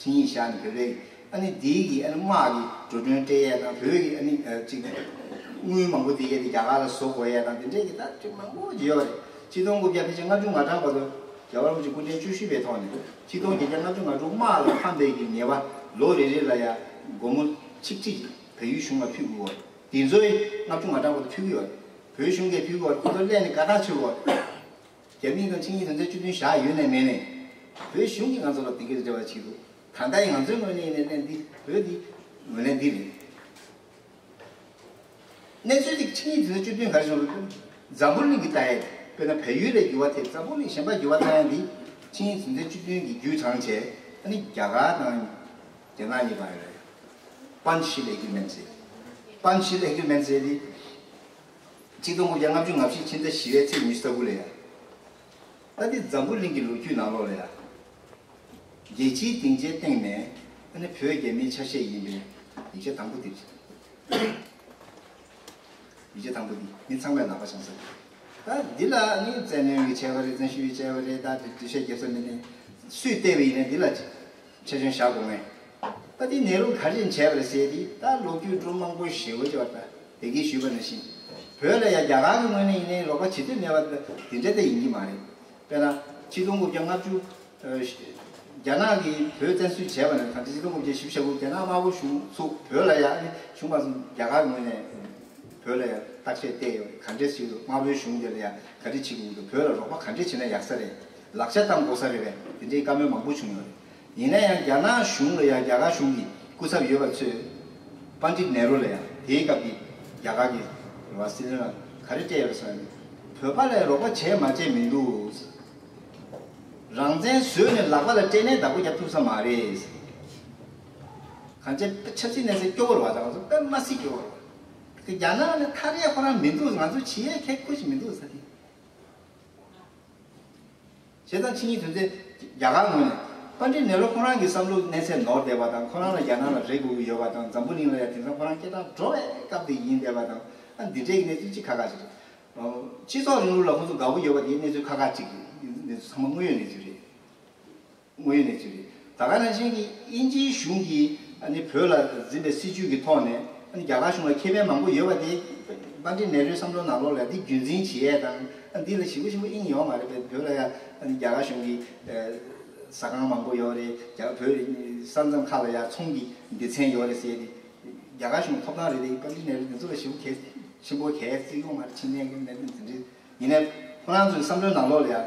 ཆིངས་ཡིག་བཞག་ནས་བོད་པའི་ཨ་ནི་འདིའི་གི་ཨ་ནི་དམག་གི་འགྲོ་གྲོན་སྤྲད་ཡས་དང་། བོད་ཀྱི་ཨ་ནི་ཨ་ཅིག་དངུལ་མང་པོ་དེ་གས་དེ་རྒྱ་གར་ལ་བཟོ་དགོས་ཡས་དང་དེ་འདྲས་ཀྱི་ད་ཅིག་མང་པོ་ཅིག་ཡོད་རེད། ཆིག་སྟོང་དགུ་བརྒྱ་ཕལ་ཆེར་ལྔ་བཅུ་ང་གྲངས་བར་དུ་རྒྱལ་བ་རིན་པོ་ཆེ་སྐུ་ཕྲེང་བཅུ་བཞི་པའི་ཐོག་ནས་ཆིག་སྟོང་བརྒྱད་བརྒྱ་ལྔ་བཅུ་ང་དྲུག་དམག་ལ་ཕམ་པའི་གི་ཉེས་པ་ལོ་རེ་རེ་ལ་ཡ་སྒོར་མོ་ཆིག་ཁྲི་བལ་ཡུལ་གཞུང་ལ་ཕུལ་དགོས་པ་རེད། དེ་ཚོའི་ལྔ་བཅུ་ང་གྲངས་བར་དུ་ཕུལ་གི་ཡོད་རེད། བོད་གཞུང་གིས་ཕུལ་གི་ཡོད་རེད། ཁོ་ཚོ་སླད་ནས་དགའ་ཐག་ཆོད་གི་ཡོད་རེད། རྒྱ་མིས་དང་ཆིངས་ཡིག་དོན་ཚན་བཅུ་བདུན་བཞག་ཡོད་ནའི་མེད་ནའི། བོད་གཞུང་གིས་ང་ཚོ་ལ་དེ་གའི་འབྲེལ་བ་བྱེད་འདུག་ད་ལྟ་ཡང་ང་ཚོའི་ངོས་ནས་ཡིན་ནའི་ལན་འདི་བོད་འདི་ངོས་ལེན་འདི་རེད། གནས་ཚུལ་འདི་ཆིངས་ཡིག་དོན་ཚན་བཅུ་བདུན་ག་རེ་བྱུང་རེད། འཛམ་བུ་གླིང་གིས་ལྟ་ཡས། དཔེར་ན་བལ་ཡུལ་ལ་འགྱུར་བ་ཐེབས། འཛམ་བུ་གླིང་གཞན་པ་འགྱུར་བ་བཏང་ཡས་འདི་ཆིངས་ཡིག་དོན་ཚན་བཅུ་བདུན་གྱིས་བརྒྱུད་དྲངས་བྱས། ཨ་ནི་རྒྱ་གར་དང་རྒྱ་ནག་གཉིས་བར་རེད། Panchsheel Agreement ཟེར། Panchsheel Agreement ཟེར་འདི། ཆིག་སྟོང་དགུ་བརྒྱ་ལྔ་བཅུ་ང་བཞི་ཕྱི་ཟླ་བཞི་པའི་ཚེས་ཉི་ཤུ་རྩ་དགུ་ལ་ཡ། ད་འདི་འཛམ་བུ་གླིང་གི་ལོ་རྒྱུས་ནང་ལོགས་ལ་ཡ། རྒྱལ་སྤྱིའི་སྡིངས་ཆའི་སྟེང་ནས་ཨ་ནི་བོད་རྒྱ་མིའི་ཆ་ཤས་ཡིན་པའི་ཡིག་ཆ་དང་པོ་དེ་རེད། ཡིག་ཆ་དང་པོ་འདི་མི་ཚང་མས་ལག་པ་འཆང་ས་རེད། ད་འདི་ལ་ནི་བཙན་གནོན་གྱི་བྱས་པ་རེད། བཙན་ཤེད་ཀྱིས་བྱས་པ་རེད། ད་འདི་འདི་བཤད་རྒྱབ་ས་མི་ནི་སུས་བལྟས་པ་ཡིན་ནའི་འདི་ལ་ཆ་ཆུང་བཞག་དགོས་ངེས། ད་འདི་ནེ་རུ་ག་རེ་བྱས་པ་རེད་ཟེར་དེ་ད་ལོ་རྒྱུས་སྒྲུང་མང་པོ་ཞེ་པོ་ཅིག་ཡོད་རེད། ད་དེ་གིས་ཞུས་པ་ནང་བཞིན་བོད་ལ་ཡ་རྒྱ་གར་གྱི་ངོས་ནས་ཡིན་ནའི་རོགས་པ་བྱེད་འདོད་མེད་པ་འདི་འདྲ་ད་ཡིན་གྱི་མ་རེད། དཔེར་ན་ཆིག་སྟོང་དགུ་བརྒྱ་ལྔ་བཅུ། རྒྱ་ནག་གིས་བོད་བཙན་འཛུལ་བྱས་པ་ནས་ད་ཆིག་སྟོང་དགུ་བརྒྱ་བཞི་བཅུ་ཞེ་དགུ་རྒྱ་ནག་དམར་པོ་གཞུང་ཚུགས་བོད་ལ་ཡ་ནི་གཞུང་མ་སོང་རྒྱ་གར་ངོས་ནས་བོད་ལ་ཡ་བརྟག་དཔྱད་བལྟས་ཡོད་རེད། ག་འདྲས་བྱེད་དགོས། དམར་པོའི་གཞུང་དེ་ལ་ཡ་ག་འདྲས་བྱེད་དགོས་འདུག་བོད་ལ་རོགས་པ་ག་འདྲས་བྱས་ན་ཡག་ས་རེད། ལག་ཆ་བཏང་དགོས་ས་རེད་པས། དེ་འདྲའི་བཀའ་མོལ་མང་པོ་བྱུང་ཡོད་རེད། ཡིན་ན་ཡང་རྒྱ་ནག་གཞུང་ལ་ཡང་རྒྱ་གར་གཞུང་གི་སྐུ་ཚབ་ཡོད་པ་ཚོས་པཎ་ཌིད་ནེ་རུ་ལ་ཡང་དེའི་སྐབས་ཀྱི་རྒྱ་གར་གྱི་རེད་བ་སྲིད་བློན་ལ་ག་རེ་སྤྲད་ཡོད་ཟེར་ན། བོད་པ་ལ་རོགས་པ་བྱས་མ་བྱས་མི་འདུག་རང་བཙན་བཟོས་ནས་ལག་པ་ལ་སྤྲད་ནས་བདག་པོ་རྒྱབ་ཐུབ་ས་མ་རེད། གང་ཅི་ཆབ་སྲིད་གནས་ཚད་སྐྱོ་བོ་རེད་བ། ད་ང་ཚོ་དཔེ་མ་སྲིད་སྐྱོ་བོ་རེད་བ། རྒྱ་ནག་ནི་ཐག་རིང་ཁོ་རང་མི་འདུག་ང་ཚོ་བྱེད་ཡས་ཁེ་ཁུ་ཞིག་མི་འདུག་ས་དེ། བྱས་ཙང་ཕྱི་ཉིན་དོན་ཚན་རྒྱ་གར་ངོས་ནས་པཎ་ཌི་ནེ་རུ་ཁོང་རང་གི་བསམ་བློ་གནས་ཚད་ནོར་བསྡད་པ་དང་། ཁོང་རང་ལ་རྒྱ་ནག་ལ་རེ་དགོས་ཀྱི་ཡོད་པ་དང་། འཛམ་བུ་གླིང་ལ་ཡང་དེང་སང་ཁོང་རང་སྐད་གྲགས་འགྲོ་བའི་སྐབས་དེ་ཡིན་བསྡད་པ་དང་། ཨ་འདི་འདྲའི་གནས་ཚུལ་གཅིག་ཁག་ཁག་ཅིག་རེད། སྤྱི་ཚོགས་རིང་ལུགས་ལ་ཁོང་ཚོ་དགའ་པོ་ཡོད་པ་དེའི་གནས་ཚུལ་ཁག་ཁག་ཅིག་རེད། འདི་ཚོ་ཚང་མ་དངོས་ཡོད་གནས་ཚུལ་རེད། དངོས་ཡོད་གནས་ཚུལ་རེད། ད་ག་ནང་བཞིན་གྱི་དབྱིན་ཇིའི་གཞུང་གིས་ཨ་ནི་བོད་ལ་འཛིན་པའི་སྲིད་བྱུས་ཀྱི་ཐོག་ནས་ཨ་ནི་རྒྱ་གར་གཞུང་ལ་ཁེ་ཕན་མང་པོ་ཡོད་པ་དེ་པཎ་ཌི་ནེ་རུའི་བསམ་བློ་ནང་ལོགས་ལ་འདི་རྒྱུན་འཛིན་བྱེད་ཡས་དང་། ཨ་འདི་ལ་ཞེ་པོ་ཞེ་པོ་དབྱིངས་ཡོད་མ་རེད་པས། བོད་ལ་ཡང་ཨ་ནི་རྒྱ་གར་གཞུང་གིས་ཨ་ཟ་ཁང་མང་པོ་ཡོད་རེད། རྒྱ་བོད་ས་མཚམས་ཁག་ལ་ཡང་ཚོང་གི་སྡེ་ཚན་ཡོད་རེད་ཟེར་ཏེ། རྒྱ་གར་གཞུང་ཐོབ་ཐང་རེད་དེ། པཎ་ཌི་ནེ་རུ་འདི་ཚོ་ལ་ཞེ་པོ་གལ་ཆེན་པོ་གལ་བརྩི་ཡོད་མ་རེད། ཕྱི་ནས་གི་གནད་དོན་དེ་འདྲ་ཡིན་ནའི་ཁོ་རང་ཚོའི་བསམ་བློའི་ནང་ལོགས་ལ་ཡང་།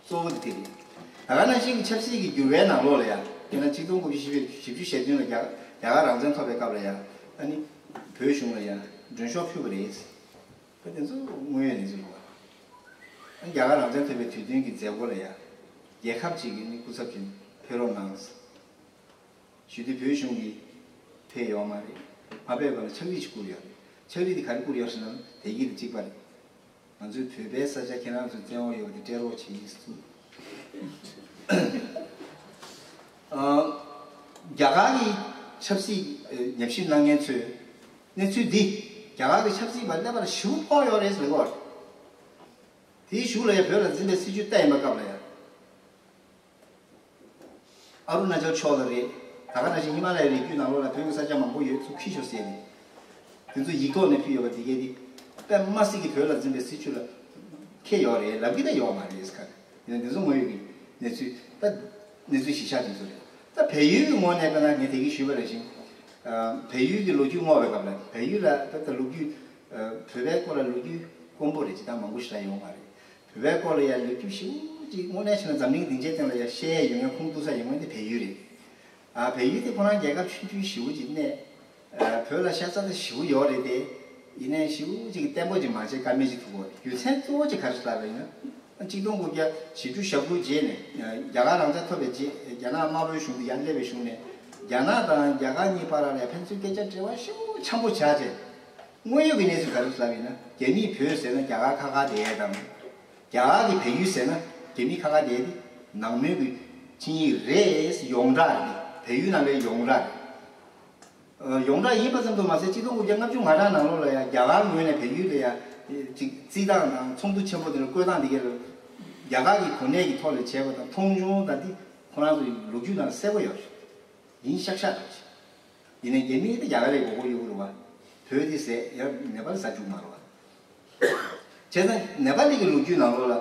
གཙོ་བོ་དེ་རེད། ད་ག་ནང་བཞིན་གྱི་ཆབ་སྲིད་ཀྱི་འགྱུར་བའི་ནང་ལོགས་ལ་ཡང་། དེ་ན་ཆིག་སྟོང་དགུ་བརྒྱ་བཞི་བཅུ་ཞེ་བདུན་ལ་རྒྱ་རྒྱ་གར་རང་བཙན་ཐོབ་པའི་སྐབས་ལ་ཡང་། ཨ་ནི་བོད་གཞུང་ལ་ཡང་མགྲོན་ཤོག་ཕུལ་བ་རེད། ད་དེ་ཚོ་དངོས་ཡོད་གནས་ཚུལ་རེད་བ། ཨ་ནི་རྒྱ་གར་རང་བཙན་ཐོབ་པའི་དུས་སྟོན་གྱི་མཛད་སྒོ་ལ་ཡང་རྒྱལ་ཁབ་ཅིག་གི་ནི་སྐུ་ཚབ་ཅིག་ཕེབས་རོགས་གནང་། ཞུ་དུས་བོད་གཞུང་གིས་ཕེབས་ཡོད་མ་རེད། མ་ཕེབས་པ་ལ་ཕྱག་བྲིས་ཤིག་བསྐུར་ཡོད་རེད། ཕྱག་བྲིས་དེ་ག་རེ་བསྐུར་ཡོད་ཟེར་ན། བདེ་སྐྱིད་དང་གཅིག་པ་རེད། ང་ཚོའི་བོད་པའི་ས་ཆ་ཁྱེད་རང་ཚོའི་བཙན་འོག་ཡོད་པ་དེ་སྤྲད་རོགས་བྱེད་ཟེར། ཨ། རྒྱ་གར་གྱི་ཆབ་སྲིད་ཉམས་ཞིབ་གནང་མཁན་ཚོས་གནས་ཚུལ་འདི་རྒྱ་གར་གྱི་ཆབ་སྲིད་པ་ཀླད་པ་ལ་ཞེ་པོ་ཕོག་ཡོད་རེད་ཟེར་གོ། དེའི་གཞུག་ལ་ཡང་བོད་ལ་འཛིན་པའི་སྲིད་བྱུས་བལྟས་ཡིན་པ་སྐབས་ལ་ཡང་། ཨ་རུ་ན་ཅལ་ཕྱོགས་ལ་རེད། ད་ག་ནང་བཞིན་ཧི་མ་ལ་ཡའི་རི་རྒྱུད་ནང་ལོགས་ལ་བོད་ཀྱི་ས་ཆ་མང་པོ་ཡོད་ཚུལ་ཕུལ་ཤོག་ཟེར་ནས། དེ་ཚོ་ཡིག་ཐོག་ནས་ཕུལ་ཡོད་པ་དེ་གས་དེ་དཔེ་མ་སྲིད་ཀྱི་བོད་ལ་འཛིན་པའི་སྲིད་བྱུས་ལ་འཁེལ་ཡོད་རེད་ལབ་ཀྱི་ད་ཡོད་མ་རེད་ཟེར་ག། ཡིན་ན་དེ་ཚོ་དངོས་ཡོད་ཀྱི་གནས་ཚུལ། ད་གནས་ཚུལ་གཞི་བཞག་དེ་ཚོ་རེད། ད་བལ་ཡུལ་གྱི་ངོས་ནས་དཔེར་ན་ངས་དེ་གིས་ཞུས་པ་ནང་བཞིན། བལ་ཡུལ་གྱི་ལོ་རྒྱུས་སྔོག་པའི་སྐབས་ལ་བལ་ཡུལ་ལ་ད་ལྟ་ལོ་རྒྱུས། བོད་པའི་སྐོར་ལ་ལོ་རྒྱུས་དཀོན་པོ་རེད། ཅི་ད་མང་པོ་ཞིག་ད་ཡོད་མ་རེད། བོད་པའི་སྐོར་ལ་ཡང་ལོ་རྒྱུས་ཞེ་པོ་ཅིག་དངོས་གནས་བྱས་ན་འཛམ་གླིང་སྡིངས་ཆའི་སྟེང་ལ་ཡང་བཤད་ཡས་ཡོད་མཁན་ཁུངས་གཏུག་ས་ཡོད་མཁན་དེ་བལ་ཡུལ་རེད། ཨ་བལ་ཡུལ་དེ་ཁོ་རང་རྒྱལ་ཁབ་ཆུང་ཆུང་ཞེ་པོ་ཅིག་གནས། ཨ་བོད་ལ་ཤ་ཚ་ཚ་ཞེ་པོ་ཡོད་རེད་དེ། ཡིན་ནའི་ཞེ་པོ་ཅིག་བརྟན་པོ་ཅིག་མ་བྱས་ཀ་མེད་ཅིག་ཐུག་གོ། རྒྱུ་མཚན་གཙོ་བོ་ཅིག་ག་རེ་ལབ་པ་ཡིན་ན། གཅིག་སྟོང་དགུ་བརྒྱ་བཞི་བཅུ་ཞེ་དགུ་རྗེས་ནས་རྒྱ་གར་རང་བཙན་ཐོབ་པའི་རྗེས་རྒྱ་ནག་དམར་པོའི་གཞུང་དེ་ཡར་སླེབས་པའི་གཞུག་ནས་རྒྱ་ནག་དང་རྒྱ་གར་གཉིས་བར་ལ་ཕན་ཚུན་སྐད་ཆ་འབྲེལ་བ་ཞེ་པོ་འཆམ་པོ་ཆགས་རྗེས། དངོས་ཡོད་ཀྱི་གནས་ཚུལ་ག་རེ་ལབ་ཡིན་ན། རྒྱ་མིས་བོད་ཟེར་ན་རྒྱ་གར་ཁ་ཁ་བསྡད་ཡས་དང་། རྒྱ་གར་གྱིས་བལ་ཡུལ་ཟེར་ན་རྒྱ་མི་ཁ་ཁ་བསྡད་དེ། ནང་མོལ་གྱི་ཆིངས་ཡིག་རེད། ཡོངས་གྲགས་རེད། བལ་ཡུལ་ནང་ལ་ཡོངས་གྲགས་རེད། ཡོངས་གྲགས་ཡིན་པ་ཙམ་དུ་མ་ཟད། གཅིག་སྟོང་དགུ་བརྒྱ་ལྔ་བཅུ་ང་གྲངས་ནང་ལོགས་ལ་ཡང་རྒྱ་གར་ངོས་ནས་བལ་ཡུལ་ལ་ཡང་ཅིག་རྩིས་སྟངས་དང་ཚོགས་འདུ་ཆེན་པོ་དེ་ལ་བསྐོས་སྟངས་དེ་གས་ལ་རྒྱ་གར་གྱི་གོ་གནས་ཀྱི་ཐོག་ལ་བྱས་པ་དང་མཐོང་ཆུང་དང་དེ་ཁོ་རང་ཚོའི་ལོ་རྒྱུས་ནང་གསལ་པོ་ཡོད་རེད། ཡིན་ཤག་ཤག་རེད། ཡིན་ནའི་རྒྱ་མིས་དེ་རྒྱ་གར་ལ་མགོ་སྐོར་གཡུག་གི་རེད་བ། བོད་དེ་ཟད་ཡ་ནེ་པ་ལ་ཟ་བཅུག་མ་རེད་བ། བྱས་ཙང་ནེ་པ་ལི་གི་ལོ་རྒྱུས་ནང་ལོགས་ལ་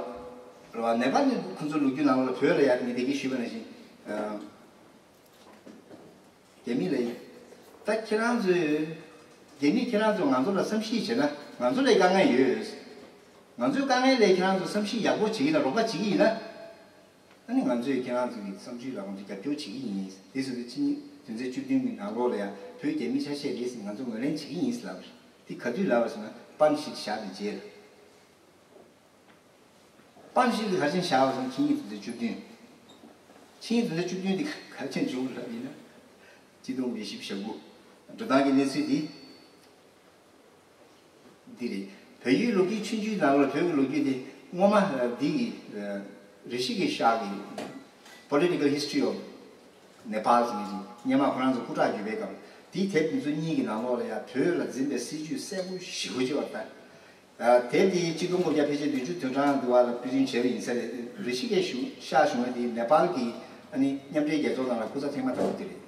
རེད་བ། ནེ་པ་ལི་ཁོ་ཚོའི་ལོ་རྒྱུས་ནང་ལོགས་ལ་བོད་ལ་ཡ་ངས་དེ་གས་ཞུས་པ་ནང་བཞིན། རྒྱ་མི་ལ་ཡིན། ད་ཁྱེད་རང་ཚོས། རྒྱ་མིས་ཁྱེད་རང་ཚོས་ང་ཚོ་ལ་བསམ་ཤེས་བྱས་ན་ང་ཚོ་ལ་དཀའ་ངལ་ཡོད། ང་ཚོའི་དཀའ་ངལ་ལས་ཁྱེད་རང་ཚོ་བསམ་ཤེས་ཡག་པོ་བྱེད་ཀྱི་ན་རོགས་པ་བྱེད་ཀྱི་ཡིན་ན། ཨ་ནི་ང་ཚོས་ཁྱེད་རང་ཚོ་གི་བསམ་ཚུལ་ལ་ང་ཚོ་རྒྱབ་སྐྱོར་བྱེད་ཀྱི་ཡིན། དེ་སོང་ཙང་ཕྱི་ཉིན་དོན་ཚན་བཅུ་བདུན་གྱི་ནང་ལོགས་ལ་ཡང་བོད་རྒྱ་མིའི་ཆ་ཤས་རེད་ཟེར་ང་ཚོ་ངོས་ལེན་བྱེད་ཀྱི་ཡིན་ཟེར་ལབ་པ་རེད། དེ་ག་དུས་ལབ་པ་ཟེར་ན་པན་ཞིག་བཞག་པའི་རྗེས་ལ། པན་ཞིག་གི་ག་ཅན་བཞག་པ་ཟེར་ན་ཕྱི་ཉིན་དོན་ཚན་བཅུ་བདུན། ཕྱི་ཉིན་དོན་ཚན་བཅུ་བདུན་དེ་ག་ཅན་བྱུང་ལབ་ཡིན་ན། གཅིག་སྟོང་དགུ་བརྒྱ་བཞི་བཅུ་ཞེ་དགུ། འགྲོ་སྟངས་ཀྱི་གནས་ཚུལ་འདི། འདི་རེད། བལ་ཡུལ་ལོ་རྒྱུས་ཆུང་ཆུང་ནང་ལ་བོད་ཀྱི་ལོ་རྒྱུས་དེ་ སྔོན་མ་འདི་ཡི་རི་ཤི་ཀེ་ཤ་གི་Political History of Nepal ཟེར་མཁན་ཅིག་སྔོན་མ་ཁོ་རང་ཚོ་སྐུ་དྲག་བརྒྱུད་པའི་སྐབས་དེའི་དེབ་འདི་ཚོ་གཉིས་ཀྱི་ནང་ལོགས་ལ་ཡང་བོད་ལ་འཛིན་པའི་སྲིད་བྱུས་གསལ་པོ་ཞེ་པོ་ཅིག་ཡོད་རེད་ད། དེབ་འདི་གཅིག་སྟོང་དགུ་བརྒྱ་ཕལ་ཆེར་བདུན་ཅུ་དོན་གྲངས་འདི་བ་ལ་པི་རིན་ཊི་བྱས་པ་ཡིན་ས་རེད། རི་ཤི་ཀེ་ཤ་བྱུང་བ་དེ་ནེ་པཱལ་གྱི་ཨ་ནི་མཉམ་འབྲེལ་རྒྱལ་ཚོགས་ནང་ལ་སྐུ་ཚབ་ཐེངས་མ་དང་པོ་དེ་རེད།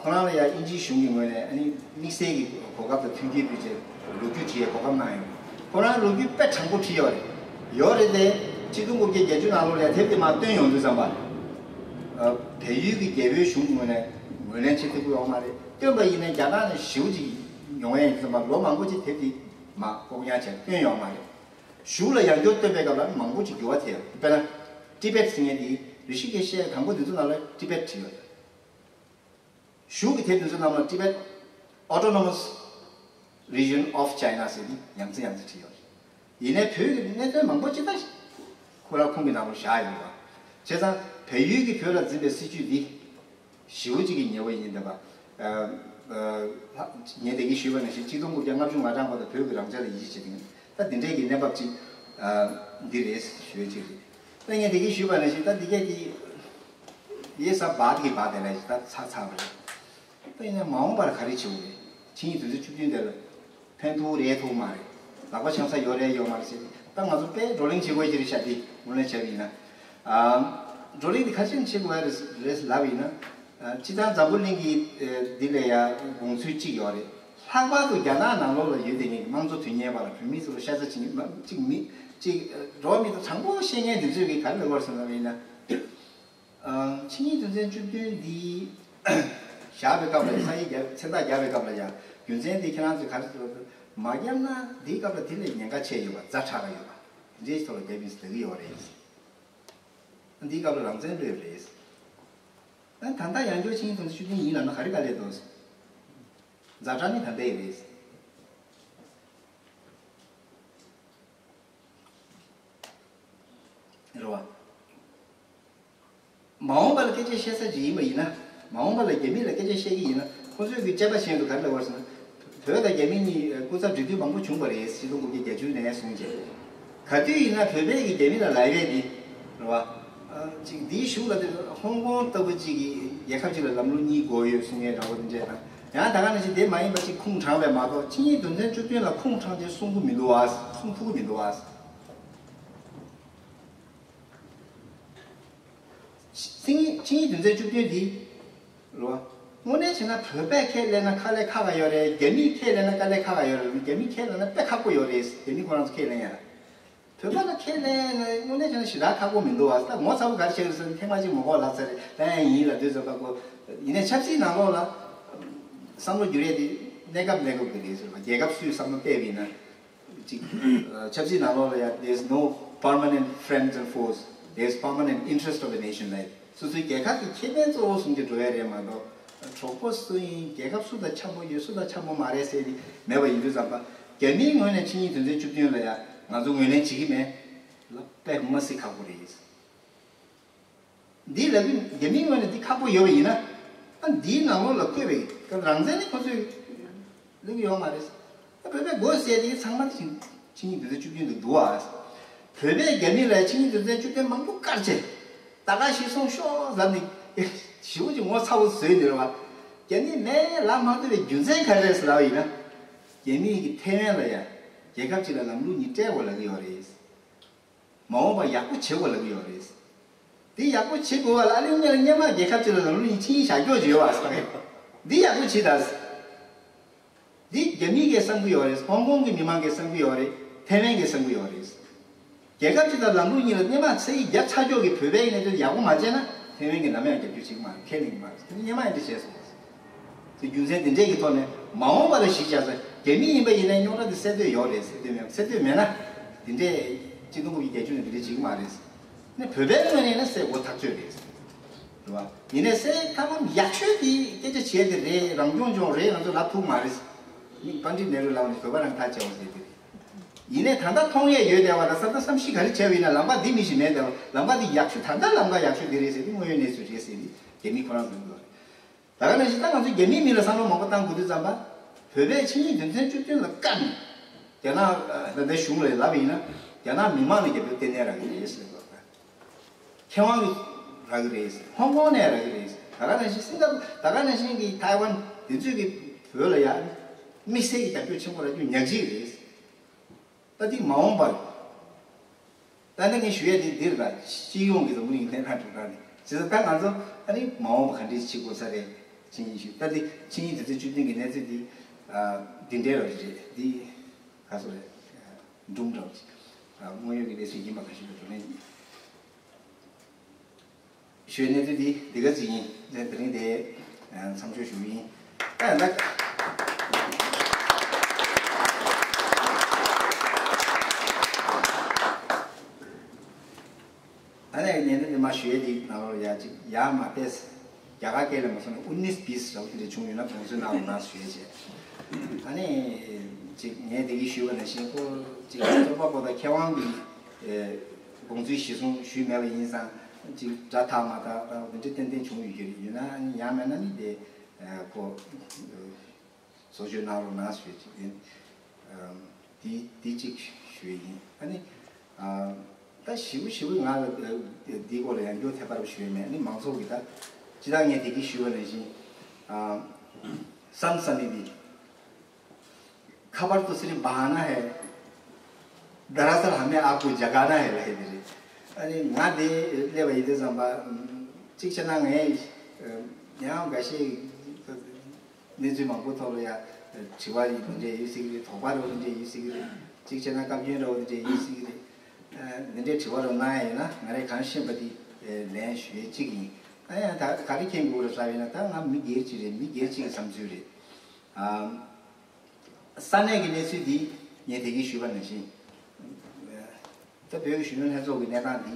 ཁོ་རང་ལ་ཡང་དབྱིན་ཇིའི་གཞུང་གི་ངོས་ནས་ཨ་ནི་དམིགས་བསལ་གྱི་གོ་སྐབས་དང་མཐུན་རྐྱེན་ཕུལ་བྱས་ལོ་རྒྱུས་བྲིས་ཡའི་གོ་སྐབས་གནང་ཡོད། ཁོ་རང་ལོ་རྒྱུས་དཔེ་དྲང་པོ་བྲིས་ཡོད་རེད། ཡོད་རེད་དེ། གཅིག་སྟོང་དགུ་བརྒྱ་བརྒྱད་ཅུ་ནང་ལོགས་ལ་ཡང་དེབ་དེ་མར་བཏོན་ཡོང་དུས་ཙམ་པ། བལ་ཡུལ་གྱི་རྒྱལ་པོའི་གཞུང་གི་ངོས་ནས་ངོས་ལེན་བྱེད་ཐུབ་ཀྱི་ཡོད་མ་རེད། བཏོན་པ་ཡིན་ན་རྒྱ་ནག་ནས་ཞེ་པོ་ཅིག་ཡོང་ཡ་ཡིན་ཙམ་པ་ལོ་མང་པོ་ཅིག་དེབ་དེ་མར་ལྐོག་ཉར་བྱས་བཏོན་ཡོད་མ་རེད། གཞུག་ལ་ཡང་བསྐྱར་བཏོན་པའི་སྐབས་ལ་མང་པོ་ཅིག་འགྱུར་བ་ཐེབས། དཔེར་ན། ཏི་པེད་ཟེར་མཁན་དེ་རི་ཤི་ཀེ་ཤའི་དང་པོ་འདི་ཚོ་ནང་ལ་ཏི་པེད་བྲིས་ཡོད་རེད། གཞུག་གི་དེབ་འདི་ཚོ་རྣམས་ལ་Tibet Autonomous Region of China ཟེར་ནས་ཡང་རྩེ་ཡང་རྩེ་བྲིས་ཡོད་རེད། ཡིན་ནའི་བོད་ཀྱི་གནད་དོན་མང་པོ་ཅིག་ད་ཁོ་རང་ཁོང་གི་ནང་ལ་བཞག་ཡོད་པ། བྱས་ཙང་བལ་ཡུལ་གྱིས་བོད་ལ་འཛིན་པའི་སྲིད་བྱུས་འདི་ཞེ་པོ་ཅིག་གི་ཉེ་བོ་ཡིན་བསྡད་པ། ཨ་ཨ་ངས་དེ་གིས་ཞུས་པ་ནང་བཞིན་གཅིག་སྟོང་དགུ་བརྒྱ་ལྔ་བཅུ་ང་གྲངས་བར་དུ་བོད་ཀྱི་རང་ཆས་ལ་ཡིད་ཆེས་བྱེད་མཁན་ད་འདི་འདྲའི་གི་གནས་བབ་ཅིག་ཨ་འདི་རེད་ཞུ་ཡ་ཅིག་རེད། ད་ངས་དེ་གིས་ཞུས་པ་ནང་བཞིན་ད་འདི་གས་ཀྱི། ཡེ་ས་བ་དེ་གི་བ་དེ་ལ་ད་ཚ་ཚ་བ་རེད། ད་ཡིན་ན་མ་འོངས་པར་ག་རེ་བྱེད་དགོས་རེད། ཆིངས་ཡིག་དོན་ཚན་བཅུ་བདུན་དེ་ལ་ཕན་ཐོགས་རེད་ཐོགས་མ་རེད། ལག་པ་འཆང་ས་ཡོད་རེད་ཡོད་མ་རེད་ཟེར་ཏེ་ད་ང་ཚོ་དཔེ་བགྲོ་གླེང་བྱེད་དགོས་ཀྱི་རེད་ཤག་དེ་ངོས་ལེན་བྱས་པ་ཡིན་ན། ཨ་བགྲོ་གླེང་དེ་ག་ཅིག་བྱེད་དགོས་རེད་རེད་ལབ་པ་ཡིན་ན། ཨ་སྤྱིར་བཏང་འཛམ་བུ་གླིང་གི་ཨ་འདི་ལ་ཡ་དགོངས་ཚུལ་གཅིག་ཡོད་རེད། ལྷག་པར་དུ་རྒྱ་ནག་ནང་ལོགས་ལ་ཡོད་བསྡད་མཁན་གྱི་དམངས་གཙོ་དོན་གཉེར་བ་ལ་བོད་མི་ཚོ་ལ་ཤ་ཚ་བྱེད་མཁན་གཅིག་མི་གཅིག་འགྲོ་བ་མི་དང་དྲང་པོ་བཤད་མཁན་དེ་ཚོས་གི་ག་རེ་ལབ་དགོས་རེད་ཟེར་ན་ཡིན་ན། ཆིངས་ཡིག་དོན་ཚན་བཅུ་བདུན་འདི་བཞག་པའི་སྐབས་ལ་ས་ཡིག་རྒྱབ་མཚན་རྟགས་རྒྱབ་པའི་སྐབས་ལ་ཡང་རྒྱུ་མཚན་འདི་ཁྱེད་རང་ཚོས་ག་རེ་ཟེར་བ་མ་བརྒྱབ་ན་འདིའི་སྐབས་ལ་འདི་ལས་ཉེན་ཁ་ཆེ་ཡོད་པ་ཛ་དྲག་ག་ཡོད་པ་འདི་འདྲའི་ཐོག་ལ་རྒྱབ་ཡིན་ཟེར་ལབ་ཀྱི་ཡོད་རེད། འདིའི་སྐབས་ལ་རང་བཙན་སླེབས་རེད། ཨ་ད་ལྟ་ཡང་བསྐྱར་ཆིངས་ཡིག་དོན་ཚན་བཅུ་བདུན་ཡིན་ལབ་ན་ག་རེ་དཀའ་ལས་འདུག་ཛ་དྲག་ནི་ད་ལྟ་ཡི་རེད། རེད་བ། མ་འོངས་པ་ལ་སྐད་ཆ་བཤད་ས་ཅིག་ཡིན་པ་ཡིན་ན། མ་འོངས་པ་ལ་རྒྱ་མི་ལ་སྐད་ཆ་བཤད་ཀྱི་ཡིན་ན་ཁོ་ཚོས་ཀྱི་དཔྱད་པ་བྱས་འདུག་ག་རེ་ལབ་པ་ཟེར་ན། བོད་དང་རྒྱ་མི་གཉིས་སྐུ་ཚབ་འབྲེལ་མཐུད་མང་པོ་བྱུང་བ་རེད་ཆིག་སྟོང་དགུ་བརྒྱ་བརྒྱད་ཅུ་ནས་བཟུང་བྱས། ག་དུས་ཡིན་ན་བོད་པས་ཀྱི་རྒྱ་མི་ལ་ལབ་ཡས་དེ། རེད་བ། ཅིག་འདིའི་གཞུག་ལ་དེ་ཧོང་ཀོང་ལྟ་བུ་ཅིག་གི་རྒྱལ་ཁབ་ཅིག་ལ་ལམ་ལུགས་གཉིས་དགོས་ཡོད་གསུང་ཡས་འདྲ་བོ་དེ་འདྲས་དང་། ཡང་ད་ག་ནང་བཞིན་དེ་མ་ཡིན་པ་ཅིག་ཁུངས་དྲངས་པས་མ་གཏོགས་ཆིངས་ཡིག་དོན་ཚན་བཅུ་བདུན་ལ་ཁུངས་དྲངས་ཏེ་གསུང་གི་མི་འདུག་ཨ། གསུང་ཐུབ་ཀྱི་མི་འདུག་ཨ། ཆིངས་ཡིག་ཆིངས་ཡིག་དོན་ཚན་བཅུ་བདུན་འདི། རོ། དངོས་གནས་བྱས་ན་བོད་པས་ཁས་ལེན་ན་དཀའ་ལས་ཁག་ཁག་ཡོད་རེད། རྒྱ་མིས་ཁས་ལེན་ན་དཀའ་ལས་ཁག་ཁག་ཡོད་རེད། རྒྱ་མིས་ཁས་ལེན་ན་དཔེ་ཁག་པོ་ཡོད་རེད། རྒྱ་མི་ཁོ་རང་ཚོ་ཁས་ལེན་ཡ། བོད་པ་ལ་ཁས་ལེན་ན་དངོས་གནས་བྱས་ན་ཞེ་དྲག་ཁག་པོ་མི་འདུག་བ། ད་ངོ་ཚ་པོ་ག་རེ་བྱེད་ཀྱི་རེད་ཟེར་ན་ཐེངས་མ་གཅིག་མ་གོ་ལབ་ཚར་རེད། ད་ཡང་ཡིན་ལབ་དུས་ཙམ་པ་ཁོ། ཡིན་ནའི་ཆབ་སྲིད་ནང་ལོགས་ལ་བསམ་བློ་བསྒྱུར་ཡས་དེ་གནས་སྐབས་གནས་སྐབས་ཀྱི་རེད་ཟེར་བ། རྒྱལ་ཁབ་སུའི་བསམ་བློ་བལྟས་པ་ཡིན་ན། ཅིག་ཆབ་སྲིད་ནང་ལོགས་ལ་ཡང་there's no permanent friends and foes, there's permanent interest of the nation ལབ། སོ་སོའི་རྒྱལ་ཁབ་ཀྱི་ཁེ་ཕན་གཙོ་བོ་བཟུང་སྟེ་འགྲོ་ཡ་རེད་མ་གཏོགས། གྲོགས་པོ་སུ་ཡིན། རྒྱལ་ཁབ་སུ་དང་འཆམ་པོ་ཡོད། སུ་དང་འཆམ་པོ་མ་རེད་ཟེར་ནི་མེད་པ་ཡིན་དུས་ཙམ་པ། རྒྱ་མིའི་ངོས་ནས་ཆིངས་ཡིག་དོན་ཚན་བཅུ་བདུན་ལ་ཡང་ང་ཚོ་ངོས་ལེན་བྱེད་ཀྱི་མེད་ལ་དཔེ་མ་སྲིད་ཁག་པོ་རེད། འདི་ལབ་དུས་རྒྱ་མིའི་ངོས་ནས་འདི་ཁག་པོ་ཡོད་པ་ཡིན་ན། ཨ་འདིའི་ནང་ལོགས་ལ་བཀོད་པའི་རང་བཙན་ནི་ཁོ་ཚོས་ལུགས་ཡོད་མ་རེད། ཨ་བོད་པའི་མགོ་བསད་དེ་ཚང་མ་ཆིངས་ཆིངས་ཡིག་དོན་ཚན་བཅུ་བདུན་དུ་འདུག་ཨ། བོད་པས་རྒྱ་མི་ལ་ཆིངས་ཡིག་དོན་ཚན་བཅུ་བདུན་མང་པོ་བཀར་བྱས། ད་ག་ཞིག་སོང་ཤོག་ལབ་ནས་ཞེ་པོ་ཅིག་ངོ་ཚ་པོ་བཟོས་ནས་རེད་བ། རྒྱ་མིས་མེད་ལབ་མ་ཐུབ་པའི་རྒྱུ་མཚན་ག་རེ་རེད་ཟེར་ལབ་པ་ཡིན་ན། རྒྱ་མིས་ཀྱི་ཐའེ་ཝན་ལ་ཡ་རྒྱལ་ཁབ་ཅིག་ལ་ལམ་ལུགས་གཉིས་སྤྲད་དགོས་ལབ་ཀྱི་ཡོད་རེད། མ་འོངས་པར་ཡག་པོ་བྱེད་དགོས་ལབ་ཀྱི་ཡོད་རེད། འདི་ཡག་པོ་བྱེད་དགོས་པ་ལ་ཨ་ལེ་སྔོན་ལ་སྔོན་མ་རྒྱལ་ཁབ་ཅིག་ལ་ལམ་ལུགས་གཉིས་ཆིངས་ཡིག་བཞག་རྒྱུ་ཅིག་ཡོད་པ་ཟེར་བ། འདི་ཡག་པོ་བྱེད་དང་། འདི་རྒྱ་མི་གིས་བསམ་གྱི་ཡོད་རེད། ཧོང་ཀོང་གི་མི་མང་གིས་བསམ་གྱི་ཡོད་རེད། ཐའེ་ཝན་གྱིས་བསམ་གྱི་ཡོད་རེད། རྒྱལ་ཁབ་ཅིག་དང་ལམ་ལུགས་གཉིས་ལ་སྔོན་མ་ཆིངས་ཡིག་བརྒྱབ་ཚར་ཆོག་གི་བོད་པའི་གནད་དོན་ཡག་པོ་མ་བྱས་ན་ཐའེ་ཝན་གྱིས་ནམ་ཡང་རྒྱབ་སྐྱོར་བྱེད་ཀྱི་མ་རེད། ཁས་ལེན་གྱི་མ་རེད། དེ་ནི་སྔོན་མ་ཡང་འདི་བྱས་སོང་། དེ་རྒྱུ་མཚན་དེ་འདྲས་ཀྱི་ཐོག་ནས་མ་འོངས་པ་ལ་གཞི་བཞག་ཚེ་རྒྱ་མི་ཡིན་པ་ཡིན་ན་རྙོག་དྲ་དེ་སེལ་འདོད་ཡོད་རེད། སེལ་འདོད་མེད། སེལ་འདོད་མེད་ན་དེ་འདྲས་སྤྱི་སྟོང་དགུ་བརྒྱ་བརྒྱད་ཅུ་ནས་དེ་འདྲས་བྱེད་ཀྱི་མ་རེད། ནས་བོད་པའི་ངོས་ནས་ཡིན་ན་སེལ་དགོས་ཐག་ཆོད་རེད། རེད་བ། ཡིན་ནའི་སེལ་ཐབས་ལམ་ཡག་ཤོས་དེ་སྐད་ཆ་བྱས་དེ་རེད། རང་སྐྱོང་ལྗོངས་རེད། ང་ཚོ་ལབ་ཐུབ་མ་རེད། མི་པཎ་ཌི་ཏ་ནེ་རུ་ལབ་ནས་བོད་པ་རང་ཐག་བཅད་པ་ཟེར་དེ་རེད། ཡིན་ནའི་ད་ལྟ་མཐོང་ཡས་ཡོད་བསྡད་པ་དང་ས་མཐའ་བསམ་གཞིག་ག་རེ་བྱས་པ་ཡིན་ན་ལམ་ཁ་འདི་མི་ཞིག་མེད་བསྡད་པ། ལམ་ཁ་འདི་ཡག་ཤོས་ད་ལྟ་ལམ་ཁ་ཡག་ཤོས་འདི་རེད་ཟེར་ཏེ་དངོས་ཡོད་གནས་ཚུལ་རེད་ཟེར་ཏེ་རྒྱ་མི་ཁོ་རང་ཚོས་འདུག་རེད། ད་ག་ནང་བཞིན་ད་ང་ཚོས་རྒྱ་མིའི་མི་ལ་བསམ་བློ་མང་པོ་བཏང་དགོས་དུས་ཙམ་པ། བོད་པས་ཆིངས་ཡིག་དོན་ཚན་བཅུ་བདུན་ལ་བཀའ་ནས། རྒྱ་ནག་ད་ལྟའི་གཞུང་ལ་ལབ་པ་ཡིན་ན། རྒྱ་ནག་མི་མང་ནས་རྒྱ་བོད་བརྟེན་ནས་རག་གི་རེད་ཟེར་བ། མཁས་དབང་གིས་རག་གི་རེད། ཧོང་ཀོང་ནས་རག་གི་རེད། ད་ག་ནང་བཞིན་སིང་ག་ད་ག་ནང་བཞིན་གྱི་ཐའེ་ཝན་དེ་ཚོས་ཀྱི་བོད་ལ་ཡ་དམིགས་བསལ་གྱི་རྒྱབ་སྐྱོར་ཆེན་པོ་རག་རྒྱུ་ཉག་གཅིག་རེད། ད་འདི་མ་འོངས་པར། ད་ནི་ངས་ཞུ་ཡས་འདི་འདིར་ད་སྤྱི་ཡོངས་ཀྱི་འཛམ་བུ་གླིང་གནས་སྟངས་དྲུག་སྒྲ་ནས་བྱས་ཙང་ད་ང་ཚོ་ཨ་ནི་མ་འོངས་པ་ག་འདྲས་བྱེད་དགོས་ས་རེད་ཅིག་ཡིན་ཞུ། ད་འདི་ཕྱི་ཉིན་དུས་ཚོད་བཅུ་བདུན་གྱི་གནས་ཚུལ་འདི་འདི་འདྲའི་རོ་རེད། འདི་ག་སོ་རེད། འབྲུམ་འདྲ་བོ་ཅིག་དངོས་ཡོད་ཀྱི་གནས་ཚུལ་ཡིན་པ་ག་ཞུ་བའི་བགྲོ་གླེང་ཞུ་ཡས་གནས་ཚུལ་འདི་འདི་ག་ཅིག་ཡིན། དེ་རིང་དེ་མཚམས་འཇོག་ཞུ་གི་ཡིན། ད་ཡང་ད། ཨ་ནེ་ངས་འདི་མ་ཞུ་ཡས་འདི་ནང་ལོགས་ཡ་ཅིག་ཡ་མ་བལྟས། རྒྱ་གར་སྐད་ལ་མ་སོང་ན་ཨུ་ནིས་བིས་ར་བ་དེ་འདྲ་བྱུང་ཡོད་ན་དགོངས་ཚུལ་གནང་རོགས་གནང་ཞུ་ཡས་བྱས། ཨ་ནེ་ཅིག་ངས་འདི་གི་ཞུས་པ་ནང་བཞིན་ཁོ་ཅིག་རྩོམ་པ་པོ་དང་མཁས་དབང་གི་དགོངས་ཚུལ་གཞིར་བཟུང་ཞུས་མེད་པ་ཡིན་ཙང་ཅིག་སྒྲ་ཐག་མ་ཐག་ར་བ་དེ་འདྲ་ཏན་ཏན་བྱུང་ཡོད་ཀྱི་རེད། ཡིན་ན་ཡང་མེད་ན་ནི་དེ་ཁོ། བཟོ་བཅོས་གནང་རོགས་གནང་ཞུས་ཅིག་ཡིན། དེ་དེ་གཅིག་ཞུས་ཡིན། ཨ་ནི་ད་ཞིབ་པོ་ཞིབ་པོ་ང་ལ་འདིའི་སྐོར་ལ་ཡང་འགྱུར་ཐེབས་པར་ཞུས་མེད། ཨ་ནི་མང་ཚོགས་ཀྱི་ད་ཅི་ད་ངས་དེ་གི་ཞུས་པ་ནང་བཞིན། སམ་སམ་མི་འདི་ཁ་པར་དུ་སི་རི་བ་ན་ཧེ། ད་ར་ས་ལ་མེ་ཨ་ཁུ་ཇ་ག་ན་ཧེ་ལ་ཧེ་དེ་རེད། ཨ་ནི་ང་དེ་སླེབས་པ་ཡིན་དུས་ཙམ་པ་གཅིག་བྱས་ན་ངས་ཡང་འགའ་ཤས། གནས་ཚུལ་མང་པོ་ཐོག་ལ་ཡ་དྲི་བ་ཡི་འདི་འདྲས་ཡོད་སྲིད་ཀྱི་རེད། དོགས་པ་རེ་བ་འདི་འདྲས་ཡོད་སྲིད་ཀྱི་རེད། གཅིག་བྱས་ན་བཀའ་བཀྱོན་རེ་བ་འདི་འདྲས་ཡོད་སྲིད་ཀྱི་རེད། འདི་འདྲས་དྲི་བ་རེ་གནང་ཡ་ཡོད་ན་ང་རས་གང་ཤེས་པ་འདི་ལན་ཞུ་ཡས་གཅིག་ཡིན། ཨ་ཡ་ད་ག་རེ་མཁྱེན་དགོས་རེད་ཟེར་བ་ཡིན་ན་ད་ང་མི་སྒེར་གཅིག་རེད། མི་སྒེར་གཅིག་གི་བསམ་ཚུལ་རེད། ས་གནས་ཀྱི་གནས་ཚུལ་འདི་ངས་དེ་གིན་ཞུས་པ་ནང་བཞིན། ད་བོད་ཀྱི་གཞོན་ནུ་ལྷན་ཚོགས་ཀྱི་གནས་སྟངས་འདི་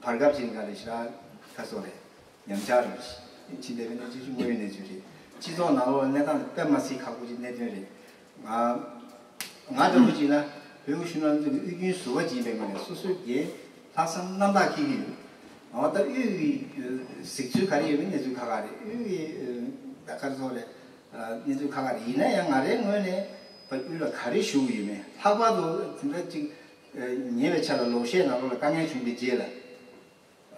བར་སྐབས་ཅིག་ག་ལ་ཞེ་དྲག་ཁ་སོ་རེད། ཉམས་ཆག་རེད། ཕྱི་འདས་པའི་གནས་ཚུལ་ཅིག་དངོས་ཡོད་གནས་ཚུལ་རེད། སྤྱི་ཚོགས་ནང་ལོགས་ལ་གནས་སྟངས་དཔེ་མ་སྲིད་ཁག་པོ་ཅིག་གནད་དོན་རེད། ང་ང་འདྲ་པོ་ཅིག་ན་བོད་ཀྱི་གཞོན་ནུ་ལྷན་ཚོགས་ཀྱི་དབུས་རྒྱུན་ཟུར་པ་ཅིག་ཡིན་པའི་ངོས་ནས་སོ་སོའི་འགན་ལྷག་བསམ་རྣམ་དག་འཁྱེར་གྱི་ཡོད། འོ་ད་དབུས་ཀྱི་གཟིགས་ཚུལ་ག་རེ་ཡོད་མེད་གནས་ཚུལ་ཁག་ཁག་རེད། དབུས་ཀྱི་ད་ག་རེ་ཟེར་དགོས་རེད། གནས་ཚུལ་ཁག་ཁག་རེད། ཡིན་ན་ཡང་ང་རའི་ངོས་ནས་ད་དབུས་ལ་ག་རེ་ཞུ་གི་ཡོད་མེད། ལྷག་པར་དུ་དེ་འདྲ་ཅིག་ཉེ་བའི་ཆར་ལ་ལོ་ཤས་ནང་ལོགས་ལ་དཀའ་ངལ་བྱུང་བའི་རྗེས་ལ།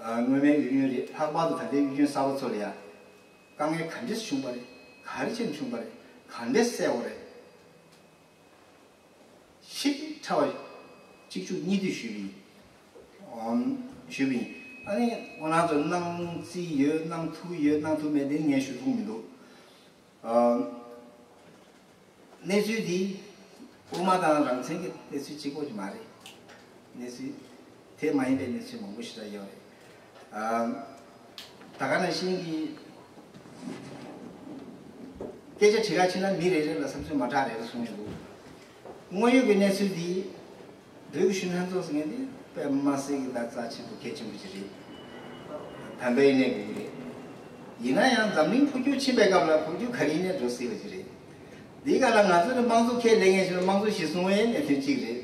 སྔོན་མའི་དབུས་རྒྱུན་རེད། ལྷག་པར་དུ་ད་ལྟའི་དབུས་རྒྱུན་གསར་པ་ཚོ་ལ་ཡང་དཀའ་ངལ་ག་འདྲས་བྱུང་པ་རེད། ག་རེ་བྱས་ནས་བྱུང་པ་རེད། ག་འདྲས་སེལ་བ་རེད། ཞིབ་ཕྲ་བ་གཅིག་མཇུག་གཉིས་མཐུད་ཞུས་པ་ཡིན། ཨོམ། ཞུས་པ་ཡིན། ཨ་ནི་ཁོང་རང་ཚོ་གནང་རྩིས་ཡོད། གནང་ཐུབ་ཡོད། གནང་ཐུབ་མེད་དེ་ངས་ཞུ་ཐུབ་མི་འདུག་ཨོམ། གནས་ཚུལ་འདི་དབུ་མ་དང་རང་བཙན་གྱི་གནས་ཚུལ་གཅིག་པོ་ཅིག་མ་རེད། གནས་ཚུལ་དེ་མ་ཡིན་པའི་གནས་ཚུལ་མང་པོ་ཞིག་ད་ཡོད་རེད། ཨ། ད་ག་ནང་བཞིན་གྱི་སྐད་ཆ་དྲི་ག་ཕྱིན་ན་མི་རེ་རེ་ལ་བསམ་ཚུལ་མ་འདྲ་རེ་རེ་གསུངས་ཡོང་འདུག་དངོས་ཡོད་ཀྱི་གནས་ཚུལ་འདི་བོད་ཀྱི་གཞོན་ནུ་ལྷན་ཚོགས་ཟེར་མཁན་འདི་དཔེ་མ་སྲིད་ཀྱི་ད་རྩ་ཆེན་པོ་གལ་ཆེན་པོ་ཅིག་རེད། ད་ལྟ་ཡིན་ནའི་དགོས་ཀྱི་རེད། ཡིན་ན་ཡང་འཛམ་གླིང་འཕོ་འགྱུར་ཕྱིན་པའི་སྐབས་ལ་འཕོ་འགྱུར་ག་རེ་ཡིན་ནའི་འགྲོ་སྲིད་པ་ཅིག་རེད། འདིའི་སྒང་ལ་ང་ཚོ་ནི་དམངས་གཙོ་ཁས་ལེན་མཁན་ཞིག་ལ་དམངས་གཙོ་གཞིར་བཟུང་བའི་གནད་དོན་གཅིག་རེད།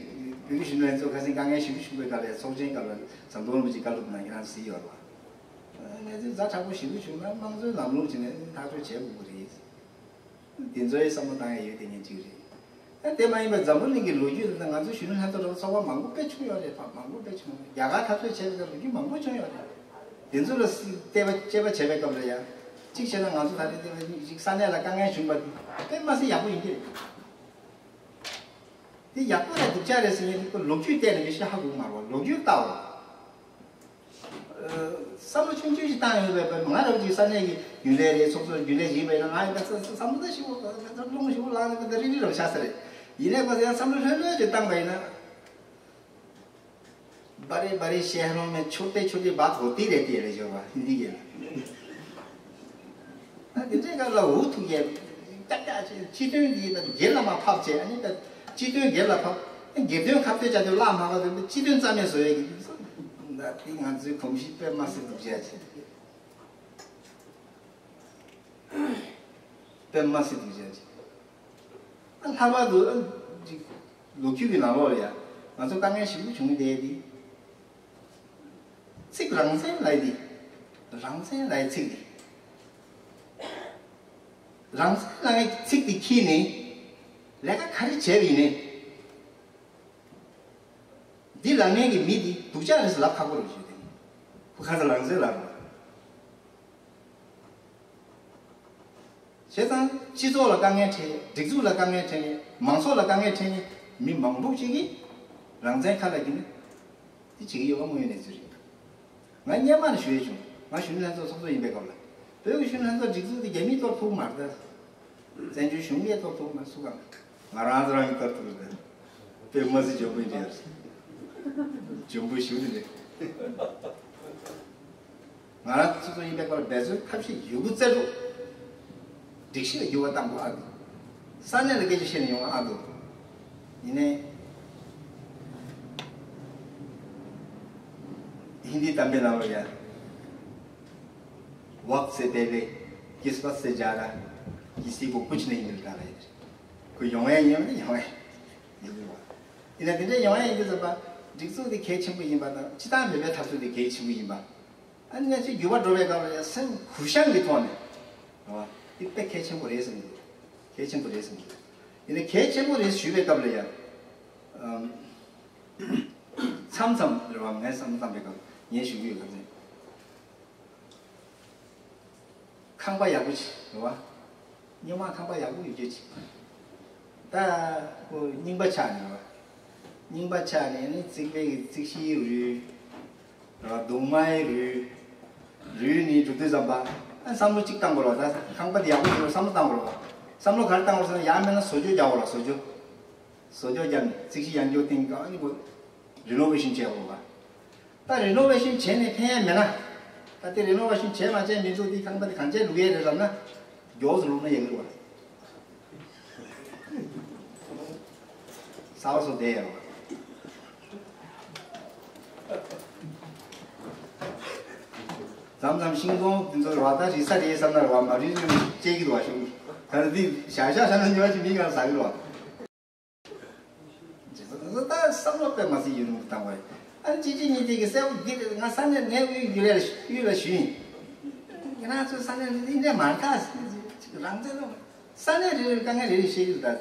བོད་ཀྱི་གཞོན་ནུ་ལྷན་ཚོགས་ཁ་སང་དཀའ་ངལ་ཞེ་པོ་བྱུང་བའི་སྐབས་ལ་ཚོགས་ཆེན་སྐབས་ལ་ཟམ་གདོང་རིན་པོ་ཆེས་བཀའ་སློབ་གནང་ཡང་གཟིགས་ཡོད་རེད་བ། གནས་ཚུལ་ཛ་དྲག་པོ་ཞེ་པོ་བྱུང་ན་དམངས་གཙོའི་ལམ་ལུགས་ཅིག་ནས་ཐག་གཅོད་བྱེད་དགོས་ཀྱི་རེད། དེ་ཚོའི་བསམ་བློ་བཏང་ཡ་ཡོད་དེ་ངས་གཅིག་རེད། ཨ་དེ་མ་ཡིན་པར་འཛམ་བུ་གླིང་གི་ལོ་རྒྱུས་ལ་ང་ཚོ་གཞོན་ནུ་ལྷན་ཚོགས་འདྲ་བོ་ཚོགས་པ་མང་པོ་དཔེ་བྱུང་ཡོད་རེད། ཕ་མང་པོ་དཔེ་བྱུང་ཡོད། རྒྱ་གར་འཐབ་རྩོད་བྱས་པའི་ལོ་རྒྱུས་མང་པོ་བྱུང་ཡོད་རེད། དེ་ཚོ་ལ་སི་བལྟས་པ་དཔྱད་པ་བྱས་པའི་སྐབས་ལ་ཡང་གཅིག་བྱས་ན་ང་ཚོ་ད་རེས་བལྟས་པ་ཅིག་ས་གནས་ལ་དཀའ་ངལ་བྱུང་བ་དཔེ་མ་སྲིད་ཡག་པོ་ཡིན་གྱི་རེད། དེ་ཡག་པོ་རེད་སྡུག་ཅག་རེད་ཟེར་མཁན་དེ་ཁོ་ལོ་རྒྱུས་བལྟས་ནས་མི་ཤེས། ཧ་གོ་མ་རེད་བ། ལོ་རྒྱུས་ལྟ་བ། བསམ་བློ་ཆུང་ཆུང་ཞིག་བཏང་ཡོད་པས་ང་རང་ཚོའི་ས་གནས་ཀྱི་རྒྱུན་ལས་རེད། ཚོགས་གཙོ་རྒྱུན་ལས་ཡིན་པས་ན་ང་ཡི་བསམ་བློ་ཞིག་རླུང་ཞིག་ལངས་ནས་རིག་རིག་རུ་ཆགས་ས་རེད། ཡིན་ནའི་ཁོ་ཚོ་ཡང་བསམ་བློ་ལྷོད་ལྷོད་ཅིག་བཏང་པ་ཡིན་ན། बारे बारे शहरों में छोटे छोटे बात होती रहती है, जो हिंदी के। དེ་འདྲའི་སྐབས་ལ་འུ་ཐུག་ཡས་ཀྱག་ཀྱག་བྱས། སྤྱི་དོན་འདི་ད་སྒེར་ལ་མར་ཕབ་བྱས། ཨ་ནི་ད་སྤྱི་དོན་སྒེར་ལ་ཕབ། སྒེར་དོན་ཁ་གཏད་བྱ་དུས་བརླག་མ་ག་དུས་སྤྱི་དོན་རྩ་མེད་བཟོ་ཡས་ཀྱི་ད་དེ་ང་ཚོའི་གོམས་གཤིས་དཔེ་མ་སྲིད་སྡུག་ཅག་ཅིག་དཔེ་མ་སྲིད་སྡུག་ཅག་ཅིག་ལྷག་པར་དུ་ཅིག་ལོ་རྒྱུས་ཀྱི་ནང་ལོགས་ལ་ཡ་ང་ཚོ་དཀའ་ངལ་ཞིག་བྱུང་བསྡད་དེ། ཚིག་རང་བཙན་ལབ་ཡས་འདི། རང་བཙན་ལབ་ཡས་ཚིག་འདི། རང་བཙན་ལབ་ཡས་ཚིག་འདི་འཁྱེར་ནས་ལས་ཀ་ག་རེ་བྱས་པ་ཡིན་ནའི། ངན་གྱི་མི་འདི་སྡུག་ཅག་རེད་ཟེར་ལབ་ཁག་པོ་རེད་ཞུས་ཏེ། ཁོ་ཁ་ཚ་རང་བཙན་ལབ་རེད། བྱས་ཙང་སྤྱི་ཚོགས་ལ་དཀའ་ངལ་འཕྲད། སྒྲིག་འཛུགས་ལ་དཀའ་ངལ་འཕྲད་མཁན། མང་ཚོགས་ལ་དཀའ་ངལ་འཕྲད་མཁན་མི་མང་པོ་ཅིག་གིས་རང་བཙན་ཁ་ལ་བསྒྱུར་ནས་འདི་བྱེད་ཀྱི་ཡོད་པ་དངོས་ཡོད་གནས་ཚུལ་རེད། ང་སྔོན་མ་ནས་ཞུ་ཡས་བྱུང་། ང་གཞོན་ནུ་ལྷན་ཚོགས་ཚོགས་གཙོ་ཡིན་པའི་སྐབས་ལ། བོད་ཀྱི་གཞོན་ནུ་ལྷན་ཚོགས་སྒྲིག་འཛུགས་དེ་རྒྱ་མིས་གཏོར་ཐུབ་མ་རེད་ད། བཙན་བྱོལ་གཞུང་གིས་གཏོར་ཐུབ་མ་སུ་གང་། ང་རང་ཚོ་རང་གིས་གཏོར་ཐུབ་རེད། དཔེ་མ་སྲིད་འཇོན་པོ་ཡིན་འདྲ། འཇོན་པོ་ཞུ་ནི་རེད། ང་རང་ཚོ་ཚོ་ཡིན་པའི་སྐོར་འབད་བརྩོན་ཐབས་ཤེས་ཡོད་རྒུ་རྩལ་སྤྲུགས། སྒྲིག་གཞི་ལ་འགྱུར་བ་གཏང་དགོས་ཨ་དགོས། ས་གནས་ལ་སྐད་ཆ་བཤད་ནས་ཡོང་བ་ཨ་དགོས། ཡིན་ནའི། ཧིན་དིའི་གཏམ་དཔེ་ནང་ལ་ཡ། वक्त से पहले किस्मत से ज़्यादा किसी को कुछ नहीं मिलता है। ཁོ་ཡོང་ཡ་ཡིན་ནི་ཡོང་ཡ་ཡིན་པ། ཡིན་ན་དེ་འདྲ་ཡོང་ཡ་ཡིན་དུས་ཙམ་པ། སྒྲིག་འཛུགས་དེ་གལ་ཆེན་པོ་ཡིན་པ་དང་སྤྱི་བཏང་བོད་པའི་འཐབ་རྩོད་དེ་གལ་ཆེན་པོ་ཡིན་པ། ཨ་ནི་ང་ཚོས་འགྱུར་བ་འགྲོ་བའི་སྐབས་ལ་ཡང་སེམས་གུ་བཤངས་ཀྱི་ཐོག་ནས། རེད་བ། དེ་དཔེ་གལ་ཆེན་པོ་རེད་བསམ་གྱི་འདུག་གལ་ཆེན་པོ་རེད་བསམ་གྱི་འདུག་ཡིན་ན་གལ་ཆེན་པོ་རེད་ཞུས་པའི་སྐབས་ལ་ཡང་། ཨམ། མཚམས་མཚམས་རེད་བ། ངས་བསམ་བློ་བཏང་པའི་སྐབས་ངས་ཞུ་གི་ཡོད་ལ་ནི། ཁང་པ་ཡག་པོ་ཅིག་རེད་བ། སྔོན་མ་ཁང་པ་ཡག་པོ་ཡོད་རྒྱུ་ཅིག་ད་ཁོ་རྙིང་པ་ཆགས་ནས་རེད་བ། རྙིང་པ་ཆགས་ནས་ནི་རྩིག་པའི་རྩིག་གཞིའི་རུལ། རེད་བ། གདུང་མའི་རུལ། རུལ་ནས་འགྲོ་དུས་ཙམ་པ། ཨ་བསམ་བློ་གཅིག་བཏང་དགོས་རེད་བ། ད་ཁང་པ་དེ་ཡག་པོ་བཟོ་བསམ་བློ་བཏང་དགོས་རེད་བ། བསམ་བློ་ག་རེ་བཏང་དགོས་ཟེར་ན། ཡང་མིན་ན་བཟོ་བཅོས་རྒྱག་དགོས་རེད། བཟོ་བཅོས། བཟོ་བཅོས་བརྒྱབ་ནས་རྩིག་གཞི་ཡང་བསྐྱར་བཏིང་ག་ཨ་ནི་ཁོ་རི་ནོ་ཝེ་ཤིན་བྱས་དགོས་པ། ད་རི་ནོ་ཝེ་ཤིན་བྱས་ནས་ཕན་ཡ་མེད་ན། ད་དེ་རི་ནོ་ཝེ་ཤིན་བྱས་མ་བྱས་མི་ཚོ་དེ་ཁང་པ་དེ་གང་བྱས་བླུག་ཡས་རེད་ལབ་ན། མགྱོགས་སུ་བླུག་ན་ཡག་གི་རེད་བ། གསར་པ་བཟོ་བསྡད་ཡོད་རེད་བ། མཚམས་མཚམས་ཤིང་སྡོང་དེ་ཚོ་རེད་བ། ད་རིལ་ས་རེད་བསམ་ན་རེད་བ། མ་རིལ་ན་བཅད་ཀྱི་འདུག་བ། ཤིང་། ད་ལྟ་འདི་བཞག་བཞག་བཞག་ན་ཉོ་བ་ཅིག་མི་གང་ཟ་གི་རེད་བ། ད་བསམ་བློ་དཔེ་མ་སྲིད་ཡུན་རིང་པོ་བཏང་བ་ཡིན། ཨ་ནི་གཅིག་གཅིག་གཉིས་གཅིག་གིས་གསལ་པོ་འདི་རེད། ང་ས་གནས་ངའི་དབུས་ཡུལ་ལ་དབུས་ལ་ཞུས་ཡིན། ང་རང་ཚོའི་ས་གནས་འདི་འདྲ་མ་རེད་ད། རང་བཙན་ལ་ས་གནས་རེ་རེར་དཀའ་ངལ་རེ་རེ་བཤད་ཀྱི་འདུག་ད།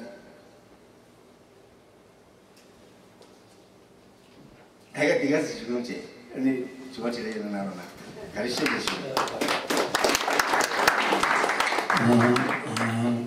ད་ག་འདི་ག་ཟེར་ཞུ་ཡོང་བྱས། ཨ་ནི་དྲི་བ་དྲིས་ལན་ཡོད་ན་གནང་རོགས་གནང་། ག་རེ་བཤད་དགོས་ཞུ། ཨ་ཨ།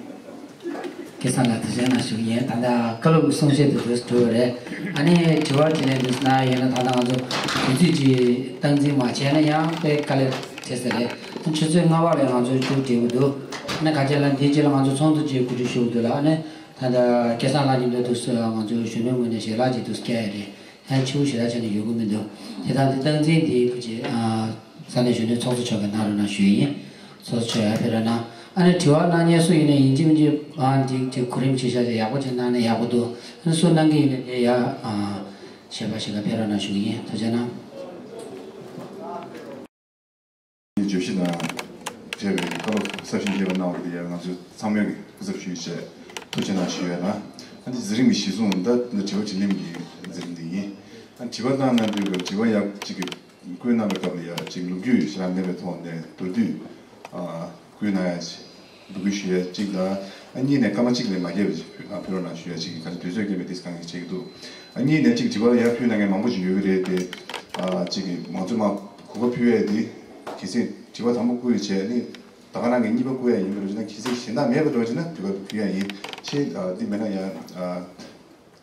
སྐལ་བཟང་ལགས་ཐུགས་རྗེ་གནང་ཞུ་གི་ཡིན། ད་ལྟ་བཀའ་སློབ་གསུང་བཤད་དེ་འདྲ་འགྲོ་བ་རེད། ཨ་ནི་དྲི་བ་དྲིས་ལན་དེ་གནང་ཡོད་ན། ད་ལྟ་ང་ཚོ་དུས་ཚོད་ཀྱི་སྟངས་འཛིན་མ་བྱས་ན་ཡང་དཔེ་དཀའ་ལས་འཕྲད་ས་རེད། ཆུ་ཚོད་ལྔ་པ་ལ་ང་ཚོ་མཇུག་སྒྲིལ་གྱི་འདུག་ཨ་ནི་ཁ་ཆེ་ལ་འདིའི་རྗེས་ལ་ང་ཚོ་ཚོགས་འདུ་ཅིག་གོ་སྒྲིག་ཞུ་གི་འདུག་ལ། ཨ་ནི་ད་ལྟ་སྐལ་བཟང་ལགས་མཉམ་དུ་འདུག་སེ་ང་ཚོའི་གཞོན་ནུའི་ངོས་ནས་ཞལ་ལག་ཅིག་འདུག་སེ་བསྐྱལ་ཡ་རེད། ཡང་ཕྱི་པོ་ཞེ་དྲག་བྱས་ནས་ཡོད་དགོས་མི་འདུག་དེ་དང་དེ་སྟངས་འཛིན་དེ་ཕུ་ཅེ། ས་གནས་གཞོན་ནུ་ཚོགས་གཙོ་མཆོག་གིས་གནང་རོགས་གནང་ཞུ་ཡིན། ཚོགས་གཙོ་མཆོག་ཡར་ཕེབས་རོགས་གནང་། ཨ་ནི་དྲི་བ་གནང་མཁན་སུ་ཡིན་ན་ཡིན་གཅིག་མིན་གཅིག་ཨ་འགྲིག་ཅིག་གོ་རིམ་ཅིག་བཞག་ཅིག་ཡག་པོ་ཅིག་གནང་ན་ཡག་པོ་འདུག་ཨ་ནི་སུ་གནང་གི་ཡིན་ན་དེ་ཡར་ཞལ་པར་ཞིག་ག་ཕེབས་རོགས་གནང་ཞུ་གི་ཡིན། ཐུགས་རྗེ་གནང་། བརྗོད་གཞི་དང་འབྲེལ་བའི་བཀའ་སློབ་ཚབས་ཆེན་རྒྱས་པ་གནང་བ་དེ་ཡང་ང་ཚོའི་ཚང་མས་ཀྱི་སྐུ་ཚབ་ཞུས་བྱས་ཐུགས་རྗེ་གནང་ཞུ་ཡ་དང་། ཨ་ནི་འཛིན་རིམ་གྱི་གཞི་བཟུང་ད་དྲི་བ་དྲིས་ལན་གྱི་འཛིན་རིམ་འདི་ཡིན། ཨ་དྲི་བ་བཏང་གནང་དུས་དྲི་བ་ཡག་ཅིག་གི་བཀོད་གནང་བའི་སྐབས་ལ་ཡ་ཅིག་ལོ་རྒྱུས་ཞེ་དྲག་མེད་པའི་ཐོག་ནས་མདོར་བསྡུས་ཨ་བཀོད་གནང་ཡ་ཅིག་འབོད་སྐུལ་ཞུ་ཡ་གཅིག་དང་། ཨ་གཉིས་ནས་སྐར་མ་གཅིག་ལས་མ་བརྒལ་བ་ཅིག་ཕུལ་ཕུལ་རོགས་གནང་ཞུ་ཡ་གཅིག་ག་ཚོད་དུས་ཚོད་རྐྱེན་པས་དེ་གང་གི་བྱེད་ཀྱི་འདུག་ཨ་གཉིས་ནས་གཅིག་དྲི་བ་ཡར་ཕུལ་གནང་མཁན་མང་པོ་ཞིག་ཡོད་ཀྱི་རེད་དེ། ཨ་གཅིག་གི་མང་གཙོ་མ་གོ་སྐབས་ཕུལ་ཡ་དེ་གལ་སྲིད་དྲི་བ་དང་པོ་བསྐུར་བྱས་ནི་ད་ག་རང་གི་གཉིས་པ་བསྐུར་ཡ་ཡིན་པ་རེད་ན། གལ་སྲིད་གཞན་དག་མེད་པ་འགྲོ་བྱས་ན་དུས་སྐབས་ཕུལ་ཡ་ཡིན། ཆེས་ཨ་འདི་མེད་ན་ཡང་ཨ་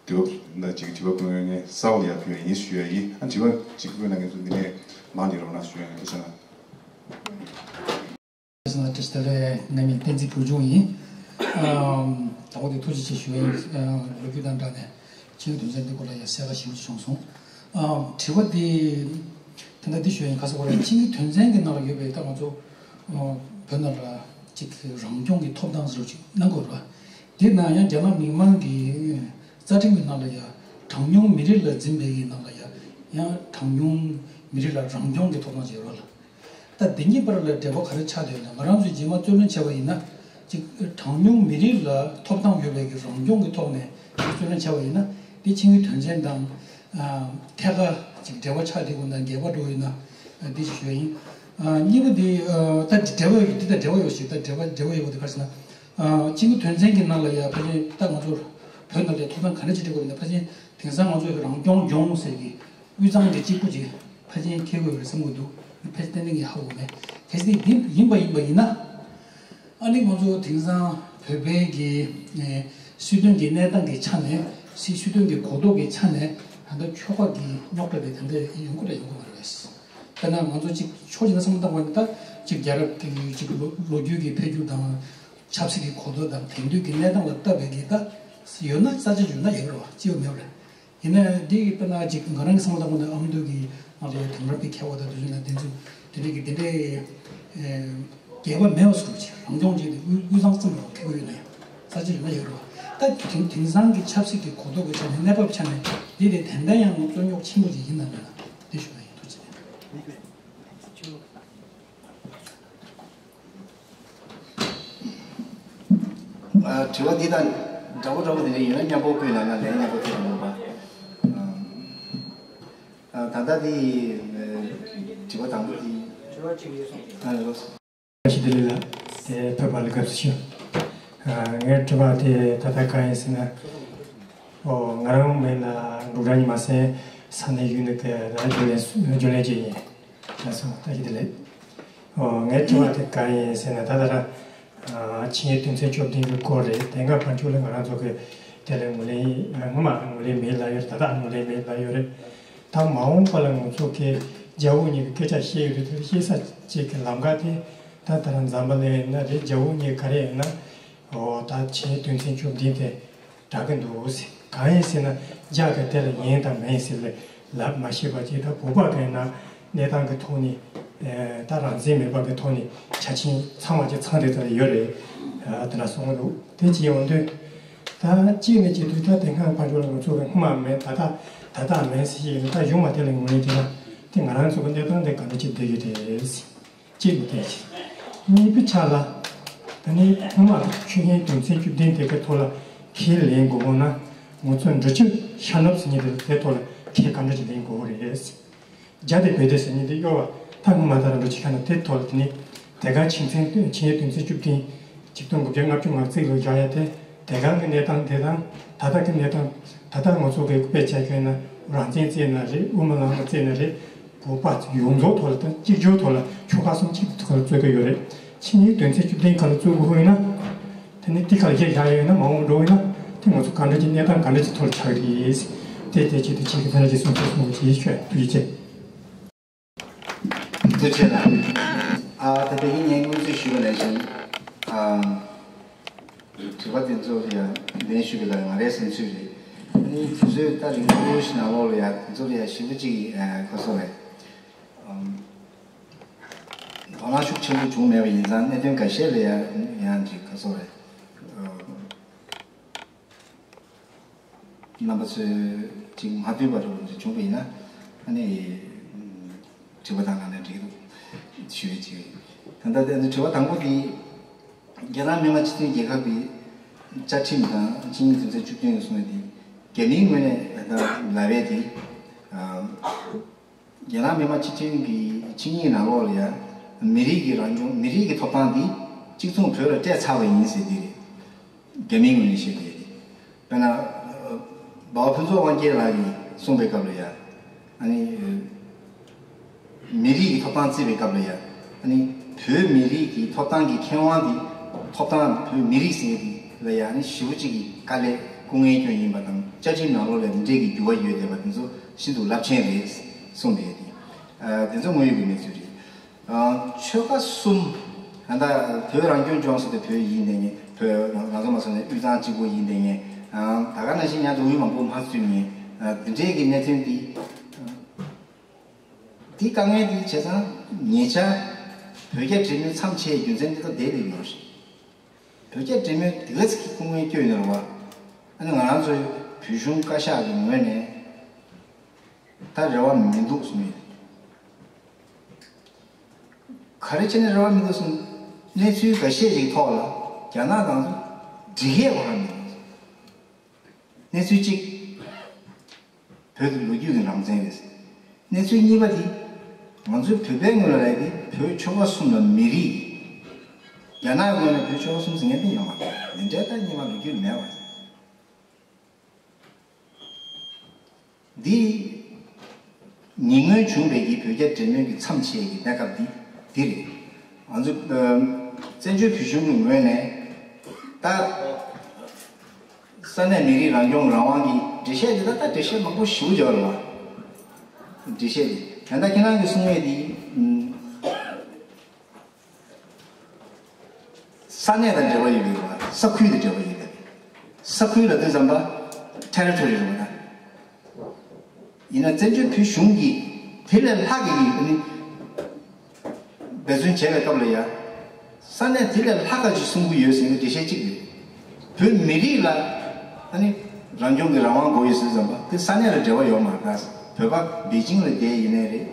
དུས་སྐབས་ན་གཅིག་དྲི་བ་བསྐུར་མཁན་གསར་པ་ལ་ཡར་ཕུལ་ཡ་ཡིན་ཞུ་ཡ་ཡིན། ཨ་དྲི་བ་གཅིག་བསྐུར་གནང་མཁན་ཚོ་འདི་ནས་མང་ནས་རོགས་གནང་ཞུ་ཡ་ཡིན། ཐུགས་རྗེ་གནང་། བཀྲ་ཤིས་བདེ་ལེགས། ང་མིང་བསྟན་འཛིན་ཕུར་ལྕོག་ཡིན། ཨམ། དང་པོ་དེ་ཐུགས་རྗེ་ཆེ་ཞུ་ཡིན། ཨ་ལོ་རྒྱུས་དང་སྦྲགས་ནས་ཆིངས་ཀྱི་དོན་ཚན་འདི་སྐོར་ལ་ཡང་གསལ་ཁ་ཞིབ་མོ་བྱུང་སོང་། ཨམ། དྲི་བ་འདི་ད་ལྟ་འདི་ཞུ་ཡིན། ག་ས་སྐོར་ལ་ཆིངས་ཀྱི་དོན་ཚན་གྱི་ནང་ལ་ཡོད་པའི་ད་ང་ཚོ་ཨ་བོད་ནང་ལ་ཅིག་རང་སྐྱོང་གི་ཐོབ་ཐང་ཟེར་བ་ཅིག་གནང་དགོས་རེད་བ། དེ་ནང་ཡང་རྒྱ་ནག་མི་དམངས་ཀྱི་རྩ་ཁྲིམས་ཀྱི་ནང་ལ་ཡང་གྲངས་ཉུང་མི་རིགས་ལ་འཛིན་པའི་གི་ནང་ལ་ཡང་ཡང་གྲངས་ཉུང་མི་རིགས་ལ་རང་སྐྱོང་གི་ཐོབ་ཐང་ཅིག་ཡོད་རེད་བ་ལ། ད་འདི་གཉིས་བར་ལ་འབྲེལ་བ་ག་རེ་ཆགས་བསྡད་ཡོད་ན། ང་རང་ཚོས་རྗེས་མ་རྩོད་ལེན་བྱས་པ་ཡིན་ན། གཅིག་གྲངས་ཉུང་མི་རིགས་ལ་ཐོབ་ཐང་ཡོད་པའི་གི་རང་སྐྱོང་གི་ཐོག་ནས་རྩོད་ལེན་བྱས་པ་ཡིན་ན། འདི་ཆིངས་ཡིག་དོན་ཚན་དང་ཨ་ཐད་ཀར་གཅིག་འབྲེལ་བ་ཆགས་བསྡད་ཡོད་ན་འགལ་བ་འགྲོ་ཡོད་ན། ཨ་འདི་ཞུ་ཡ་ཡིན། ཨ་གཉིས་པ་འདི་ཨ་ད་འབྲེལ་བ་ཡོད། འདི་དང་འབྲེལ་བ་ཡོད་ཞིག་ད་འབྲེལ་བ་འབྲེལ་བ་ཡོད་པ་འདི་ག་རེ་ཟེར་ན། ཨ་ཆིངས་ཡིག་དོན་ཚན་གྱི་ནང་ལ་ཡ་ཕལ་ཆེར་ད་ང་ཚོ་བོད་ནང་ལ་ཐོབ་ཐང་ག་འདྲ་ཅིག་སྤྲད་དགོས་ཡིན་ན། ཕལ་ཆེར་དེང་སང་ང་ཚོ་རང་སྐྱོང་ལྗོངས་ཟེར་གི་ དབུས་གཙང་གི་གཅིག་པུ་ཅིག་ཕལ་ཆེར་འཁེལ་དགོས་རེད་བསམ་གྱི་འདུག་ཕལ་ཆེར་ཏན་ཏན་གྱི་ཧ་གོ་མེད། གལ་སྲིད་འདི་ཡིན་པ་ཡིན་པ་ཡིན་ན། ཨ་ནི་ང་ཚོ་དེང་སང་བོད་པའི་གི་ཨེ་སྲིད་དོན་གྱི་གནས་སྟངས་ཀྱི་ཆ་ནས། སྲིད་སྲིད་དོན་གྱི་གོ་རྟོགས་ཀྱི་ཆ་ནས་ད་ལྟ་ཆོལ་ཁ་གི་རྙོག་དྲ་དེ་དེ་འདྲ་ཡོང་གི་རེད་ཡོང་གི་མ་རེད། དཔེར་ན་ང་ཚོ་གཅིག་ཕྱོགས་གཅིག་ནས་བསམ་བློ་བཏང་བ་ཡིན་ན། ད་གཅིག་རྒྱལ་རབས་ཀྱི་གཅིག་ལོ་ལོ་རྒྱུས་ཀྱི་འཕེལ་འགྱུར་དང་། ཆབ་སྲིད་ཀྱི་གོ་རྟོགས་དང་དེང་དུས་ཀྱི་གནས་སྟངས་ལ་ལྟ་བའི་གི་ད་ཡོད་ན། ས་ཆ་ཡོད་ན་ཡོད་རེད་བ། ཅི་ཡོད་མེད་རེད། ཡིན་ན་འདི་དཔེར་ན་ཅིག་ང་རང་གི་བསམ་བློ་བཏང་བ་ན། ཨ་མདོ་གི་ང་ཚོ་དེང་རབས་ཀྱི་མཁས་པ་དང་དེ་ཚོ་ན། དེ་ཚོ་དེ་འདྲའི་གི་དེ་འདྲའི་ཨེ་རྒྱས་པ་མེད་པ་བཟོ་འདྲ་ཅིག་རང་སྐྱོང་ཅིག་དེ་དབུས་དབུས་གཙང་ཙམ་རེད་བ། མཁས་པོ་ཡོད་ན་ཡང་ས་ཆ་ཡོད་ན་ཡོད་རེད་བ། ད་དེང་དེང་སང་གི་ཆབ་སྲིད་ཀྱི་གོ་རྟོགས་ཀྱི་ཆ་ནས། གནས་བབ་ཆ་ནས་འདི་དེ་ཏན་ཏན་ཡང་རྩོད་རྙོག་ཆེན་པོ་ཅིག་ཡིན་ན་མེད་ན། དེ་ཞུ་ན་ཡིན། ཐུགས་རྗེ་ཆེ། ཨ། དྲི་བ་འདི་དང་འདྲ་པོ་འདྲ་པོ་དེ་འདྲ་ཡོད་ན་མཉམ་པོ་བཀོད་ན་ན་ལན་མཉམ་པོ་ཐེབས་ཡོང་པ། ཨ། ད་ལྟ་དེ་དྲི་བ་དང་པོ་དེ། ཨ་ལོ། བཀྲ་ཤིས་བདེ་ལེགས་ལགས། དེ་ཕེབས་པ་ལ་དགའ་བསུ་ཞུ། ཨ། ངའི་དྲི་བ་དེ་ད་ལྟ་གང་ཡིན་ཟེར་ན། ཨོ། ང་རང་མིང་ལ་འབྲུག་སྒྲ་ཉི་མ་ཟེར། ས་གནས་ཡུལ་ནི་གི་རྒྱུན་ལས་རྒྱུན་ལས་ཅིག་ཡིན། ལགས་སོ། བཀྲ་ཤིས་བདེ་ལེགས། ཨོ། ངའི་དྲི་བ་དེ་གང་ཡིན་ཟེར་ན། ད་ལྟ་ར། ཨ། ཆིངས་ཡིག་དོན་ཚན་བཅུ་བདུན་གྱི་སྐོར་རེད། དེ་སྔ་ཕར་ཕྱོགས་ལ་ང་རང་ཚོ་གི་དེ་ལ་ངོས་ལེན། ཨ། སྔོན་མ་ངོས་ལེན་མེད་ལབ་ཡོད་རེད། ད་ལྟ་ངོས་ལེན་མེད་ལབ་ཡོད་རེད། ད་མ་འོངས་པ་ལ་ང་ཚོ་གི་རྒྱ་དབུས་གཉིས་ཀྱི་སྐད་ཆ་བཤད་ཡོད་རེད། དེ་བཤད་ས་ཅིག་གི་ལམ་ཁ་དེ། ད་ད་ར་འཛམ་བུ་གླིང་ན་རེད། རྒྱ་དབུས་གཉིས་ག་རེ་ཡིན་ན། ཨོ། ད་ཆིངས་ཡིག་དོན་ཚན་བཅུ་བདུན་དེ་དྲག་གི་འདུག་ཟེར། གང་ཡིན་ཟེར་ན། རྒྱ་གི་དེ་ལ་ཡིན་དང་མིན་ཟེར་ལ་ལབ་མ་ཤེས་པ་ཅིག་ད་བོད་པ་གི་ན་གནས་སྟངས་ཀྱི་ཐོག་ནས། ཨེ། ད་རང་བཙན་མེད་པ་གི་ཐོག་ནས་ཆ་ཆེན་ཚང་བ་ཅིག་ཚང་དེ་ལྟར་ཡོད་རེད། ཨ། དེ་འདྲ་གསུང་གི་འདུག་དེ་ཅིག་ཡོང་དུས། ད་གཅིག་ནས་བྱེད་དུས། ད་དེ་སྔ་ཕར་ཕྱོགས་ལ་ང་ཚོ་གི་སྔོན་མ་མེད། ད་ལྟ་ད་ལྟ་མེད་ཟེར་ཡིན་ན། ད་གཞུག་མ་དེ་ལ་ངོས་ལེན་བྱས་ན། དེ་ང་རང་ཚོ་གི་གནས་སྟངས་དེ་ག་འདྲ་ཅིག་བསྡད་ཡོད་རེད། གཅིག་ནས་དེ་བྱས། གཉིས་པའི་ཆ་ལ། ད་ནི་སྔོན་མ་ཆིངས་ཡིག་དོན་ཚན་བཅུ་བདུན་དེ་གའི་ཐོག་ལ་ཁས་ལེན་དགོས་ན། ང་ཚོ་འབྲུག་ཆུ་ཤར་ནུབ་ཟེར་མཁན་དེ་དེ་ཐོག་ལ་ཁས་ག་འདྲ་ཅིག་ལེན་དགོས་རེད། རྒྱ་དེ་བོད་དེ་ཟེར་མཁན་དེ་གཡོ་བ། ད་སྔོན་མ་ད་ར་འབྲུག་ཆུ་ཤར་ནུབ་དེ་ཐོག་ལ། དེ་ནི་དེ་ག་ཆིངས་ཚན། ཆིངས་ཡིག་དོན་ཚན་བཅུ་བདུན། ཆིག་སྟོང་དགུ་བརྒྱ་ལྔ་བཅུ་ང་གཅིག་ལོ་བཞག་ཡ་དེ། དེ་ག་གི་གནས་སྟངས་དེ་དང་། ད་ལྟ་གི་གནས་སྟངས། ད་ལྟ་ང་ཚོ་གི་དཔེ་ཆ་བཀོད་ན། རང་བཙན་བརྩད་ན་རེད། དབུ་མའི་ལམ་ལ་བརྩད་ན་རེད། བོད་པ་ཡོངས་རྫོགས་ཐོག་ལ་དང་། གཅིག་གྱུར་ཐོག་ལ། ཆོལ་ཁ་གསུམ་གཅིག་ཐོག་ལ་རྩོད་ཀྱི་ཡོད་རེད། ཆིངས་ཡིག་དོན་ཚན་བཅུ་བདུན་ཁ་ལ་རྩོད་དགོས་ཡོད་ན། དེ་ནི་དེ་ཁ་ལ་གཞི་བཞག་ཡོད་ན། མ་འོངས་འགྲོ་ཡོད་ན། དེ་ང་ཚོ་ག་འདྲ་ཅིག་གནས་སྟངས་ག་འདྲ་ཅིག་ཐོག་ལ་ཆགས་ཀྱི་རེད། དེ་དེ་ཆེད་དུ་ཁྱེད་ཀྱིས་དེ་འདྲ་ཅིག་གསུང་ཆོག་གསུང་ཅིག་ཞུ། ཐུགས་རྗེ་ཆེ། ཐུགས་རྗེ་ཆེ་ལགས། ཨ། ད་ལྟ་ཡིན་ངས་སྔོན་ཚུད་ཞུས་པ་ནང་བཞིན། ཨ། དྲི་བ་དེ་ཚོ་ལ་ཡང་ལན་ཞུ་གི་ལ་ང་རའི་བསམ་ཚུལ་རེད། ཨ་ནི་དུས་ཚོད་ད་རིང་པོ་ཞིག་ནང་ལོགས་ལ་ཡང་དེ་ཚོ་ལ་ཡང་ཞིབ་པོ་ཅིག་ཨ། ག་རེ་ཟེར་དགོས་རེད། ཨམ། དོ་སྣང་ཤུགས་ཆེན་པོ་བྱུང་མེད་པ་ཡིན་ཙང་། གནད་དོན་འགའ་ཤས་ལ་ཡང་ཡང་ཅིག་ག་རེ་ཟེར་དགོས་རེད། ཨ། རྣམ་པ་ཚོས་ཅིག་མ་འདོད་པ་འདྲ་བོ་ཅིག་བྱུང་བ་ཡིན་ན། ཨ་ནི་དྲི་བ་བཏང་གནང་ན་འགྲིག་འདུག་ཞུ་ཡས་ཅིག་རེད། ད་ལྟ་དེ་ནི་དྲི་བ་དང་པོ་དེ། རྒྱ་ནག་མི་དམངས་སྤྱི་མཐུན་རྒྱལ་ཁབ་ཀྱི་བཅའ་ཁྲིམས་དང་ཆིངས་ཡིག་དོན་ཚན་བཅུ་བདུན་གསུངས་པ་དེ། རྒྱ་མིའི་ངོས་ནས་ད་ལབ་ཡས་དེ། ཨ། རྒྱ་ནག་མི་དམངས་སྤྱི་མཐུན་གྱི་ཆིངས་ཡིག་ནང་ལོགས་ལ་ཡང་། མི་རིགས་ཀྱི་རང་སྐྱོང་། མི་རིགས་ཀྱི་ཐོབ་ཐང་འདི་གཅིག་མཚུངས་བོད་ལ་སྤྲད་ཚར་བ་ཡིན་ཟེར་གྱི་རེད། རྒྱ་མིའི་ངོས་ནས་བཤད་པ་རེད། དཔེར་ན། ཨ། འབའ་བ་ཕུན་ཚོགས་དབང་རྒྱལ་ལགས་ཀྱིས་གསུངས་པའི་སྐབས་ལ་ཡང་། ཨ་ནི་མི་རིགས་ཀྱི་ཐོབ་ཐང་བརྩི་བའི་སྐབས་ལ་ཡང་། ཨ་ནི་བོད་མི་རིགས་ཀྱི་ཐོབ་ཐང་གི་ཁེ་དབང་འདི། ཐོབ་ཐང་བོད་མི་རིགས་ཟེར་ཡས་འདི་ལ་ཡང་ནི་ཞེ་པོ་ཅིག་གི་དཀའ་ལས། སྐུ་ངལ་བསྐྱོན་ཡིན་པ་དང་། བཅའ་ཁྲིམས་ནང་ལོགས་ལ་འདི་འདྲའི་གི་འགྱུར་བ་ཡོད་བསྡད་པ་འདི་ཚོ་ཤིན་ཏུ་རླབས་ཆེན་རེད་གསུངས་པ་རེད། ཨ། འདི་ཚོ་དངོས་ཡོད་ཀྱི་གནས་ཚུལ་རེད། ཨ། ཆོལ་ཁ་གསུམ། ཨ། ད་བོད་རང་སྐྱོང་ལྗོངས་ཟེར་དེ་བོད་ཡིན་བསྡད་མཁན། བོད་ང་ཚོ་མ་སོང་ནས་དབུས་གཙང་གཅིག་པོ་ཡིན་བསྡད་མཁན། ཨ། ད་ག་ནང་བཞིན་ཡང་དུ་དབུས་མང་པོ་མ་ཚུད་མཁན། ཨ། འདི་འདྲའི་གི་གནད་དོན་འདི། ཨ། འདི་དཀའ་ངལ་འདི་བྱས་ཙང་ཉེ་ཆར་བོད་རྒྱ་འབྲེལ་མོལ་མཚམས་ཆད་རྒྱུ་མཚན་འདི་ད་དེ་ལས་ཡོད་རེད། བོད་རྒྱ་འབྲེལ་མོལ་དེ་ག་ཚོད་ཀྱི་སྐུ་ངལ་བསྐྱོན་ཡོད་རེད་བ། ཨ་ནི་ང་རང་ཚོའི་བོད་གཞུང་བཀའ་ཤག་གི་ངོས་ནས་ད་རེ་བ་མི་འདུག་གསུངས་ཡོད། ག་རེ་བྱས་ནས་རེ་བ་མི་འདུག་གསུངས། གནས་ཚུལ་འགའ་ཤས་ཤིག་ཐོག་ལ་རྒྱ་ནག་དང་འགྲིག་ཡས་གོ་ར་མི་འདུག། གནས་ཚུལ་གཅིག། བོད་ཀྱི་ལོ་རྒྱུས་ཀྱི་རང་བཙན་རེད། གནས་ཚུལ་གཉིས་པ་དེ། ང་ཚོའི་བོད་པའི་ངོས་ལ་རེད་དེ། བོད་ཆོལ་ཁ་གསུམ་ལ་མི་རིགས། རྒྱ་ནག་ངོས་ནས་བོད་ཆོལ་ཁ་གསུམ་ཟེར་མཁན་དེ་ཡོད་མ་རེད། འདི་འདྲའི་ད་གཉིས་པ་ལོ་རྒྱུས་མེད་པ་རེད། འདི་ ཉེ་སྔོན་བྱུང་བའི་གི་བོད་རྒྱ་འབྲེལ་མོལ་གྱི་མཚམས་ཆད་ཀྱི་གནས་སྐབས་འདི་འདི་རེད། ང་ཚོ་ཨ་བཙན་བྱོལ་བོད་གཞུང་གི་ངོས་ནས་ད་ས་གནས་མི་རིགས་རང་སྐྱོང་རང་དབང་གི་འགྲེལ་བཤད་འདི་ད་ད་འགྲེལ་བཤད་མང་པོ་ཞེ་པོ་ཅིག་ཡོད་རེད་བ། འགྲེལ་བཤད་འདི་ད་ལྟ་ཁྱེད་རང་གིས་གསུང་ཡས་འདི་ཨམ། ས་གནས་དང་འབྲེལ་བ་ཡོད་པའི་ས་ཁུལ་དང་འབྲེལ་བ་ཡོད་པའི་ས་ཁུལ་ལ་དུས་ཙམ་པ་ཊེ་རི་ཊོ་རི་རེད་བ། ཡིན་ན་བཙན་བྱོལ་བོད་གཞུང་གིས་དེ་ལས་ལྷག་གི་ཡིན་ནི་འབད་བརྩོན་བྱས་པའི་སྐབས་ལ་ཡ། ས་གནས་དེ་ལས་ལྷག་ག་ཅིག་གསུང་གི་ཡོད་ཟེར་ནས་འགྲེལ་བཤད་གཅིག་རེད། བོད་མི་རིགས་ལ་ཨ་ནི་རང་སྐྱོང་གི་རང་དབང་དགོས་ཡོད་ཟེར་ཙམ་པ་དེ་ས་གནས་ལ་འབྲེལ་བ་ཡོད་མ་རེད། བོད་པ་པེ་ཅིང་ལ་བསྡད་ཡིན་ནའི་རེད། རེད་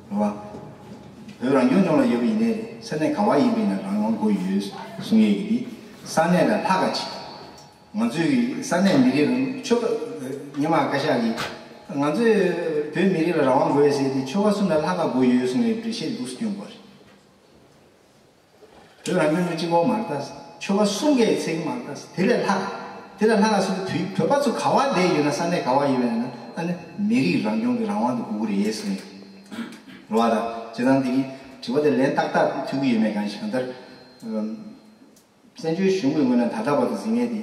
བ། བོད་རང་སྐྱོང་ལྗོངས་ལ་ཡོད་པ་ཡིན་ནའི་རེད། ས་གནས་ག་བ་ཡིན་པ་ཡིན་ན་རང་དབང་དགོས་ཡོད་གསུང་ཡས་ཀྱི་འདི་ས་གནས་ལ་ལྷག་ག་ཅིག་ང་ཚོའི་ས་གནས་མི་རིགས་རང་ཆོལ་ཁ་སྔོན་མ་བཀའ་ཤག་གིས་ང་ཚོས་བོད་མི་རིགས་ལ་རང་དབང་དགོས་ཟེར་ཏེ་ཆོལ་ཁ་གསུམ་ལ་ལྷག་པ་དགོས་ཡོད་གསུངས་པའི་འགྲེལ་བཤད་འདུག་སེ་སྐྱོན་པ་རེད། བོད་རང་སྐྱོང་ལྗོངས་གཅིག་པོ་མ་རེད་ད། ཆོལ་ཁ་གསུམ་གའི་ཚིག་མ་རེད་ད། དེ་ལས་ལྷག་དེ་ལས་ལྷག་ཟེར་དུས་བོད་པ་ཚོ་ག་བ་བསྡད་ཡོད་ན་ས་གནས་ག་བ་ཡོད་ན་ཨ་ནི་མི་རིགས་རང་སྐྱོང་གི་རང་དབང་དུ་དགོས་ཀྱི་རེད་གསུངས་ཡོད་རེད་བ། ད་བྱས་ཙང་དེ་གི་དྲི་བ་དེ་ལན་ཏག་ཏག་ཐུབ་ཀྱི་ཡོད་མེད་གང་ཞིག་གང་ལྟར། བཙན་བྱོལ་གཞུང་གི་ངོས་ནས་ད་ལྟ་བར་དུ་ཟིན་ངེས་དེ་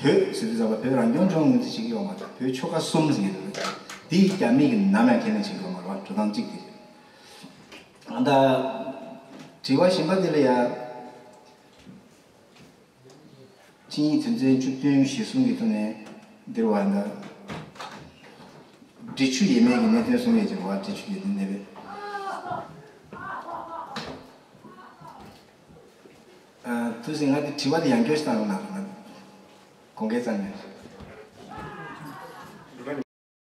བོད་ཟེར་དུས་ཙམ་པ་བོད་རང་སྐྱོང་ལྗོངས་ངོས་འཛིན་བྱེད་ཀྱི་ཡོད་མ་རེད། བོད་ཆོལ་ཁ་གསུམ་ཟེར་གྱི་འདུག་དེ་རྒྱ་མི་གིས་ནམ་ཡང་ཁས་ལེན་བྱེད་ཀྱི་ཡོད་མ་རེད་བ། འགྲོ་སྟངས་གཅིག་དེ་རེད། ད་དྲི་བ་གཞན་པ་དེ་ལ་ཡ། ཆིངས་ཡིག་དོན་ཚན་བཅུ་བདུན་གཞིར་བཟུང་གི་ཐོག་ནས་འདིར་བ་ད་འབྲི་ཆུ་ཡས་མས་ཀྱི་གནད་དོན་གསུང་ཡས་ཀྱི་བ། འབྲི་ཆུ་ཡས་མས་གནད་དོན། ཨ། ཐུགས་སྲས་ང་དེ་དྲི་བ་དེ་ཡང་བསྐྱར་ཞིག་བཏང་རོགས་གནང་། ང་དགོངས་འགལ་བརྩམས་ནས།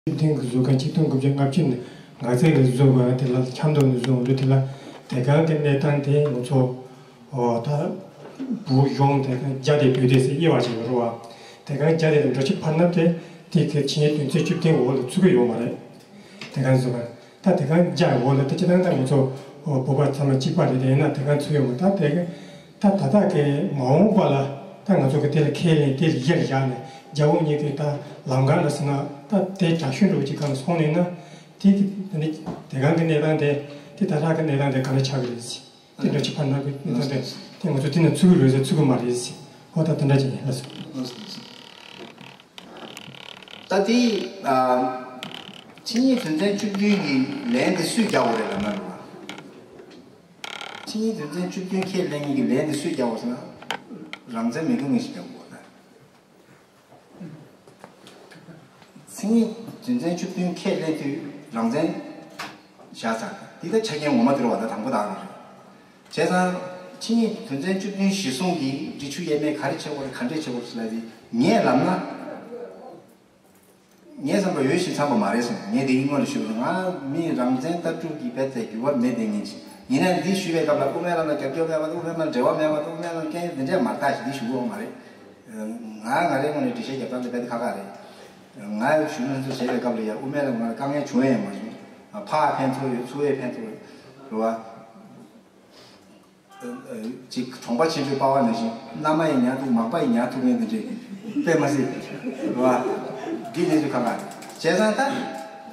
ཆིབས་བསྟན་གྱི་བཟོ་མཁན་ཆིག་སྟོང་དགུ་བརྒྱ་ལྔ་བཅུ་ནས་ནགས་ཚལ་ལ་བཟོས་པ་དེ་ལ་ཆབ་མདོ་ནས་བཟོས་འོང་དུས་དེ་ལ་དེ་གང་གི་གནས་སྟངས་དེ་ང་ཚོ་ཨོ་ད་བོད་གཞུང་དེ་གང་རྒྱ་དེ་བོད་དེ་ཟེར་དབྱེ་བ་ཕྱེ་བ་རེད་བ། དེ་གང་རྒྱ་དེ་ལ་འགྲོ་ཆེད་ཕར་ནབ་དེ་དེ་གི་ཆིངས་ཡིག་དོན་ཚན་བཅུ་བདུན་འོག་ལ་ཚུད་ཀྱི་ཡོད་མ་རེད། དེ་གང་བཟོ་བ་ད་དེ་གང་རྒྱ་འོག་ལ་ད་སྤྱི་བཏང་ད་ང་ཚོ་ཨོ་བོད་པ་ཚང་མ་གཅིག་པ་རེད། དེ་ཡིན་ན་དེ་གང་ཚུད་ཡོད་མ་ད་དེ་གང་། ད་ད་ལྟ་གི་མ་འོངས་པ་ལ་ད་ང་ཚོ་གི་དེ་ལ་ཁས་ལེན་དེ་ལ་གཞིར་བཞག་ནས་རྒྱ་བོད་གཉིས་ཀྱི་ད་ལམ་ཁ་ལ་ཟེར་ན་ད་དེ་དྲག་ཤོས་འགྲོ་གི་སྒང་ལ་སོང་ནས་ན་དེ་གི་དེ་ནི་དེ་གང་གི་གནས་སྟངས་དེ་དེ་ད་ལྟ་གི་གནས་སྟངས་དེ་ག་འདྲ་ཆགས་ཀྱི་རེད་ཟེར། དེ་འདྲ་ཅིག་ཕར་ན་གི་གནས་སྟངས་དེ་དེ་ང་ཚོ་དེ་ན་ཚུད་ཀྱི་རེད་ཟེར་ཚུད་ཀྱི་མ་རེད་ཟེར། ཨོ་ད་དེ་འདྲ་ཅིག་ཡིན་ལ་སོང་། ད་དེ་ཨ་ཆིངས་ཡིག་དོན་ཚན་བཅུ་བདུན་གྱི་ལན་དེ་སུས་རྒྱག་དགོས་རེད་ལབ་ན་རེད་བ། ཆིངས་ཡིག་དོན་ཚན་བཅུ་བདུན་ཁས་ལེན་མཁན་གྱི་ལན་དེ་སུས་རྒྱག་དགོས་ཟེར་ན། རང་བཙན་མི་དགོས་མཁན་ཞིག་རྒྱག་དགོས་ད། ཆིངས་ཡིག་དོན་ཚན་བཅུ་བདུན་ཁས་ལེན་དུས་རང་བཙན་བཞག་ཚར། འདི་ད་ཆ་རྐྱེན་ངོ་མ་དེ་རེད་བ། ད་དང་པོ་དག་རེད། བྱས་ཙང་ཆིངས་ཡིག་དོན་ཚན་བཅུ་བདུན་གཞིར་བཟུང་གིས་འབྲི་ཆུ་ཡས་མས་ག་རེ་བྱེད་དགོས་རེད། ག་འདྲས་བྱེད་དགོས་རེད་ཟེར་ལབ་དེ་ངས་ལབ་ན། ངས་བསམ་པ་འོས་ཤིང་འཚམས་པ་མ་རེད་བསམ། ངས་དེ་གི་སྔོན་ལ་ཞུས་པ་ང་མི་རང་བཙན་ལྟ་གྲུབ་ཀྱི་རྦད་དེ་འགྱུར་བ་མེད་དེ་ངེས་ཤིང་། ཡིན་ནའི་འདི་ཞུས་པའི་སྐབས་ལ་དབུ་མའི་ལམ་ལ་རྒྱབ་སྐྱོར་མེད་པ་དང་། དབུ་མའི་ལམ་འབྲེལ་བ་མེད་པ་དང་། དབུ་མའི་ལམ་སྐད་འདི་འདྲས་མ་རེད་ད་ཞེས་འདི་ཞུ་གི་ཡོད་མ་རེད། ང་ང་རའི་ངོས་ནས་འགྲེལ་བཤད་རྒྱབ་སྟངས་དེ་རྦད་དེ་ཁག་ཁག་རེད། ང་ཞུ་ན་ཚོ་བྱས་པའི་སྐབས་ལ་ཡང་དབུ་མའི་ལམ་ང་ལ་དཀའ་ངལ་བྱུང་ཡང་མ་བྱུང་། ཕར་ཕན་ཐོགས་ཡོད། ཚུར་ཡང་ཕན་ཐོགས་ཡོད། རེད་བ། ཅིག་གྲོང་པ་ཆེ་ཆུང་སྤར་བ་ནང་བཞིན་མནའ་མ་ཡིས་ཉར་ཐུབ། མག་པ་ཡིས་ཉར་ཐུབ་མཁན་དེ་འདྲས་དཔེ་མ་སྲིད་རེད་བ། འདི་གནས་ཚུལ་ཁག་ཁག་རེད། བྱས་ཙང་ད་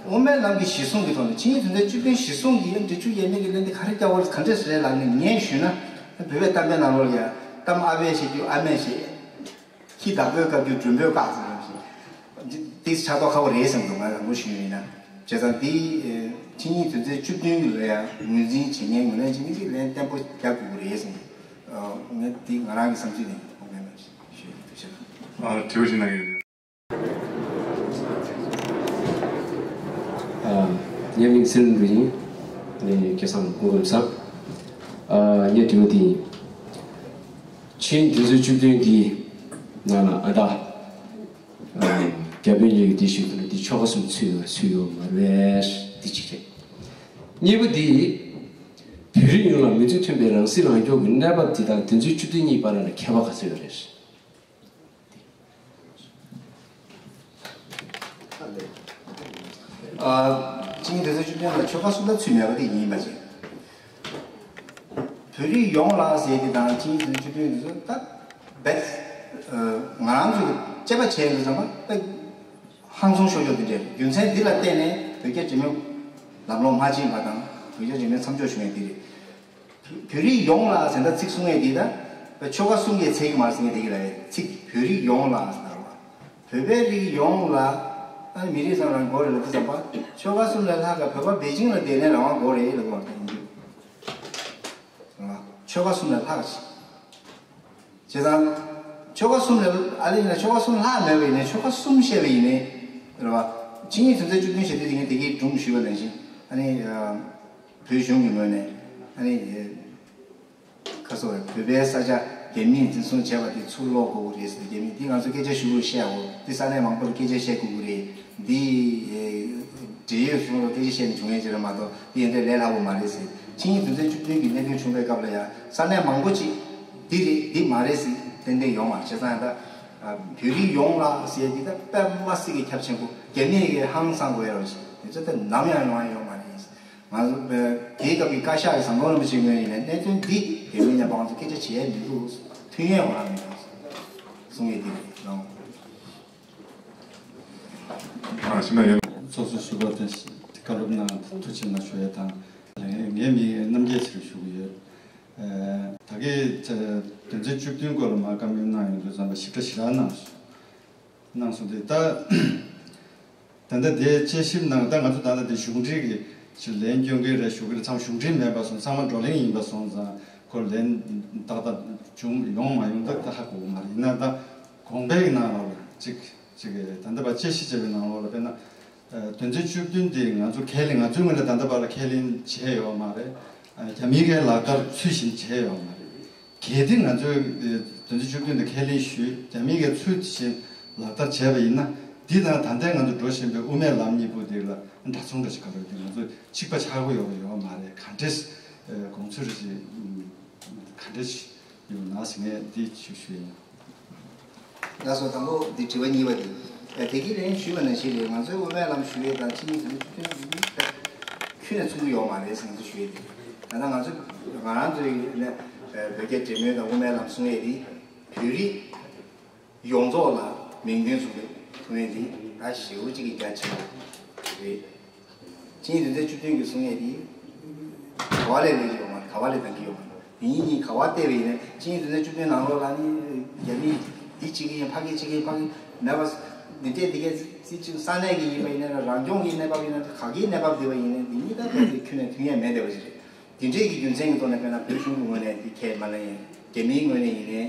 དབུ་མའི་ལམ་གྱི་གཞི་བཟུང་གི་ཐོག་ནས་ཆིངས་ཡིག་དོན་ཚན་བཅུ་བདུན་གཞི་བཟུང་གིས་འབྲི་ཆུ་ཡས་མས་ཀྱི་ལན་དེ་ག་རེ་རྒྱག་དགོས་རེད། ག་འདྲས་རེད་ལབ་ནས་ངས་ཞུས་ན། བོད་པའི་གཏམ་དཔེ་ནང་ལོགས་ལ་ཡ་གཏམ་ཨ་ཕས་བཤད་རྒྱུ་ཨ་མས་བཤད། ཁྱི་བདག་པོས་བཀབ་རྒྱུ་མགྲོན་པོས་བཀག་ཟེར་བ་བཞིན། ཏིས་ཆགས་མདོག་ཁ་པོ་རེད་བསམ་འདུག་ང་རང་མགོ་ཞུས་ཡིན་ན། བྱས་ཙང་འདི་ཆིངས་ཡིག་དོན་ཚན་བཅུ་བདུན་ལ་ཡང་ངོས་འཛིན་བྱེད་མཁན་ངོས་ལེན་བྱེད་མཁན་གྱིས་ལན་བརྟན་པོ་རྒྱག་དགོས་ཀྱི་རེད་བསམ་འདུག་ངས་འདི་ང་རང་གི་བསམ་ཚུལ་ནས་ཁོང་ལན་ཞུ་ཞུ་ཞུ། ཨ་དྲི་བ་ཞིག་གནང་ཡོད། ཨ་ངའི་མིང་ཚེ་རིང་ལྷུན་གྲུབ་ཡིན། ངའི་སྐལ་བཟང་སྐུ་ཁམས་བཟང་། ཨ་ངའི་དྲི་བ་འདི་ཡིན། ཆིངས་ཡིག་དོན་ཚན་བཅུ་བདུན་འདིའི་ནང་ལ་ཨ་ད་ཨ་རྒྱ་བོད་གཉིས་ཀྱི་འདི་ཞུས་འདུག་ན་འདི་ཆོལ་ཁ་གསུམ་ཚུད་ཡོད་ཚུད་ཡོད་མ་རེད། འདི་གཅིག་རེད། གཉིས་པ་འདི་བོད་རིགས་ཡོངས་ལ་མིང་དོན་མཐུན་པའི་རང་སྲིད་རང་སྐྱོང་གི་གནས་བབ་འདི་དང་དོན་ཚན་བཅུ་བདུན་གཉིས་བར་ལ་ཁྱད་པར་ག་ཚོད་ཡོད་རེད། ཨ་ཆིངས་ཡིག་དོན་ཚན་བཅུ་བདུན་ལ་ཆོལ་ཁ་གསུམ་ད་ཚུད་མེད་པ་དེ་ཡིན་པ་ཅིག་བོད་རིགས་ཡོངས་ལ་ཟེར་དེ་དང་ཆིངས་ཡིག་དོན་ཚན་བཅུ་བདུན་དེ་ཚོ་ད་རྦད་ང་རང་ཚོ་གི་དཔྱད་པ་བྱས་ཡོང་དུས་ཙམ་པ་ད་ཧང་སང་ཤོར་ཤོར་དེ་འདྲ་རེད། རྒྱུ་མཚན་འདི་ལ་བརྟེན་ནས་ བོད་རྒྱ་འབྲེལ་མོལ་ལམ་ལྷོང་མ་ཕྱིན་པ་དང་བོད་རྒྱ་འབྲེལ་མོལ་མཚམས་འཇོག་ཞུ་མཁན་དེ་རེད། བོད་རིགས་ཡོངས་ལ་ཟེར་ད་ཚིག་གསུང་ཡས་དེ་ད་ཆོལ་ཁ་གསུམ་གྱི་ཚད་ཀྱི་མ་རེད་ཟེར་མཁན་དེ་གི་ལ་ཡས་ཚིག་བོད་རིགས་ཡོངས་ལ་ཟེར་བ། བོད་པའི་རིགས་ཡོངས་ལ་ཨ་ནི་མི་རིགས་ཙམ་རང་དགོས་རེད་ལ་དེ་ཙམ་པ་ཆོལ་ཁ་གསུམ་ལས་ལྷག་ག་བོད་པ་པེ་ཅིང་ལ་བསྡད་ནས་རང་དབང་དགོས་རེད་ལ་དགོས་རེད་ཡིན་རྒྱུ། ཆོལ་ཁ་གསུམ་ལས་ལྷག་ཅིག་བྱས་ཙང་། ཆོལ་ཁ་གསུམ་ལས་ཨ་ལེ་ཡིན་ན་ཆོལ་ཁ་གསུམ་ལྷག་མེད་པ་ཡིན་ནའི་ཆོལ་ཁ་གསུམ་བཤད་པ་ཡིན་ནའི་རེད་བ། ཆིངས་ཡིག་དོན་ཚན་བཅུ་བདུན་ཞེས་དེ་དེ་ངས་དེ་གའི་སྒྲུང་ཞུས་པ་ནང་བཞིན་ཨ་ནི་བོད་གཞུང་གི་ངོས་ནས་ཨ་ནི་ཁ་སོ་བོད་པའི་ས་ཆ་རྒྱ་མིས་འཛིན་བཟུང་བྱས་པ་དེ་ཚུར་སློག་དགོས་ཀྱི་རེད་ཟེར་རྒྱ་མི་དེ་ང་ཚོ་སྐད་ཆ་ཞུ་དགོས་བཤད་འོ་དེ་ས་གནས་མང་པོར་སྐད་ཆ་བཤད་དགོས་ཀྱི་རེད། འདི་འབྲེལ་ཡོད་སོང་རོགས་སྐད་ཆ་བཤད་ནས་བྱུང་ཡས་ཅིག་རེད་མ་གཏོགས་འདི་ཡན་ཆད་ལས་སླ་པོ་མ་རེད་ཟེར། ཆིངས་ཡིག་དོན་ཚན་བཅུ་བདུན་གྱི་གནད་དོན་བྱུང་བའི་སྐབས་ལ་ཡང་ས་གནས་མང་པོ་ཅིག་འདི་རེད་འདི་མ་རེད་ཟེར་ཏན་ཏན་ཡོང་བ་བྱས་ཙང་ཡང་ད་བོད་རིགས་ཡོངས་ལ་ཟེར་འདི་ད་དཔེ་མ་སྲིད་ཀྱི་ཁྱབ་ཆེན་པོ་རྒྱ་མི་ཡི་ཧང་སང་དགོས་ཡ་རོ་ཅིག་དེ་ཚོ་ད་ནམ་ཡང་ཡོང་ཡ་ཡོད་མ་རེད། ང་ཚོ་དེའི་སྐབས་ཀྱི་བཀའ་ཤག་གི་ཟམ་གདོང་རིན་པོ་ཆེའི་ངོས་ནས་གནད་དོན་འདི་རྒྱ་མི་མཉམ་པ་ང་ཚོ་སྐད་ཆ་བྱེད་ཡ་མི་འདུག་མཐུན་ཡས་འོང་ཡ་མི་འདུག་གསུང་ཡས་འདི་རེད་ལགས། ཨ་ཤི་ན་ཡང་། ཚོགས་གཙོ་ཟུར་པ་དང་བཀའ་སློབ་གནང་ཐུགས་རྗེ་ཆེ་གནང་ཞུ་ཡས་དང་། ངས་མི་རྣམ་རྒྱལ་ཆེ་རུ་ཞུ་གི་ཡོད། ད་གིན་དོན་ཚན་བཅུ་བདུན་སྐོར་ལ་མ་བཀའ་མོལ་གནང་ཡོང་དུས་ཙམ་པ་ཞིབ་ཕྲ་ཞེ་དྲག་གནང་སོང་། གནང་སོང་སྟེ་ད། ད་ལྟ་དེ་དཔྱད་ཞིབ་གནང་ད་ང་ཚོ་ད་ལྟ་དེ་གཞུང་འབྲེལ་གྱི་ཕྱིར་ལན་སྐྱོན་གྱི་རེད་ཞུ་གི་རེད། ཚང་མ་གཞུང་འབྲེལ་མེད་པ་སོང་ཚང་མ་བགྲོ་གླེང་ཡིན་པ་སོང་ཙང་ཁོ་ལན་ཏག་ཏག་བྱུང་ཡོང་མ་ཡོང་ད་ད་ཧ་གོ་གི་མ་རེད། ཡིན་ན་ད་གོང་འཕེལ་གྱི་ནང་ལོགས་ལ་གཅིག་གཅིག་ད་ལྟ་བར་དཔྱད་ཞིབ་བྱས་པའི་ནང་ལོགས་ལ་དཔེར་ན་དོན་ཚན་བཅུ་བདུན་དེ་ང་ཚོ་ཁས་ལེན་ང་ཚོའི་ངོས་ནས་ད་ལྟ་བར་ལ་ཁས་ལེན་བྱས་ཡོད་མ་རེད། རྒྱ་མིའི་གའི་ལག་བསྟར་ཚུལ་བཞིན་བྱས་ཡོད་མ་རེད། གལ་ཏེ་ང་ཚོས་དོན་ཚན་བཅུ་བདུན་དེ་ཁས་ལེན་ཞུས་རྒྱ་མིའི་གའི་ཚུལ་བཞིན་ལག་བསྟར་བྱས་པ་ཡིན་ན་འདི་དང་ད་ལྟའི་ང་ཚོ་འགྲོ་བཞིན་པའི་དབུ་མའི་ལམ་གཉིས་པོ་དེ་ལ་འདྲ་མཚུངས་འདྲ་ཞིག་ག་རེ་དེ་ང་ཚོ་གཅིག་པ་ཆགས་ཀྱི་ཡོད་པ་ཡོད་མ་རེད། ག་འདྲས་དགོངས་ཚུལ་རེ་ཞིག་ག་འདྲས་ཡོད་ན་ཟེར་ངས་འདི་ཞུ་ཞུ་ཡིན། ལགས་སོ། དང་པོ་འདི་དྲི་བ་གཉིས་པ་དེ། ཨ་དེ་གི་ལན་ཞུས་པ་ནང་བཞིན་རེད། ང་ཚོའི་དབུ་མའི་ལམ་ཞུ་ཡས་དང་ཆིངས་ཡིག་དོན་ཚན་བཅུ་བདུན་ཁྱོན་ནས་མཚུངས་ཀྱི་ཡོད་མ་རེད་ཟེར་ང་ཚོ་ཞུ་ཡས་དེ། ད་ལྟ་ང་ཚོ་ང་རང་ཚོའི་ནས་བོད་རྒྱ་འབྲེལ་མོལ་དང་དབུ་མའི་ལམ་གསུང་ཡས་དེ་བོད་རིགས་ཡོངས་རྫོགས་ལ་མིང་དོན་མཚུངས་པའི་ཐུགས་ངན་དེ་ད་ཞེ་པོ་ཅིག་གི་རྒྱ་ཆེ་བ་རེད། ཆིངས་ཡིག་དོན་ཚན་བཅུ་བདུན་གྱི་གསུང་ཡས་དེ་ག་བ་ལས་ལེན་གྱི་ཡོད་མ་རེད། ག་བ་ལས་འདང་གི་ཡོད་མ་རེད། དེ་གཉིས་གཉིས་ག་བ་བལྟས་པ་ཡིན་ན་ཆིངས་ཡིག་དོན་ཚན་བཅུ་བདུན་ནང་ལོགས་ལ་ནི་རྒྱ་མིས་འདི་བྱེད་ཀྱི་ཡིན་ཕ་གི་བྱེད་ཀྱི་ཡིན་ཕ་གི་མེད་པ་འདི་འདྲས་འདི་གས་ཅིག་ས་གནས་ཀྱི་ཡིན་པ་ཡིན་ན་རང་སྐྱོང་གི་གནས་བབ་ཡིན་ན་ག་གི་གནས་བབ་འདི་བ་ཡིན་ན་འདི་གཉིས་ད་ཕལ་ཆེར་ཁྱོན་ནས་མཐུན་ཡས་མེད་བསྡད་པ་ཞིག་རེད། དེ་འདྲས་ཀྱི་རྒྱུ་མཚན་གྱི་ཐོག་ནས་དཔེར་ན་བོད་གཞུང་གི་ངོས་ནས་འདི་ཁས་མ་ལེན་ཡས་རྒྱ་མིའི་ངོས་ནས་ཡིན་ནའི་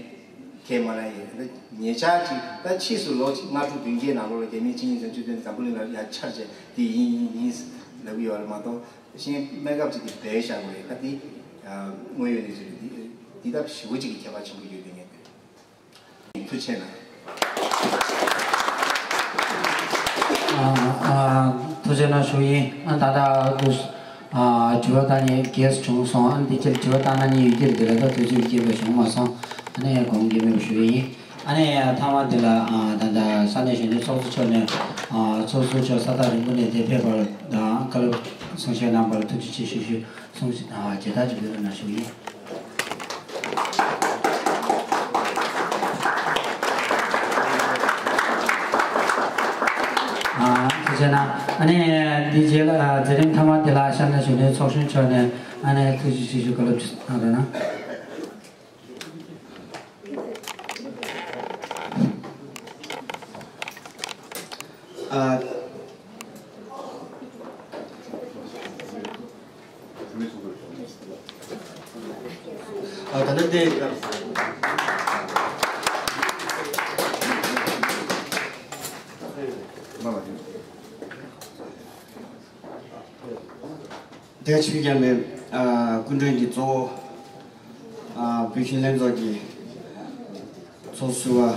ཁས་མ་ལེན་ཡས་ད་ཉེ་ཆར་གྱི་ད་ཕྱིས་སུ་ལོ་གཅིག་ལྔ་དྲུག་བདུན་བརྒྱད་ནང་ལོགས་ལ་རྒྱ་མིའི་ཆིངས་ཡིག་དོན་ཚན་བཅུ་བདུན་འཛམ་བུ་གླིང་ལ་ཡར་འཕྱར་བྱས་འདི་ཡིན་ཡིན་ཡིན་ལབ་ཀྱི་ཡོད་རེད་མ་གཏོགས། གཞན་སྨན་ཁབ་ཅིག་གིས་སྦས་བཞག་དགོས་རེད། ད་འདི་དངོས་ཡོད་གནས་ཚུལ་རེད། འདི་འདི་ལྟ་ཞེ་པོ་ཅིག་གི་ཁྱད་པར་ཆེན་པོ་ཡོད་དེ་ངས་ཐུགས་ཆེ་གནང་། ཨ་ཨ་ཐུགས་རྗེ་གནང་ཞུ་ཡིན། ཨ་ད་ལྟ་ཨ་དྲི་བ་བཏང་ནས་རྒྱས་བྱུང་སོང་། ཨ་འདི་ཕྱིར་དྲི་བ་བཏང་ན་ནི་ཡོད་ཀྱི་རེད་དེ་ལ་ད་དུས་ཚོད་ཀྱི་རྐྱེན་པས་བྱུང་མ་སོང་། ཨ་ནི་དགོངས་འགལ་མེད་པར་ཞུ་ཡིན། ཨ་ནི་མཐའ་མ་འདི་ལ་ཨ་ད་ལྟ་ས་གནས་གཞོན་ནུ་ཚོགས་གཙོ་མཆོག་ནས་ཨ་ཚོགས་གཙོ་མཆོག་ས་ཐག་རིང་པོ་ནས་འདིར་ཕེབས་པར་དང་བཀའ་སློབ་གསུང་བཤད་གནང་བར་ཐུགས་རྗེ་ཆེ་ཞུ་ཞུ་གསུངས་ཨ་མཇལ་དར་ཅིག་ཕུལ་རོགས་གནང་ཞུ་ཡིན། ཨ་ཐུགས་རྗེ་གནང་། ཨ་ནི་འདི་རྗེས་ལ་ཨ་མཛད་རིམ་མཐའ་མ་འདི་ལ་ས་གནས་གཞོན་ནུ་ཚོགས་གཞོན་མཆོག་ནས་ཨ་ནི་ཐུགས་རྗེ་ཆེ་ཞུ་བཀའ་སློབ་ཅིག་གནང་རོགས་གནང་། ཨ། ཨ་ད་ནི་དེ། དེ་ཆོས་རྒྱལ་མའི་ཨ་སྐུ་མགྲོན་གྱི་གཙོ་བོ་ཨ་བོད་གཞོན་ལྷན་ཚོགས་ཀྱི་ཚོགས་ཟུར་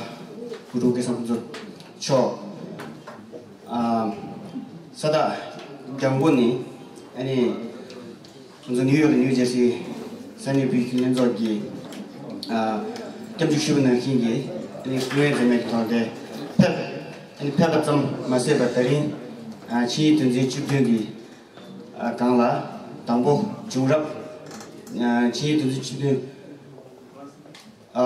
པ་སྐུ་དྲུང་སྐལ་བཟང་ཕུན་ཚོགས་མཆོག་ཨ་ས་ཐག་རྒྱང་པོ་ནས་ཨ་ནི་ང་ཚོ་ནིའུ་ཡོག་ནིའུ་ཇར་སི་ས་གནས་བོད་གཞོན་ལྷན་ཚོགས་ཀྱི་ཨ་སྐྱབས་འཇུག་ཞུས་པ་ནང་བཞིན་གྱི་ཨ་ནི་སྐུ་ངལ་འཛེམས་མེད་ཀྱི་ཐོག་ནས་ཕེབས། ཨ་ནི་ཕེབས་པ་ཙམ་མ་ཟད་པར་ད་རིང་ཨ་ཆིངས་ཡིག་དོན་ཚན་བཅུ་བདུན་གྱི་ཨ་སྒང་ལ་དང་པོ་བྱུང་རབས། ཨ་ཆིངས་ཡིག་དོན་ཚན་བཅུ་བདུན་ཨ་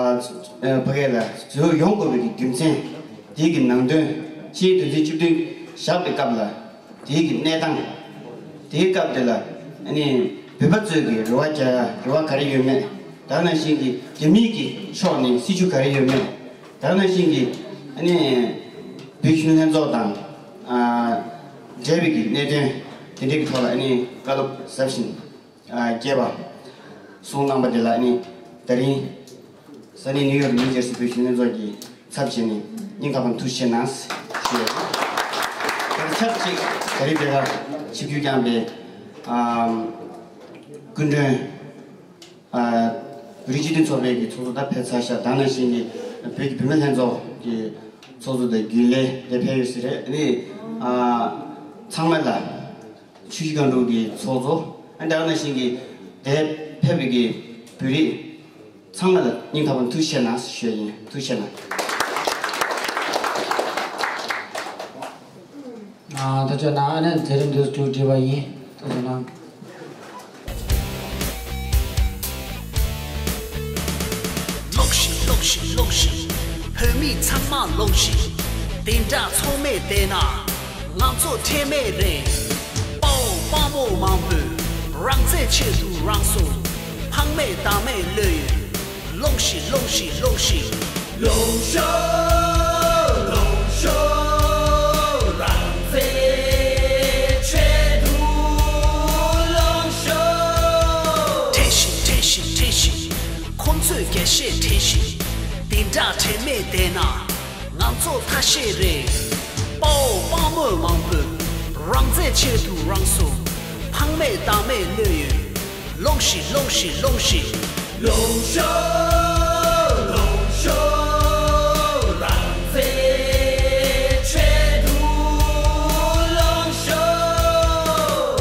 ཨ་ཕ་གི་ལ་བཟོ་ཡོང་དགོས་པའི་རྒྱུ་མཚན་དེ་གི་ནང་དོན་ཆིངས་ཡིག་དོན་ཚན་བཅུ་བདུན་བཞག་པའི་སྐབས་ལ་ དེའི་གི་གནས་སྟངས། དེའི་སྐབས་དེ་ལ་ཨ་ནི་བོད་པ་ཚོས་ཀྱི་རེ་བ་རྒྱག་ཡ་རེ་བ་ག་རེ་ཡོད་མེད། ད་ག་ནང་བཞིན་གྱི་རྒྱ་མིའི་གི་ཕྱོགས་ནས་སྲིད་ཇུས་ག་རེ་ཡོད་མེད། ད་ག་ནང་བཞིན་གྱི་ཨ་ནི་བོད་གཞོན་ནུ་ལྷན་ཚོགས་དང་ཨ་འབྲེལ་བའི་གི་གནད་དོན་དེ་འདྲའི་གི་ཐོག་ལ་ཨ་ནི་བཀའ་སློབ་ཟབ་ཞིང་ཨ་རྒྱས་པ་གསུངས་གནང་པ་དེ་ལ་ཨ་ནི་ད་རིང་ས་གནས་ནིའུ་ཡོག་ནིའུ་ཇར་སི་བོད་གཞོན་ནུ་ལྷན་ཚོགས་ཀྱི་ཚབ་བྱས་ནས་སྙིང་ཐག་པ་ནས་ཐུགས་རྗེ་ཆེ་གནང་ཞུ་ཡ་ཡིན། ད་ཆབས་ཅིག་ད་རེས་དེ་ག་ཆིབས་བསྒྱུར་བསྐྱངས་པའི་ཨ་སྐུ་མགྲོན་ཨ་བོད་རིགས་སྤྱི་མཐུན་ཚོགས་པའི་གི་ཚོགས་གཙོ་ད་ཕེབས་ཚར་ཤག་ད་ག་ནང་བཞིན་གྱི་བོད་ཀྱི་བུད་མེད་ལྷན་ཚོགས་ཀྱི་ཚོགས་གཙོ་དང་རྒྱུན་ལས་དེ་ཕེབས་ཡོད་ས་རེད། ཨ་ནི་ཨ་ཚང་མ་ལ་ཆུ་བཞི་སྒང་དྲུག་གི་ཚོགས་གཙོ་ཨ་ད་ག་ནང་བཞིན་གྱི་དེ་ཕེབས་པའི་གི་བོད་རིགས་ཚང་མ་ལ་སྙིང་ཐག་པ་ནས་ཐུགས་རྗེ་ཆེ་གནང་ཞུ་ཡ་ཡིན། ཐུགས་རྗེ་ཆེ་གནང་། ཨ་ད་ཅོ་ན་ཨ་ནི་དེ་རིང་འདི་ཚོ་བྲིས་པ་ཡིན། ཐུགས་རྗེ་གནང་། ལོངས་ཤིག་ལོངས་ཤིག་ལོངས་ཤིག་བོད་མི་ཚང་མ་ལོངས་ཤིག་དེ་འདྲ་ཚང་མས་བསྡད་ན་ང་ཚོ་ཁྲེལ་མེད་རེད། དཔའ་བོ་དཔའ་མོ་མང་པོས་རང་བཙན་ཆེད་དུ་རང་སྲོག་ཕངས་མེད་བདག་མེད་བློས་ཡོད། ལོངས་ཤིག་ལོངས་ཤིག་ལོངས་ཤིག་ལོངས་ཤོག་ལོངས་ཤོག་རང་བཙན་ཆེད་དུ་ལོངས་ཤོག་ཁྲེལ་ཤིག་ཁྲེལ་ཤིག་ཁྲེལ་ཤིག་ཁོང་ཚོས་རྒྱལ་གཞས་ཁྲེལ་ཤིག་དེ་འདྲ་ཁྲེལ་མེད་བསྡད་ན་ང་ཚོ་ཁ་ཤས་རེད། དཔའ་བོ་དཔའ་མོ་མང་པོས་རང་བཙན་ཆེད་དུ་རང་སྲོག་ཕངས་མེད་བདག་མེད་བློས་ཡོད། ལོངས་ཤིག་ལོངས་ཤིག་ལོངས་ཤིག་ལོངས་ཤོག་ལོངས་ཤོག་རང་བཙན་ཆེད་དུ་ལོངས་ཤོག་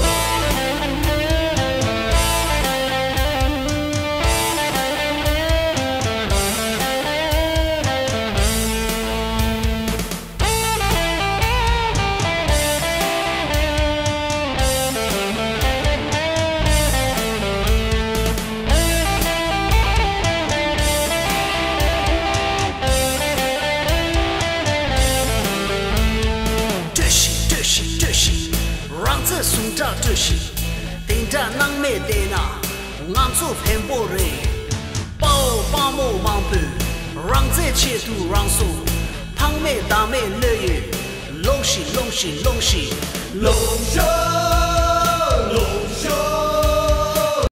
སྤྲོས་ཤིག་སྤྲོས་ཤིག་སྤྲོས་ཤིག་རང་བཙན་ཟུངས་ཁྲག་སྤྲོས་ཤིག་དེ་འདྲ་སྣང་མེད་བསྡད་ན་ང་ཚོ་ཕན་པོ་རེད། དཔའ་བོ་དཔའ་མོ་མང་པོས་རང་བཙན་ཆེད་དུ་རང་སྲོག་ཕངས་མེད་བདག་མེད་བློས་ཡོད། ལོངས་ཤིག་ལོངས་ཤིག་ལོངས་ཤིག་ལོངས་ཤོག་ལོངས་ཤོག